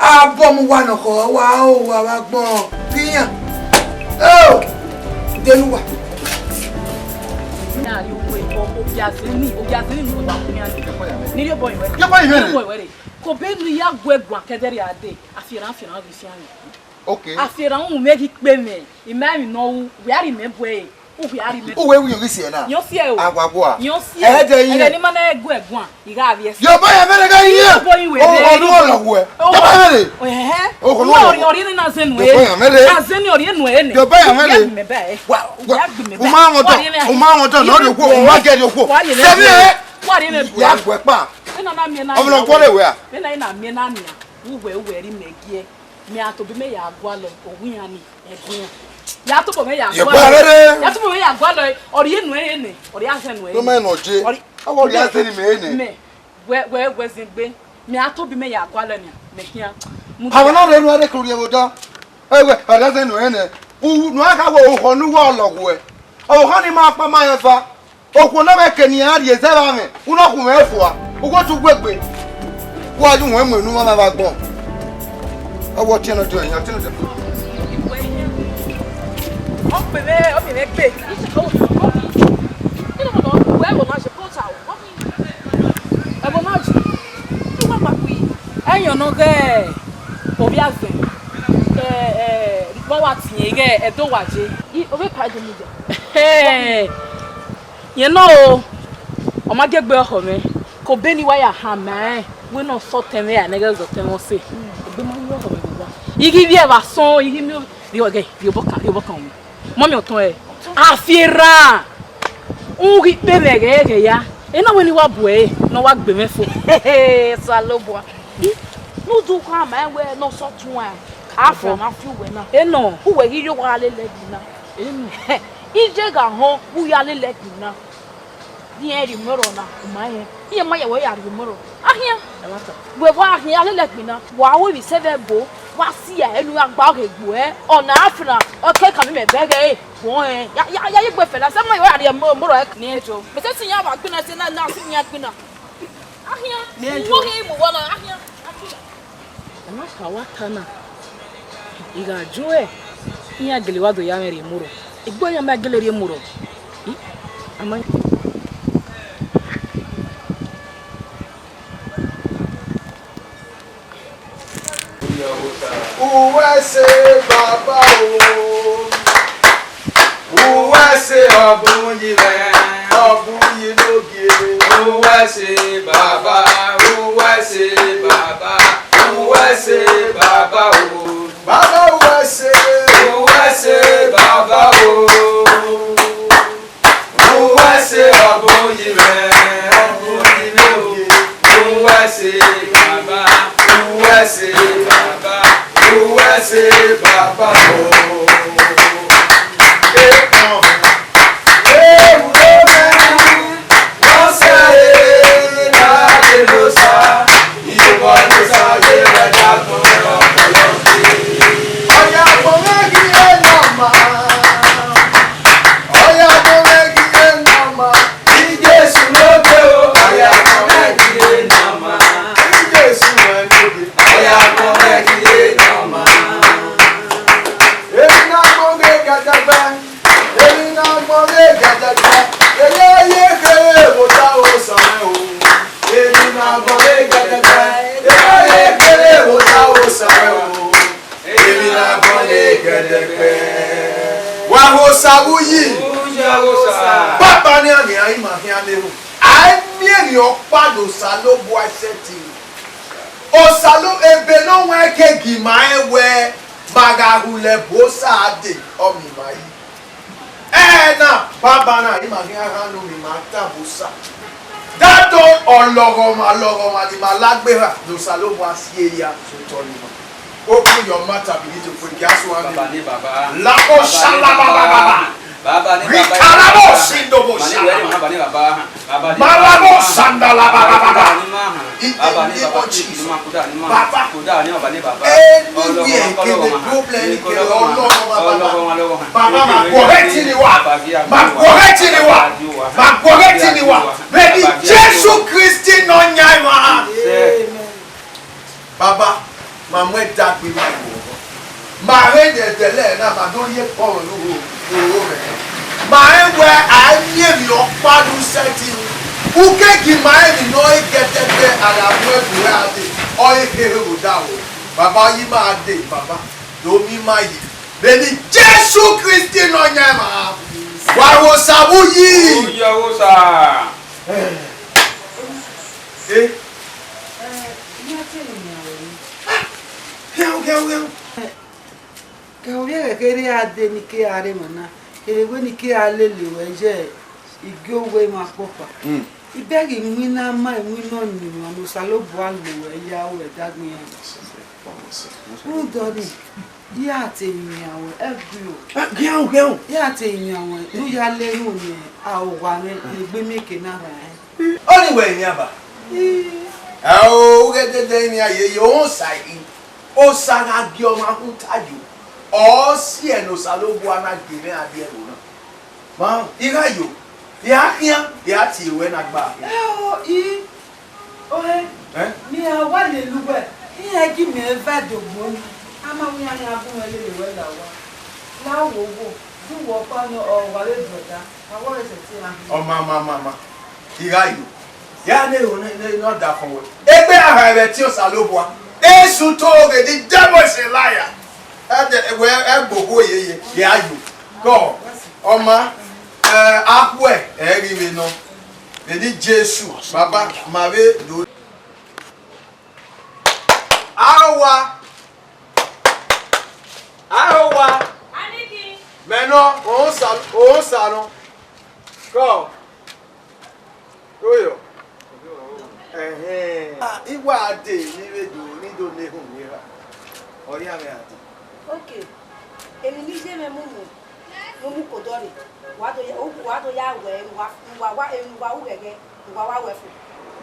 Abọ mu uwa nọkhọ, wa o, wa vbe agbọn. Ghi yan. O, denu wa. Na rhie uwu, o, ogiazeni, ogiazeni ne uwa mu iran ni. Ni rhie obọ yin wẹ. Rhie obọ yin wẹ. Rhie obọ yin wẹ re. Kobe ne I ya gu ẹ guan kẹdẹrriọ a dee, a fiẹran, a fiẹran ghi fian mwẹ. Okay. A fiẹran, u mwẹ ghi kpe mwẹ, I ma emwi ne ọ ru, wẹ a rhie mẹ bu ẹre, u wẹ a rhie mẹ. U wẹ wi ghi siẹ na? Yọ siẹ o. Agbagba. Yọ siẹ. Ẹ dẹ yin. Ẹghẹ ne I ma na gu ẹ guan, I gha vbiẹ sẹ. Yọ ba ya mẹ re gha yin. Yọ ba yin wẹ. O, o, nu ọlọ wẹ. Yọ ba mẹ re. Ẹhẹ. O, nu ọlọ wẹ. Ọrịa, ọrịa na zẹ nu ere. Yọ ba ya mẹ re. A zẹ ni ọrịa nu ere. Yọ ba ya mẹ re. Wa, wa. U ma wọn dọ, u ma wọn dọ, nọ de kwo, u ma gẹ de kwo. Sẹmi ẹ. Wa rhie mẹ. Ya gbẹ kpa. Ena na miẹn na. Ọmọ na kọ le wẹ a. Ena na miẹn na nia. U wẹ, u wẹ rhie mẹ gie. Mẹ a tobọ mẹ ya gualọ, owian ni, ẹguian. Ya tobọ mẹ ya gualọ. Ye gba rere. Ya tobọ mẹ ya gualọ, ọrịa nu ere nẹ, ọrịa azẹ nu ere. No ma nọ je. Ọrịa. Awọ ọrịa azẹ ni mẹ ere nẹ. Mẹ, wẹ, wẹ, wẹ zẹgbe. Mẹ a tobọ mẹ ya gualọ nia, mẹ khian. Àwọn náà rẹ nu ẹrẹ kò rí ẹwọ dá. Ẹ wẹ, ọrịa azẹ nu ere nẹ. U nu a ka wẹ ohọ nu wọ lọghuẹ. Ohọ ni ma kpa ma rẹn fa. Okhuo na vbe ke ne iran rhie zẹ vbe amwẹ, u na khu mwẹ fua, u gho tu uguegbe. Ku a ju wẹ mu enu mwamwa vbe agbọn. Ọ wẹ ọtiẹn nọ diọn, ọtiẹn nọ diọn. Ọ kpe mwẹ, ọ miẹn mwẹ gbe. Uwẹ ẹvbo na je pọta o. Ẹvbo na je. Uwa ma khui. Ẹyọn nọ ghẹ ovbi azẹ. Ẹ, ẹ, vbe ọ wa tiẹn ighẹ ẹdẹ wa je. I, ovbi epa do mu dia. Hey. Yẹn nọ o, ọ ma gie egbe ọkhọ mwẹ, ke obọ ne I wa ya hama rẹn, wẹ ne ọ sẹ ọtẹn mwẹ ya nẹghẹ zẹ ọtẹn mwẹ ọse. Egbe ma rhie ọkhọ mwẹ vbe owa. I ghi vbiẹ vbe asọn, I ghi miẹn rhie ọghe, rhie obọ kan, rhie obọ kan ru. Mọmẹ ọtọn ẹ, a fi erhan, u ghi kpe mwẹ ghẹ ghẹ ya, ena wẹ ne I wa bu ẹre, ne ọ wa gbe mwẹ fo. Osanobua. Ne u do khama rẹn wẹ ne ọ sẹ ọtẹn uẹn, a fi erhan fi uwẹ na. Enọ. Uwẹ ghi rhie owa lele ẹgbin na. Enọ. Iye gha họn, u ya lele ẹgbin na. Rẹn rhie imọrọ na, u ma rẹn. Iye ma ya wẹ ya rhie imọrọ. A khian. Wẹ wa khian lele ẹgbin na. Wa ru emwi sẹ vbe ẹbo. Wa si ẹre ne u gha gba ọghe egbe ẹre, ọ na a fran, ọ ke kan mẹ bẹghe ẹre, bọ ẹn. Ya, ya, ya, ye egbe fẹla, sẹ ma, wa rhie mo, mo rọ ẹre. Ni ẹjọ. Mẹ sẹ si iran wa gbinna, sẹ na, na si iran gbinna. Ahian. Ni ẹjọ. Mo ghi mu wọ na, ahian. Ahian. Ọna kha wa ta na, I gha ju ẹre, iran gele wa do ya mwẹ rhie mu rọ. Egbe iran ma gele rhie mu rọ. I, a ma. Uwẹ se baba o, uwẹ se ọbun yi mwẹ, ọbun yi nogie. Uwẹ se baba, uwẹ se baba, uwẹ se baba o. Baba uwẹ se, uwẹ se baba o. Uwẹ se ọbun yi mwẹ, ọbun yi mwẹ o. Uwẹ se baba, uwẹ se baba, uwẹ se baba o. Eh, uh. Eh, udo mwẹ, nọ sẹ ẹre, na de nosa, iyobọ nosa ye wẹ da gbọn ọpọlọ. Ọya gbọn mwẹ ghi re nọ ma. Ọya gbọn mwẹ ghi re nọ ma. Jesu no de o, ọya gbọn mwẹ ghi re nọ ma. Jesu mwẹ no de. Ọya gbọn mwẹ ghi re nọ ma. Emwi ne agbọn ghe gẹdẹgbẹ, emwi ne agbọn ghe gẹdẹgbẹ, eye ye kherhe vbe odaro Osa mwẹ o. Emwi ne agbọn ghe gẹdẹgbẹ, eye ye kherhe vbe odaro Osa mwẹ o. Emwi ne agbọn ghe gẹdẹgbẹ. Wa ho Osa vbe uyi. Uyi Osa. Baba ne iran nian ima khian ne ru. A i miẹn emwi ọkpa ne Osanobua sẹtin. Osalo ebe ne ọ wan ke gi ma rẹn wẹẹ ma gha rhulẹ bu Osa dee, ọ miẹn ima yi. Ẹna, baba na, ima ghi gha gha nu ne ima ta bu Osa. Dadọ ọlọghọmwa ọlọghọmwa ne ima la gberra ne Osanobua si eya sotọ ne ima. Open your mouth and begin to pray. Gie a suẹn amẹ. Baba ne baba. Labo shala baba baba. Baba ne baba. Rikarabo sindobo shala. Baba ne baba. Malabo sandala baba baba. In the name of Jesus. Baba. Anywhere kele problem ni kele Ọlọrun baba. Baba ma gọrẹ tini wa. Ma gọrẹ tini wa. Ma gọrẹ tini wa. Vbe eni Jesu Kristi ne ọ yan ima. Amen. Baba, ma mu ẹdẹ gbe ima vbe uwẹ. Ma rhe ne ẹdẹlẹ na, ma do rhie ekpọlọ ne uro, uro mwẹ. Ma rẹn wẹẹ a i miẹn emwi ọkpa ne u sẹtin ru. U ke gi ma rẹn emwi ne ọ re gẹdẹgbẹ a gha mu ẹbu ruẹ a dee, ọ re kherhe vbe odaro. Baba, ọ yi ima dee, Baba, do miẹn ima yi. Vbe eni Jesu Kristi ne ọ yan ima. Wa ru Osa vbe uyi. Uyi Osa. Eh. Khian, khian, khian. Ke ovbi ẹghẹ kherhe a dee ne I ke a rre emwa na, kherhe wẹ ne I ke a lele ruẹ ye igie owa emwa ọkpọkpa. Mm. I bẹghe iwinna ma, iwinna ọnii ne Osanobua lo ruẹ ya ru ẹdẹ agbọn iran. Rhunmwuda ọnii, I ra te yan ruẹ, ẹguio. Ah, khian, khian. I ra te yan ruẹ, ne u ya le ru ne a owa mwẹ, ne egbe mieke na rran rẹn. Ọnii wẹ enian ba? Ii. Ẹ o, u ghẹ dẹdẹ enian yeye, ọ sa yi. Osa gha gie ọmwa khuta yo, ọ si ẹe ne Osanobua na gie mwẹ a di ẹvbo na. Ma, I gha yo, I gha khian, I gha tie ruẹ na gba. Ẹ o, i, ọre, ẹ? Mẹ a wa lele uwẹ, iran gi mẹ eva do gbo ni, a ma wẹ iran khian gun mwẹ lele ruẹ la owa. La wo wo, du wẹ ọkpa nọ, ọ wa vbe brother, a wa vbe sẹtin a. Ọ ma, ma, ma, ma, I gha yo. Ya ne ero ne, ne, ne ọ da fọn wẹ. Egbe a ha ẹmwẹ tie Osanobua. Esu to ghe the devil is a liar. Ẹdẹ wẹ ẹgbogho yeye, ya yo. Kọ, ọ ma, ẹ, akhuẹ, ẹ ghi vbe nọ. Vbe eni Jesu, Baba, ma vbe do. Arowa. Arowa. Aniki. Mẹ nọ, òun sa, òun sa nọ. Kọ. Oyọ. Ẹhẹn. Ah, I wa dee, ne I vbe do, ne I do ne ehun ni ra. Ọ ya mwẹ a dee. Okay. Emwi ne I ye mwẹ mu mu, ne u mu ke odọ rre, wa do ya, wa do ya wẹ, emwi wa, emwi wa, emwi wa ru ghẹghẹ, emwi wa wa wẹ fo.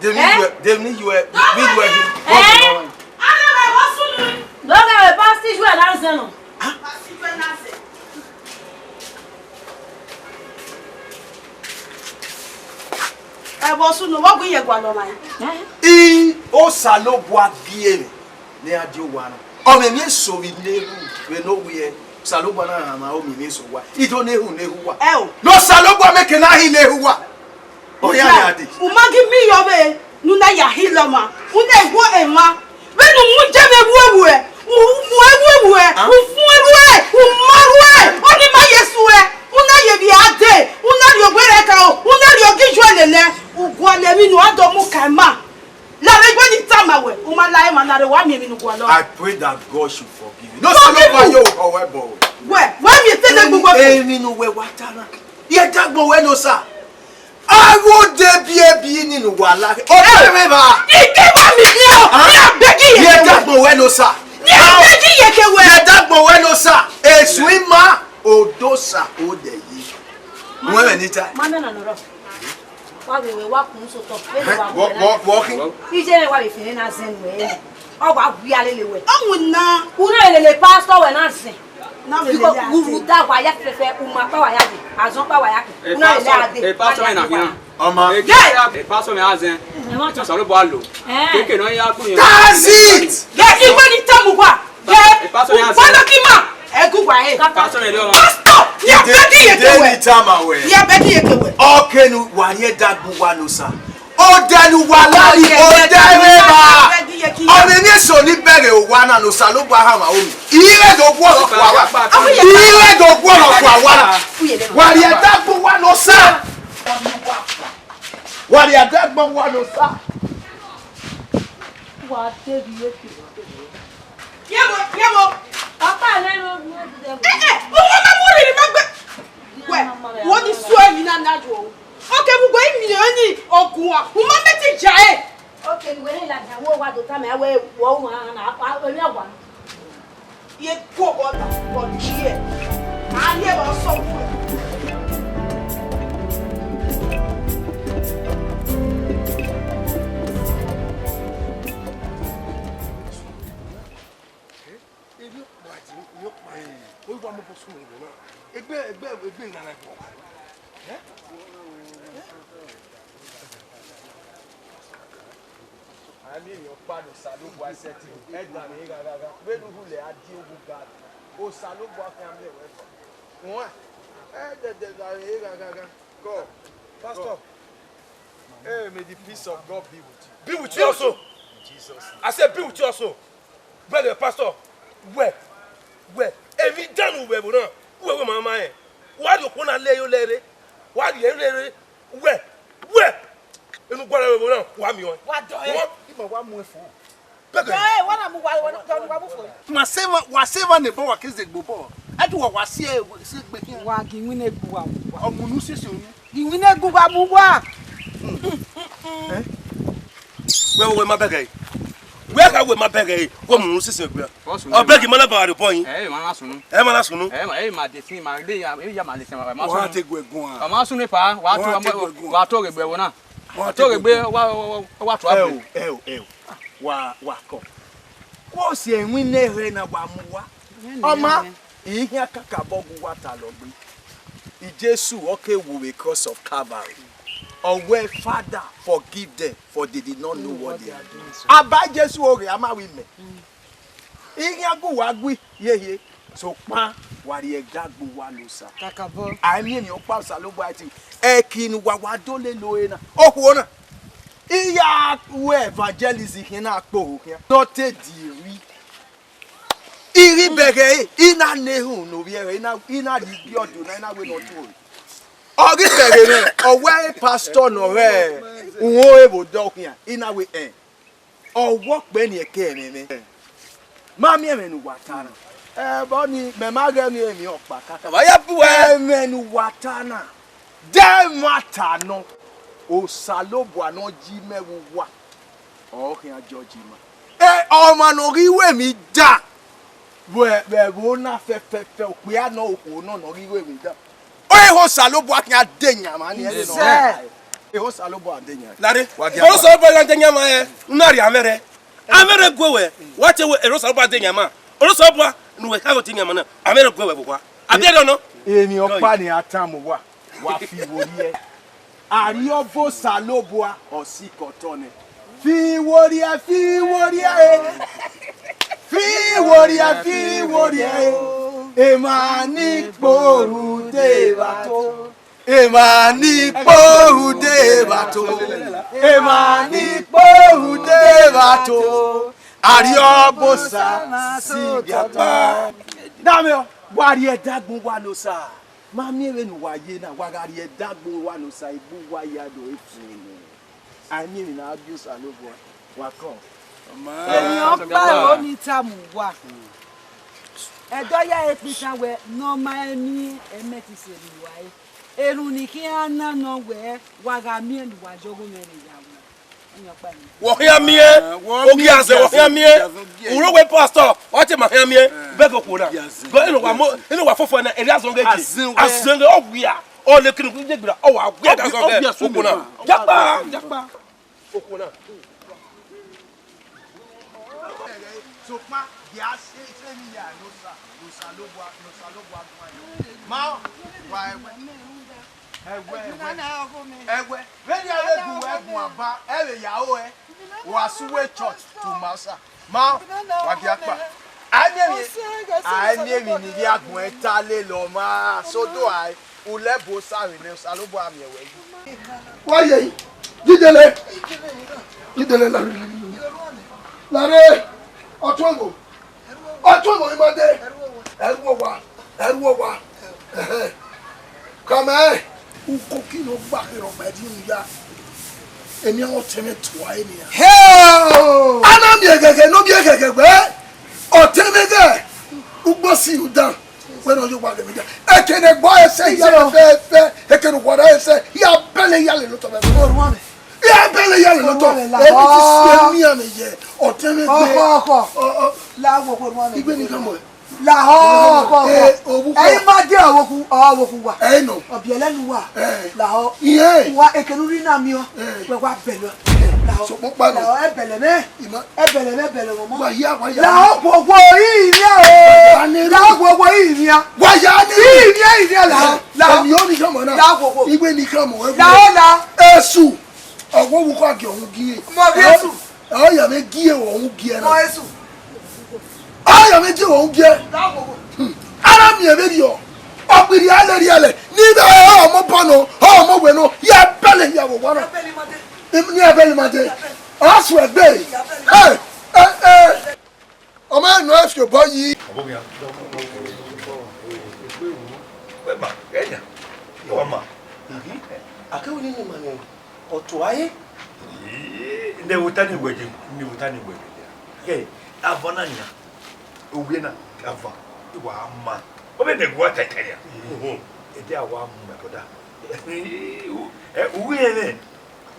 De mi Eh? yuẹ, de mi yuẹ, mi yuẹ hi. Eh? Bọọlu nọ. Ana wẹ vbọ sunu. Do ghe vbe ba Ẹvbo sunu, vbe ọ gu iye gualọ ọmwa? I, Osanobua gie mwẹ ne a die owa na. Ọ mwẹ emwi eso vbe ne erhu vbe ne owiẹ, Osanobua na rhan mwẹ aro miẹn emwi eso owa. I do ne erhu ne erhu uwa. Ẹo. Ne Osanobua mẹ ke na hi ne erhu uwa. Ọ ya ya dee. U ma ghi miẹn iyọ vbe ne u na ya hi lọ ọmwa, u na ghuo emwa. Vbene u mu je vbe wuẹ wuẹ, u mu ẹwu wuẹ, u fun ẹwu, u ma ruẹ, ọni ma ye suẹ, u na ye vbe a dee, u na rhie ogbe rẹ ka o, u na rhie ogijuẹ lele, u gualọ emwi ne u a do mu ka ima. Lare egbe ni tama wẹ, u ma la emwa lare, wa miẹn emwi ne u gualọ. I pray that God should forgive you. No, Forgive Osanobua you. Yo, however. Wẹ, wẹ miẹn tele gbogbo. Emwi ne uwẹ wa ta na. Ye dagbọn wẹ ne Osa. Aro de biẹbi ni ne uwa la. Ọ bẹ mwẹ ba. Ike ba mi ni o. Ah. Ni a bẹgi ye Ye ke wẹ. Dagbọn wẹ ne Osa. Ni a bẹgi ye ke wẹ. Ye dagbọn wẹ ne Osa. Esu ima odosa odẹ ye. Wẹ mwẹ ni ta. Ma mẹ na nọ rọ. Wa vbe wẹ wa kun so tọ. Vbene wa Wọ, wọ, wọ khin. Ije mwẹ wa vbe fẹrẹ na zẹn nuẹ. Ọ wa wi a lele wẹ. Ọmọ na. U na lele pastor wẹ na zẹn. Na vbe Because lele a u te. Ru da wa ya fẹfẹ, u ma kpa wa ya dee, azọn kpa wa ya ke. U na lele a dee. E pastor na khian. Ọmọ. E Yeah. Pastor mẹ a zẹn. Ẹ ma tọ. Osanobua lo. Eh. Keke nọ ya kpunu. That's it. Yes, iwe ni tamu wa. Yes. E pastor ya zẹn. Wa no ki ma. Ẹ gu wa e. Pastor mẹ lo. Pastor, ni a bẹgi ye ke Ide wẹ. Ni tama wẹ. Ni a bẹgi ye ke wẹ. Ọke ne uwa rhie dagbọn uwa ne Osa. Odẹ ne uwa la ni, odẹ vbe evba. Ọmọ emwi eso ni bẹghe owa na ne Osanobua hama unu. Ire do guọghọ kua wa. Ire do guọghọ kua wa na. Wa rhie dagbọn uwa ne Osa. Wa rhie dagbọn uwa ne Osa. Wa te rhie ke. Ye wo, ye wo. Papa, lẹ no, no, no. Eh, eh, ọmọ ma mu rhirhi ma gbe. Wẹ, wo ni suẹ emwi na na yo. Ọ ke mu gbe imiẹn ni ọguan, u ma mẹ te ja e. Ọ ke ne uwẹ ne ladian, wẹ wa do tama wẹ wọ u ma na, a, emwi ọguan. Ye ku obọ na, ọ die. A ye vbe ọ sọ wu. Emwi ọkpa, emwi ọkpa. Oyi wa mu bọ sunu ẹvbo na. Egbe, egbe, egbe na na gbọ. Eh? Eh? A miẹn emwi ọkpa ne Osanobua sẹtin, ẹdẹ mwẹ gha gha gha. Vbene u hu lẹ a die ogu ga, Osanobua khian miẹn wẹ fua. Wọn, ẹdẹdẹ gha mwẹ gha gha gha. God. Pastor. God. Hey, may the peace of God be with you. Be with you also. In Jesus' name. I said, be with you also. Brother pastor, wẹ, wẹ, emwi dan ne uwẹ vbe na, uwẹ wẹ ma ma rẹn. Wa rhie okhuo na lẹ yo lẹ rre, wa rhie rre rre, wẹ, wẹ, enu gualọ vbe na, wa miẹn ọẹn. Wa dọ ẹn. Ima wa mu ẹn fo. Bẹgẹ. Ẹ, wa na mu wa, wa na, wa mu fo. Ma se wa, wa se wa ne bọ wa ke zegbe obọ. Ẹ tu wa, wa si ẹ, si egbe khian. Wa gi iwinna egbe uwa mu wa. Ọmunu sisi onu. Iwinna egbe uwa mu wa. Eh? Wẹ, wẹ ma bẹgẹ. Wẹ ka wẹ ma bẹgẹ. Wẹ mu sisi egbe. Ọ bẹgẹ ma na ba re point. Ẹ, ma na sunu. Ẹ ma na sunu. Ẹ, ma, ẹ, ma de sin, ma de ya, ya ma de sin, ma, ma Wa sunu. Te gue gun a. Ma sunu pa, wa Wa to, te gue gun. Wa to gbe wo na. Wa To te gbe gue gun. Wa, wa, wa, wa to Ẹ abu. O, ẹ o, ẹ o. Wa, wa kọ. Wo si ẹwin ne ẹre na wa mu wa. Ọma, ihian kakabọ gu wa ta lọgbe. Jesu ọ ke wu vbe cross of Calvary. Ọ wẹ, Father, forgive them, for they did not know what they are doing. Aba Jesu oghe a ma wi mẹ. Ihian gu wa gui yehie. Sokpan wa rhie ẹga gbe uwa ne Osa. Kakabọ. A i miẹn emwi ọkpa Osanobua ẹtin. Ẹki ne uwa wa do lele ore na. Okhuo na. I ya ru evangelism khian na kpe oho khian. Nọ te di ri. I ghi bẹghe ẹre, I na na ehun ne ovbi ẹre, I na, I na rhie igie ọdọ na, I na wẹ ne ọ tuorre. Ọ ghi bẹghe mwẹ, ọ wẹ pastor ne ọ rre uhunmwu ẹvbo odọ khian, I na wẹ ẹn. Ọ wẹ ọkpẹn ni ẹkẹ ẹmwẹ mwẹ. Ma miẹn ẹmwẹ ne uwa ta na. Ẹbọ ni, mẹ ma ghẹ ni emwi ọkpa kaka. Wa ya bu wẹ. Ẹmwẹ ne uwa ta na. De ẹmwata nọ, Osanobua ne ọ yi mẹ vbe uwa, ọ khian judge ima. E, ọmwa ne ọ ghi ru emwi dan vbe, vbe ẹvbo na fẹfẹfẹ, okpia nọ, okhuo nọ ne ọ ghi ru emwi dan. Ọ ehe Osanobua khian de yan mwa ni, ẹre nọ. Sir. Ehe Osanobua de yan. Lare, wa dia Osanobua khian de yan mwa, ẹ, u na rhie amẹ rẹ. Amẹ rẹ gue wẹ, wa tie wẹ, ehe Osanobua de yan mwa. Oro sọ bua, nu wẹ ka go ti yan ma na. A vbe rẹ gu wẹ vbe owa. A vbe rẹ nọ. Emwi ọkpa ni a tama uwa, wa fi iwo rriẹ. Arriọba Osanobua ọ sikẹ otọ nẹ. Fi iwo rriẹ, fi iwo rriẹ, e. Fi iwo rriẹ, fi iwo rriẹ, e. Emwa ni kpe orhu de vbe ato. Emwa ni kpe orhu de vbe ato. Emwa ni kpe orhu de vbe ato. Arriọba Osa si vbe akpa. Dame, wa rhie ẹdagbọn uwa ne Osa. Ma miẹn vbene uwa ye na, wa gha rhie ẹdagbọn uwa ne Osa, egbe uwa ya do e fun unu. A i miẹn emwi ne a biẹ Osanobua, wa kọ. Emwi ọkpa ro ni tama uwa. Ẹdẹ ọ ya re kpitan wẹ ne ọ ma miẹn ẹmwẹ ti sẹ ne uwa re. Erhunmwu ni khian na nọ wẹ wa gha miẹn ne uwa ye ọghomwẹ rre ya wu. Emwi ọkpa ni. Wọ khian miẹn, ogiazẹ, wọ khian miẹn. Uro wẹ pastor, wa te ma khian miẹn, bẹghe okhuo na. Gọ eno wa mo, eno wa fofo na, eri azọn ghe je. Azọn ghe, ọ wia, ọ le kinu, je gbira, ọ wa wia da azọn ghe okhuo na. Jakpa, jakpa. Okhuo na. Sokpan, ya se, se ni ya, no sa, no sa lo bua, no sa lo bua guan ya. Ma, wa ẹwẹ. Ẹwẹ, ẹwẹ. Ẹwẹ. Vbene a vbe gu wẹ guan ba, ẹ vbe ya ro ẹ. Wa su wẹ church to massa. Ma, wa dia kpa. A i miẹn emwi, a i miẹn emwi ne ivbi agbọn ẹta lele ọmwa, so do a. Ulẹbo sa vbe nẹ, Osanobua miẹn wẹ yi. Wa ye, Jidele, Jidele, lare, lare, ọtuẹn ebo, ọtuẹn ebo ima de, ẹrhu owa, ẹrhu owa, ẹhẹ. Kamẹ, ukoki ne ọ gba kherhe ọgba ẹdin unu ya, eni ọtẹn mwẹ tua eni ya. Hell! A na miẹn ẹghẹghẹ, ne ọ miẹn ẹghẹghẹ wẹ, ọtẹn mwẹ ghẹ, ugbo si ru dan. Wẹ ne ọ ye owa ghe vbe dia. Eke ne ẹgbọ ẹsẹ hia fẹfẹfẹ, eke ne uwara ẹsẹ hia bẹlẹ hia lele otọ mwẹ. Orhuan mwẹ. Hia bẹlẹ hia lele otọ. Orhuan mwẹ la. Emwi ti si emianmwẹ ye ọtẹn mwẹ gbe. Ọkọ, ọkọ. Ọ, ọ. La wo orhuan mwẹ. Igbe ni kan mọ. La ọkọ, ọkọ. Eh, ovbi ukọ. Ẹ i ma de ọvbokhu, ọvbokhu wa. Ẹ i nọ. Ọbiẹlẹ ne uwa. Eh. La ọ. Iye. Uwa eke ne u rhie na miẹn ọ. Eh. Wẹ wa bẹlẹ. La ọ. Sokpan kpa nọ. La ọ, ẹ bẹlẹ mwẹ. Ima. Ẹ bẹlẹ mwẹ, bẹlẹ mwẹ ọmọ. Wa hia, wa hia. La ọ, wo, wo, i, i, i, o. Wa ne. La ọ, wo, wo, i, i, i. Wa ya ne. I, i, i, i, la ọ. La ọ. Emwi ọ ni khama na. La ọ, wo, wo. Igbe ni khama, ẹ wo. La ọ, la. Esu. Ọ wo wu kha gie ọhunmwu gie. Mọ vbe Esu. Ọ ya mwẹ gie ọhunmwu gie na. Mọ Esu. Ọ ya mwẹ gie ọhunmwu gie. La ọ, wo, wo. Hmm. A na miẹn vberriọ. Ọ kpirri a lẹ rriẹlẹ. Ni vbe ọmọ bọ nọ, ọmọ wẹ nọ. Ya bẹlẹ ya vbe owa na. Ẹ bẹlẹ ma de. Em, ni a bẹlẹ ma de. Ọ suẹgbe. Ẹ, ẹ, ẹ. Ọ ma nọ ẹ fi obọ yi. Wẹ ma, ẹ yan. Wẹ ma. Akẹwẹ ni ma nẹ, ọ tua ẹre. Ii, ne wo ta ni wẹ je, ne wo ta ni wẹ je. Ke, ava na yan. Owiẹ na, ava. Wa ma. Ọ bẹ ne wa ta ta ya. Ẹdẹ a wa mu, my brother. Ẹ, uwẹ nẹ.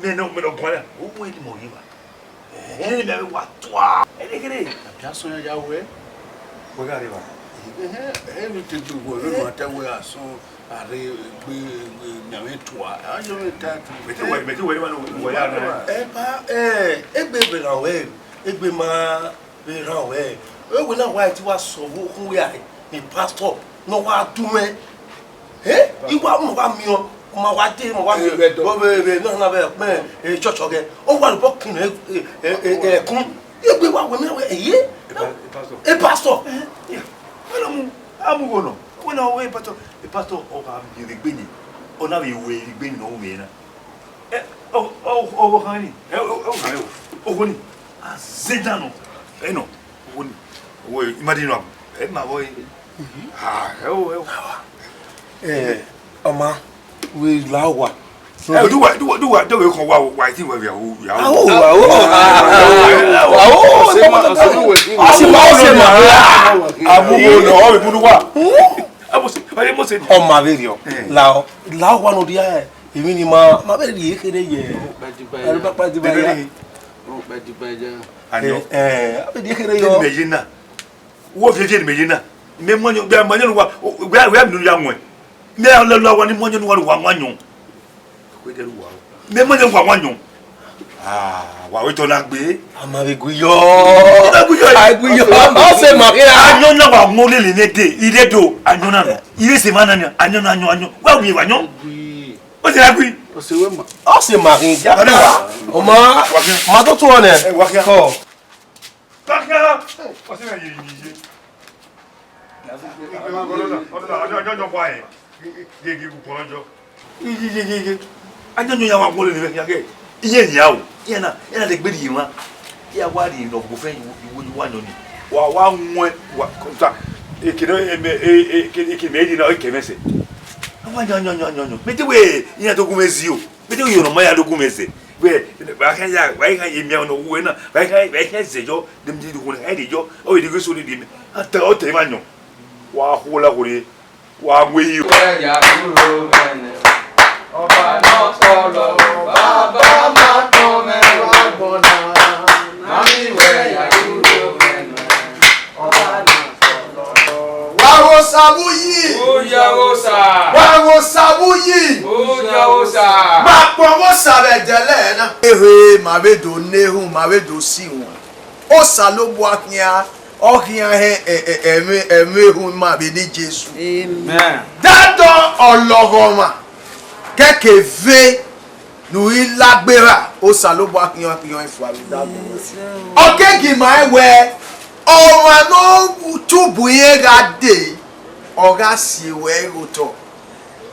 Mẹ nọ, mẹ nọ guan na, u mu ẹdimọ yi ma. Ẹn, mẹ wa tua. Ẹdẹ kere. Abia sọ ya ya wẹ. Wẹ gha rre evba. Ẹhẹn, ẹhẹn, vbe te gbe wẹ, vbe ma ta wẹ asọn, a rre gbe, gbe, mẹ avbe tua. A yọ vbe ta tu. Mẹ te wẹ, mẹ te wẹ, mẹ te wẹ, mẹ te wẹ. Ẹ ba, ẹ, egbe vbe rhan wẹ, egbe ma vbe rhan wẹ. Ẹvbo na wa ti wa sẹ ọvbokhan ya ni pastor ne ọ wa du mwẹ. Eh, I wa, ma wa miẹn, ma wa dee, ma wa miẹn. Vbe, vbe, vbe, na, na, vbe, vbe, eh, church ọghẹ. Ọ wa rhie obọ kin, eh, eh, eh, eh, ẹkun. Egbe wa wẹ mẹ wẹ, eh, eh, pastor. Eh, pastor. Eh, yeah. Wẹ na mu, a mu gho nọ. Wẹ na wẹ pastor, eh, pastor, ọ gha miẹn vbe egbe ni. Ọ na vbe wẹ vbe egbe ni ne ọ ru mwẹ na. Eh, ọ, ọ, ọ, ọ khan ni. Eh, ọ, ọ khan ni. Ọ ni. A zẹ dan nọ. Eh, nọ. Ọ ni. Ọ, ima di nọ. Eh, ma vọ. Ah, ẹ o, ẹ o. Eh, ọma, wẹ la owa. Ẹ, do wa, do wa, do wa, do wa, kọ wa, wa, ti wa, ya o, ya o. Awo, awo, awo, awo, awo, a si ma, a si ma, awo, no, ọ bẹ bunu wa. Ẹ, mo se, ẹ, mo se. Ọma vberriọ. Eh. La, la owa nọ dia, emwi ni ma, ma vbe rhie kherhe ye. Ẹrọ ba kpa di ba ya. Ẹrọ ba di ba ya. Ẹ, ẹ, a vbe rhie kherhe yọ. Mẹ ye na. Wo viẹ viẹ ne mẹ ye na. Mẹ mu ọyọn, mẹ mu ọyọn ne uwa, wẹ, wẹ, mẹ ne u ya muẹn. Mẹ lọlọ ọwa ni mu ọyọn ne uwa, uwa mu ayọn. Mẹ mu ọyọn uwa mu ayọn. Ah, wa wẹ tọ na gbe. A ma vbe gu yọ. Ẹ na gu yọ. A gu yọ. Ọ sẹ ma khian. Ayọn na wa mu lele ne de, ire do, ayọn na nọ. Ire sẹ ma na ni, ayọn na, ayọn, ayọn. Wa wi wa ayọn. Ọ sẹ na gui. Ọ sẹ wẹ ma. Ọ sẹ ma khian ja. Ọdẹ wa. Ọ ma. Wa khian. Ma to tu ọnẹ. Ẹ, wa khian. Kọ. Wa khian. Ọ sẹ na ye, ye, ye. Iye, iye, iye, iye. Ajanjo ya wa wọle ne ya ghe. Iye ni a o. Iye na, iye na de gbe rhie emwa. Iye a wa rhie ne ọ gu fẹ iwo, iwo, iwo ayọn ni. Wa, wa wọn, wa, kọta. Eke ne, eme, e, e, eke, eke mẹ rhie na, eke mẹ sẹ. A wa yan, yan, yan, yan, yan. Mẹ te wẹ, iye na do gu mwẹ zi o. Mẹ te wẹ, iye ne ọ ma ya do gu mwẹ zẹ. Wẹ, wa kha ya, wa kha ye miẹn ọnọ wu na. Wa kha, wa kha zẹ yọ, de mi di gu na, e de yọ. Ọ, e de ghe so de di mẹ. A ta, ọ ta emwa ayọn. Wa khuo la khuo rre. Wa wẹ iyo. Wẹ ya duro mwẹ nẹ, Ọba ne ọ kpọlọ, Baba ma tọn mwẹ vbe agbọn na, ma miẹn wẹ ya duro mwẹ nẹ, Ọba ne ọ kpọlọ. Wa ghe Osa vbe uyi. Uyi ọghe Osa. Wa ghe Osa vbe uyi. Uyi ọghe Osa. Ma kpọnmwẹ Osa vbe ẹdẹlẹ na. Ehe, ma vbe do na erhunmwu, ma vbe do si wọn. Osanobua khian, ọ khian hẹ ẹ-, ẹ-, ẹmwẹ, ẹmwẹ erhunmwu ima vbe eni Jesu. Amen. Dadọ ọlọghọmwa, kẹkẹ eve ne u ghi la gberra, Osanobua khian, khian fua vbe dadọ. Yes, sir. Ọ keghi ma rẹn wẹẹ, ọmwa ne ọ tubu irẹn gha dee, ọ gha si ruẹ igho otọ.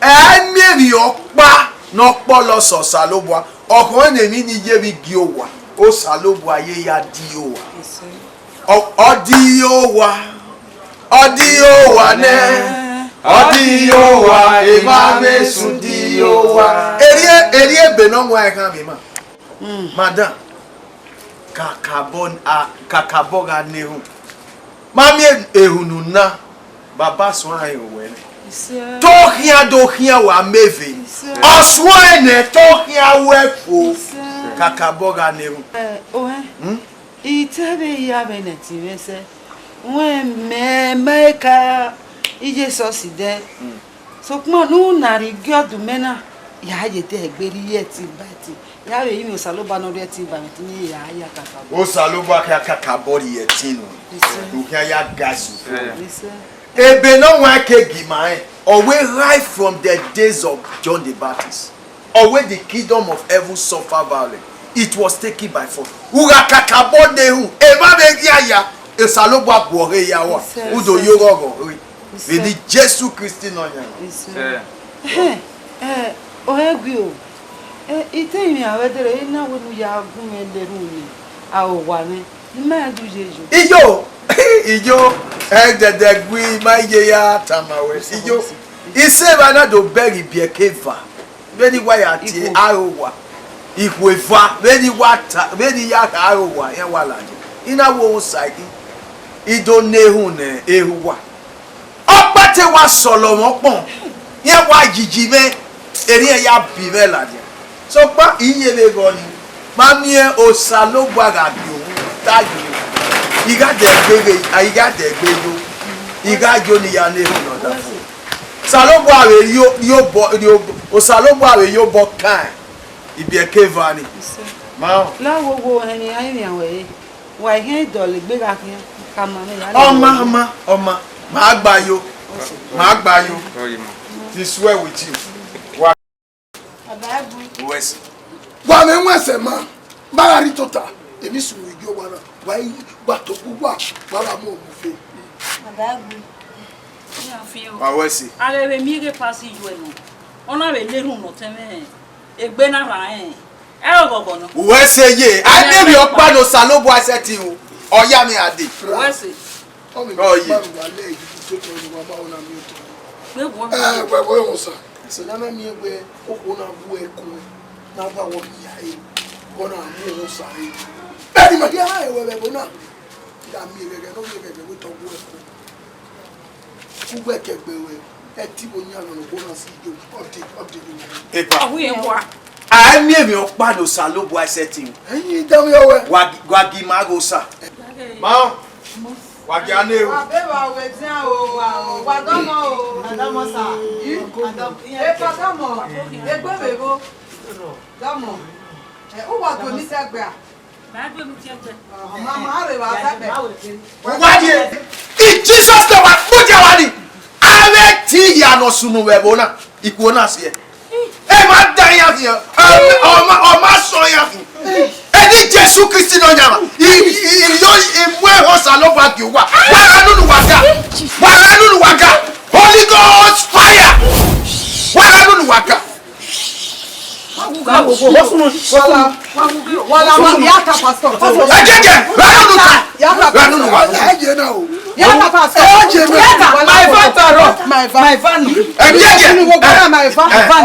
Ẹ i miẹn emwi ọkpa ne ọ kpọlọ sẹ Osanobua, ọ khọn ne emwi ni ye vbe igie owa, Osanobua ye ya die owa. Ọ, ọ die owa, ọ die owa nẹ, ọ die owa, emwa vbe sun die owa. Erriẹ, erriẹ ebe ne ọ wan ẹkhan vbe ima. Madam, kakabọ, a, kakabọ gha na erhunmwu. Ma miẹn erhunmwu na, baba suẹn rẹn owẹ nẹ. Isẹ. Te ọ khian do khian wa mẹ eve. Isẹ. Ọ suẹn nẹ, te ọ khian wẹ fo. Isẹ. Kakabọ gha na erhunmwu. Ẹ, ohẹn. Hmm? I te vbe ya vbe nẹ ẹtin mwẹ sẹ. Wẹ mẹ, mẹ ka iye esọsi dẹ. Hmm. Sokpan ne u na rhie igiọdu mẹ na, ya ye te ẹgbe rhie ẹtin ba ẹtin. Ya vbe rinmwian Osanobua ne ọ rhie ẹtin ba ẹtin, ya ya kakabọ. Osanobua khian kakabọ rhie ẹtin nọ. Isẹ. U khian ya ga ẹse. Isẹ. Ebe ne ọ wan keghi ma rẹn, ọ wẹ right from the days of John the Baptist. Ọ wẹ the kingdom of heaven suffer violence, it was taken by force. U gha kakabọ na erhunmwu, emwa vbe ghi a ya, Osanobua guọghọ ya rua, isẹ, u do ye oghọghọ re. Vbe eni Jesu Kristi Nọyaẹnmwa. Isẹ. Ẹhẹn, ẹ, ọ hẹ gui o. Ẹ, I te rinmwian vbe ẹdẹrẹ, I na wẹ ne u ya gu mwẹ lele erhunmwu ne a ho owa mwẹ, ne I ma rẹn do ye yo. Iyo, iyo, ẹdẹdẹ gui ma ye ya tama wẹ. Iyo, isẹ evba na do bẹghe ibiẹka eva, vbene I wa ya tie aro owa, ikhuo eva, vbene I wa ta, vbene I ya kha aro owa, iran wa ladian. I na wo osa khin, I do na erhunmwu ne erha uwa. Ọkpa te wa sọlọ mwẹ ọkpọn, iran wa yiji mwẹ, erriọ iran ya bi mwẹ ladian. Sokpan I ye vbe ghe ọnii, ma miẹn Osanobua gha biẹ ohu, te a ye ohu. I gha dẹ egbe ghe, I gha dẹ egbe yo, I gha yo ne I ya na erhunmwu ne ọdafẹn. Osanobua vbe yo, yo obọ, yo, Osanobua vbe yo obọ kan ibiẹka eva nii. Ma. La wo wo hẹn ne I ra rinmwian wẹ re. Wa i khian dọlegbe gha khian, ka ma mwẹ ya. Ọ ma, ọ ma, ọ ma, ma gba yo, ma gba yo. This well with you. Wa. Baba ẹbu. Wẹ sẹ. Wa mwẹ ẹsẹ ma, ma gha rhie tota, emwi sunu igie owa na, wa i, wa to gu wa, wa gha mu omufe. Baba ẹbu. Iran fi o. Wa wẹ sẹ. A ghe vbe miẹn ghe pasi yu ẹre nọ, ọ na vbe na erhunmwu ne ọtẹn mwẹ egbe na rran rẹn. Ẹ ọghọghọ nọ. Wẹ sẹ ye, a i miẹn emwi ọkpa ne Osanobua sẹtin ru, ọ ya mwẹ a dee. Wẹ sẹ. Ọ ye. Gbe wo. Ẹ, wẹ, wẹ, wẹ, sir. Sẹ ne a na miẹn wẹ okhuo na wu ẹkun, ne a ba wọ ya ẹre, wọ na mu osa ẹre. Bẹni ma hia ẹwẹ vbe ẹvbo na. Ya miẹn ẹghẹghẹ, ne ọ miẹn ẹghẹghẹ, wẹ tọ wu ẹkun. Uwẹ kẹgbe ruẹ, ẹtin vbe oyan nọ ne okhuo na si do, ọ dee, ọ dee vbe oyan. Epa. Ọhu yẹn wa. A i miẹn emwi ọkpa ne Osanobua sẹtin. Ẹyin, I danmwẹ ọwẹ. Wa gi, wa gi ima ghe osa. Ma, wa gi ane o. Wa be wa wẹ dian o, wa o, wa dọmọ o. Adọmọ sa. Ii, adọmọ. Epa dọmọ, egbe vbe vbo. Dọmọ. Uwa do ni sẹgbẹ a? Ma do ni sẹgbẹ. Mama, a rre vba sẹgbẹ. Uwa die, in Jesus name, wa kpọdia wa ni. Avbe ẹtin hia ne ọ sunu vbe ẹvbo na, ikhuo na siẹ. Emwa da iran khian, ọ ma, ọ ma sọ iran khian. Eni Jesu Kristi Nọyaẹnmwa, I, I, I, I mu ẹho Osanobua gie uwa. Wa gha nunu wa ga. Wa gha nunu wa ga. Holy Ghost fire. Wa gha nunu wa ga. Wala, wala, ya ta pastor. Ẹ jẹ́ jẹ́, wa gha nunu ta. Ya ta pastor. Wa gha nunu wa ga. Ya ta pastor. Ya ta. My van ta rọ. My van. My van. Ẹ jẹ́ jẹ́. My van. My van.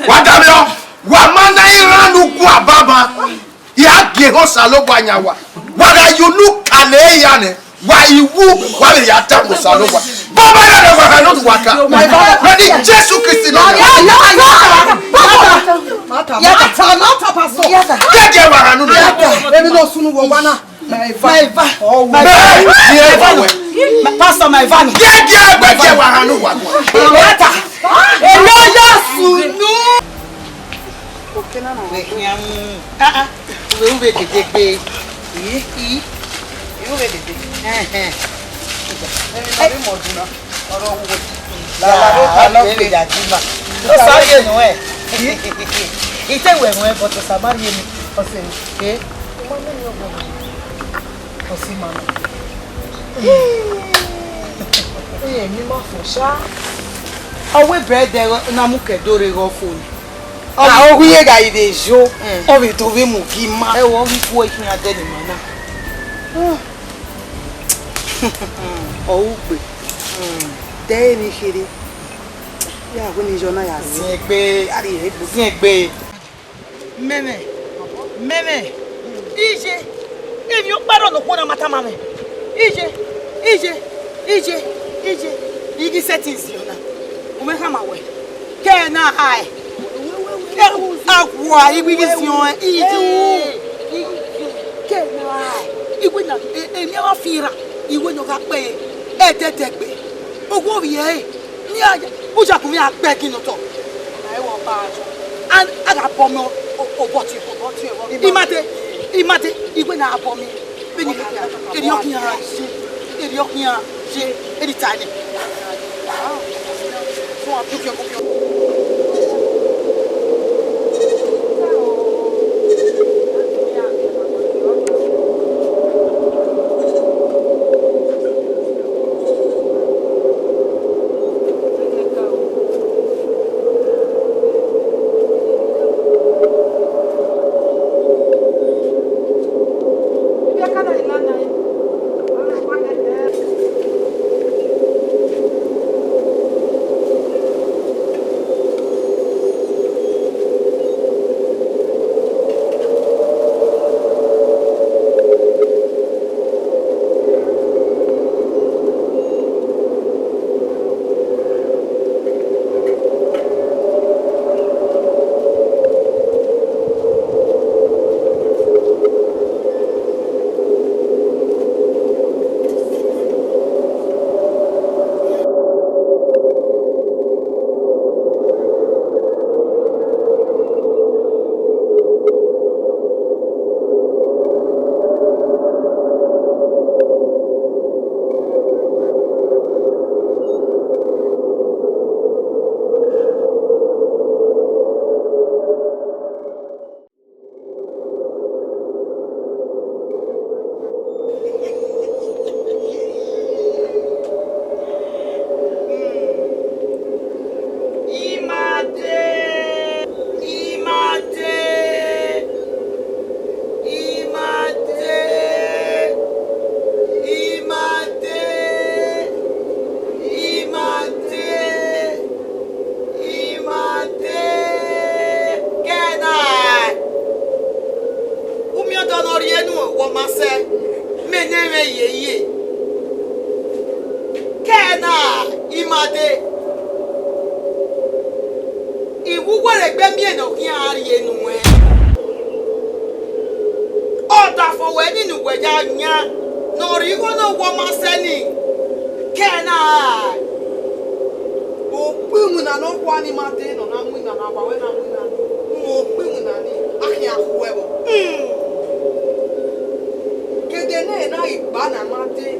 Wa da mi ọ. Wa ma na iran nu gu ababa. Ya gie eho Osanobua yan wa. Wa gha ye unu kale ya nẹ. Wa iwu, wa vbe ya ta Osanobua. Baba ya nẹ wa gha nunu wa ga. Vbe eni Jesu Kristi nọ. Ya ta, ya ta, ya ta pastor. Ya ta. Gie gie wa gha nunu. Ya ta. Emi no sunu wo wa na. My van. My van. Oh, my van. My van. Pastor, my van. Gie gie gbe gie wa gha nunu wa ga. Ya ta. Eno ya sunu. Okena na. Wẹ khian mu. Ah, ah. Uwẹ, uwẹ dede gbe. Ii, ii. Uwẹ dede. Ẹhẹn. Ẹhẹn, ọmọ ọdún na. Ọrọ wo. La, la, la, la, la, la, la, la. Ó sáré nù ẹ. Ite wẹ wọn, but Samaria ni. Ọsẹ. Eh? Ọmọ mi ni ọgbọ. Ọsẹ ma na. Ẹ mi ma fọ sha. Ọ wẹ bread na mu kẹdo re ghe ọfo ni. A, ọ ghi ye gha ivbe yo, mm, ọ vbe do vbe mu gi ima. Ẹ wo, ọ ghi gu ẹre khian dẹ ne ima na. Ọ ru gbe. Mm. Dẹ emwi kherhe. Ya wẹ ne iyọ na ya zin egbe. A rhie egbe. Zin egbe. Mẹmẹ, mẹmẹ, iye, emwi ọkpa rrọọ ne okhuo na ma tama mwẹ. Iye, iye, iye, iye, I ghi sẹtin ziẹn ọna. U mwẹ khama wẹ, ke ẹre na hae. Ke a gua, I ghi ziẹn ọnrẹn, iye. Ke ẹre na hae. I wẹ na, e, emwi ọ gha fian ra, I wẹ ne ọ gha kpe ẹdẹdẹgbe. Owa ovbi ẹre. Mia, ujakun mia gbe ẹkin nọ otọ. Ma i wẹ ọba ajọ. And a gha bọ mẹ o, o, obọ tie, obọ tie, obọ tie. I ma dee, I ma dee, I wẹ ne a bọ mẹ. Vbene I gha, erriọ khian ye, erriọ khian ye, eni ta nẹ. I ma dee, I ma dee, I ma dee, I ma dee, I ma dee. I ma dee, ke ẹre na. U miẹn ọdọ ne ọ rhie nuẹn, wẹ ọ ma sẹ, mẹ ne mwẹ yeye. Ke ẹre na, I ma dee. I wu uwẹ rhe egbe miẹn ne ọ khian rhie nuẹn. Ọdafẹn wẹ ni ne uwẹ ya yan, ne ọ rhie igho ne ọ wẹ ọ ma sẹ ni, ke ẹre na. Okpia iwinna ne ọ kua ni ma dee ne ọ na winna, ne a wa wẹ na winna ni. Okpinwinna ni, a khian khu ẹvbo. Kede ne na ghi gba na ma dee,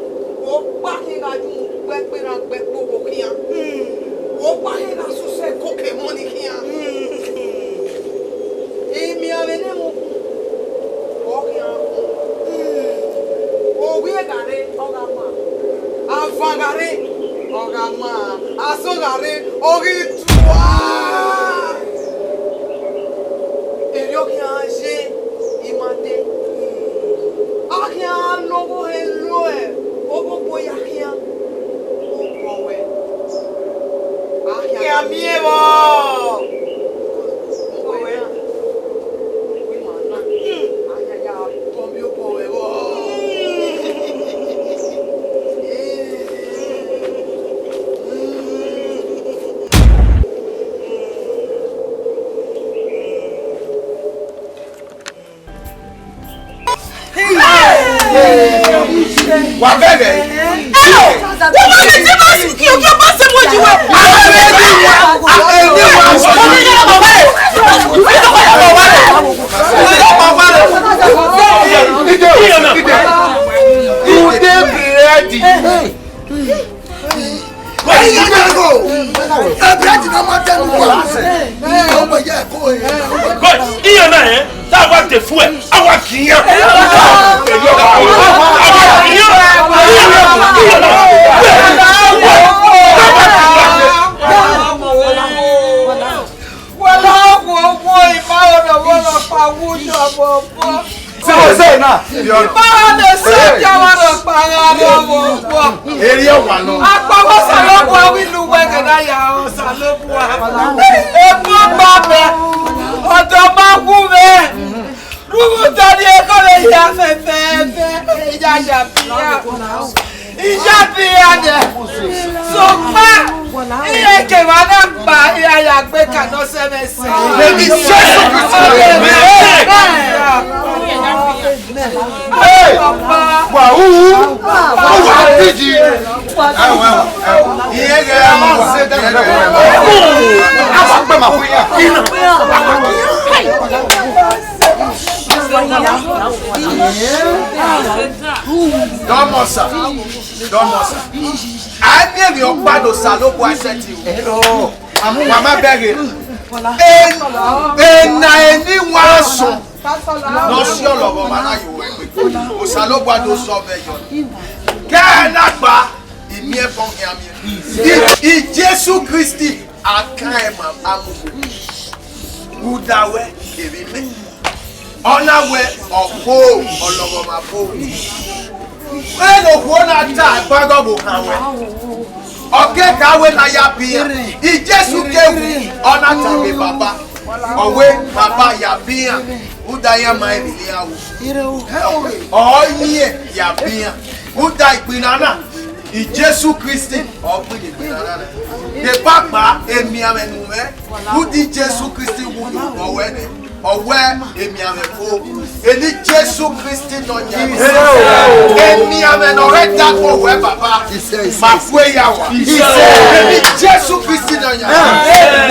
okpa khian gha yu mu gbe ẹkpe na gbe ẹkpo vbe okhian. Okpa khian gha suse koke emọ ni khian. Imianmwẹ ne mu, ọ khian khu. Ovbi gha rre, ọ gha ma. Avan gha rre, ọ gha ma. Asọn gha rre, ọ ghi tua. Erriọ khian ye ima dee. A khian lọghọ he lo ẹ, oghogbo ya khian. Obọ wẹ. A khian miẹn vbọ. Obọ wẹ. Ima na. A khian ya bọ miẹn obọ wẹ vbọ. Wa bẹghe. Ẹ o, wọ́n bá mi tí màá sùn kí o kí o bá ṣe mọ́ ju wa. Àwọn ẹni wa, àwọn ẹni wa. Ide, ide, ide bìrẹ́dì. Ẹ̀yin ẹgbẹ́ kò, ẹ bìrẹ́dì náà máa tẹnu wá. Ọmọ ìyá ẹ̀ kò yẹ. But iye na, eh, that was the fuel. Our Kenya. Our Kenya. Wala wo wo ima ọrọ wo lọ pa wu yọ bọbọ. Say, say now. Iba ne se jawara kpagha rọ wo wo. Eri ọwa nọ. Akpọwọ Osanobua wẹ ne uwẹ gẹdẹ ya Osanobua. Ebo gba mẹ. Ọdọ ma wu mẹ. Rhunmwuda ne ekọlọ hia fẹfẹfẹ. Iya ya bi ya. Iya bi ya nẹ. Sokpan, iye kevbe a na kpa, iran ya gbe ka nọ sẹ mwẹ sẹ. Baby, Jesus Christ. Hey! Wa hu! Wa didi! Iye ghe a ma se da. A ma pe ma hu ya. Dọmọ sa. Dọmọ sa. A miẹn emwi ọkpa do Osanobua sẹtin o. Wa ma bẹghe. E, ena eni wa sọ. Ne ọ si ọlọghọmwa na ye uwẹ egbe. Osanobua do sọ vbe yọ. Kẹ ẹ na gba, imiẹnbọ khian miẹn. I, I Jesu Kristi, a kan ẹn ma amuku. Rhunmwuda wẹ, kevbe imẹ. Ọ na wẹ, ọ kho, ọlọghọmwa kho. Vbene okhuo na ta ẹkpagọ vbe okhan wẹ, ọ ke ka wẹ ne a ya biẹ iran. I Jesu ke wu, ọ na tama Baba, ọ wẹ, Baba, ya biẹ iran, rhunmwuda iran ma rẹn emwi ne iran ru. Ọ yin ya biẹ iran, rhunmwuda igbinna na, I Jesu Kristi ọ gbinna igbinna na. Deba kpa emianmwẹ ne u mwẹ, rhunmwuda I Jesu Kristi wu ye obọ ruẹ nẹ. Ọ wẹ emianmwẹ fo, eni Jesu Kristi Nọyaẹnmwa. Emianmwẹ ne ọ rre ẹdẹ agbọn ruẹ, Baba, ma kue ya wa. Eni Jesu Kristi Nọyaẹnmwa.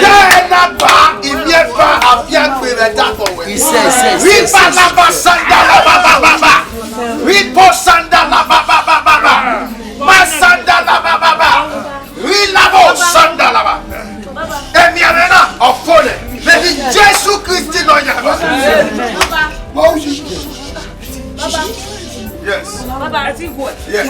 Kẹ ẹ na ba imiẹnbọ afiangbe vbe ẹdẹ agbọn ruẹ. Riba laba sanda laba baba. Ribo sanda laba baba. Ma sanda laba baba. Rilabo sandalaba. Emianmwẹ na ọ fo nẹ. Vbe eni Jesu Kristi Nọyaẹnmwa. Yes. Yes.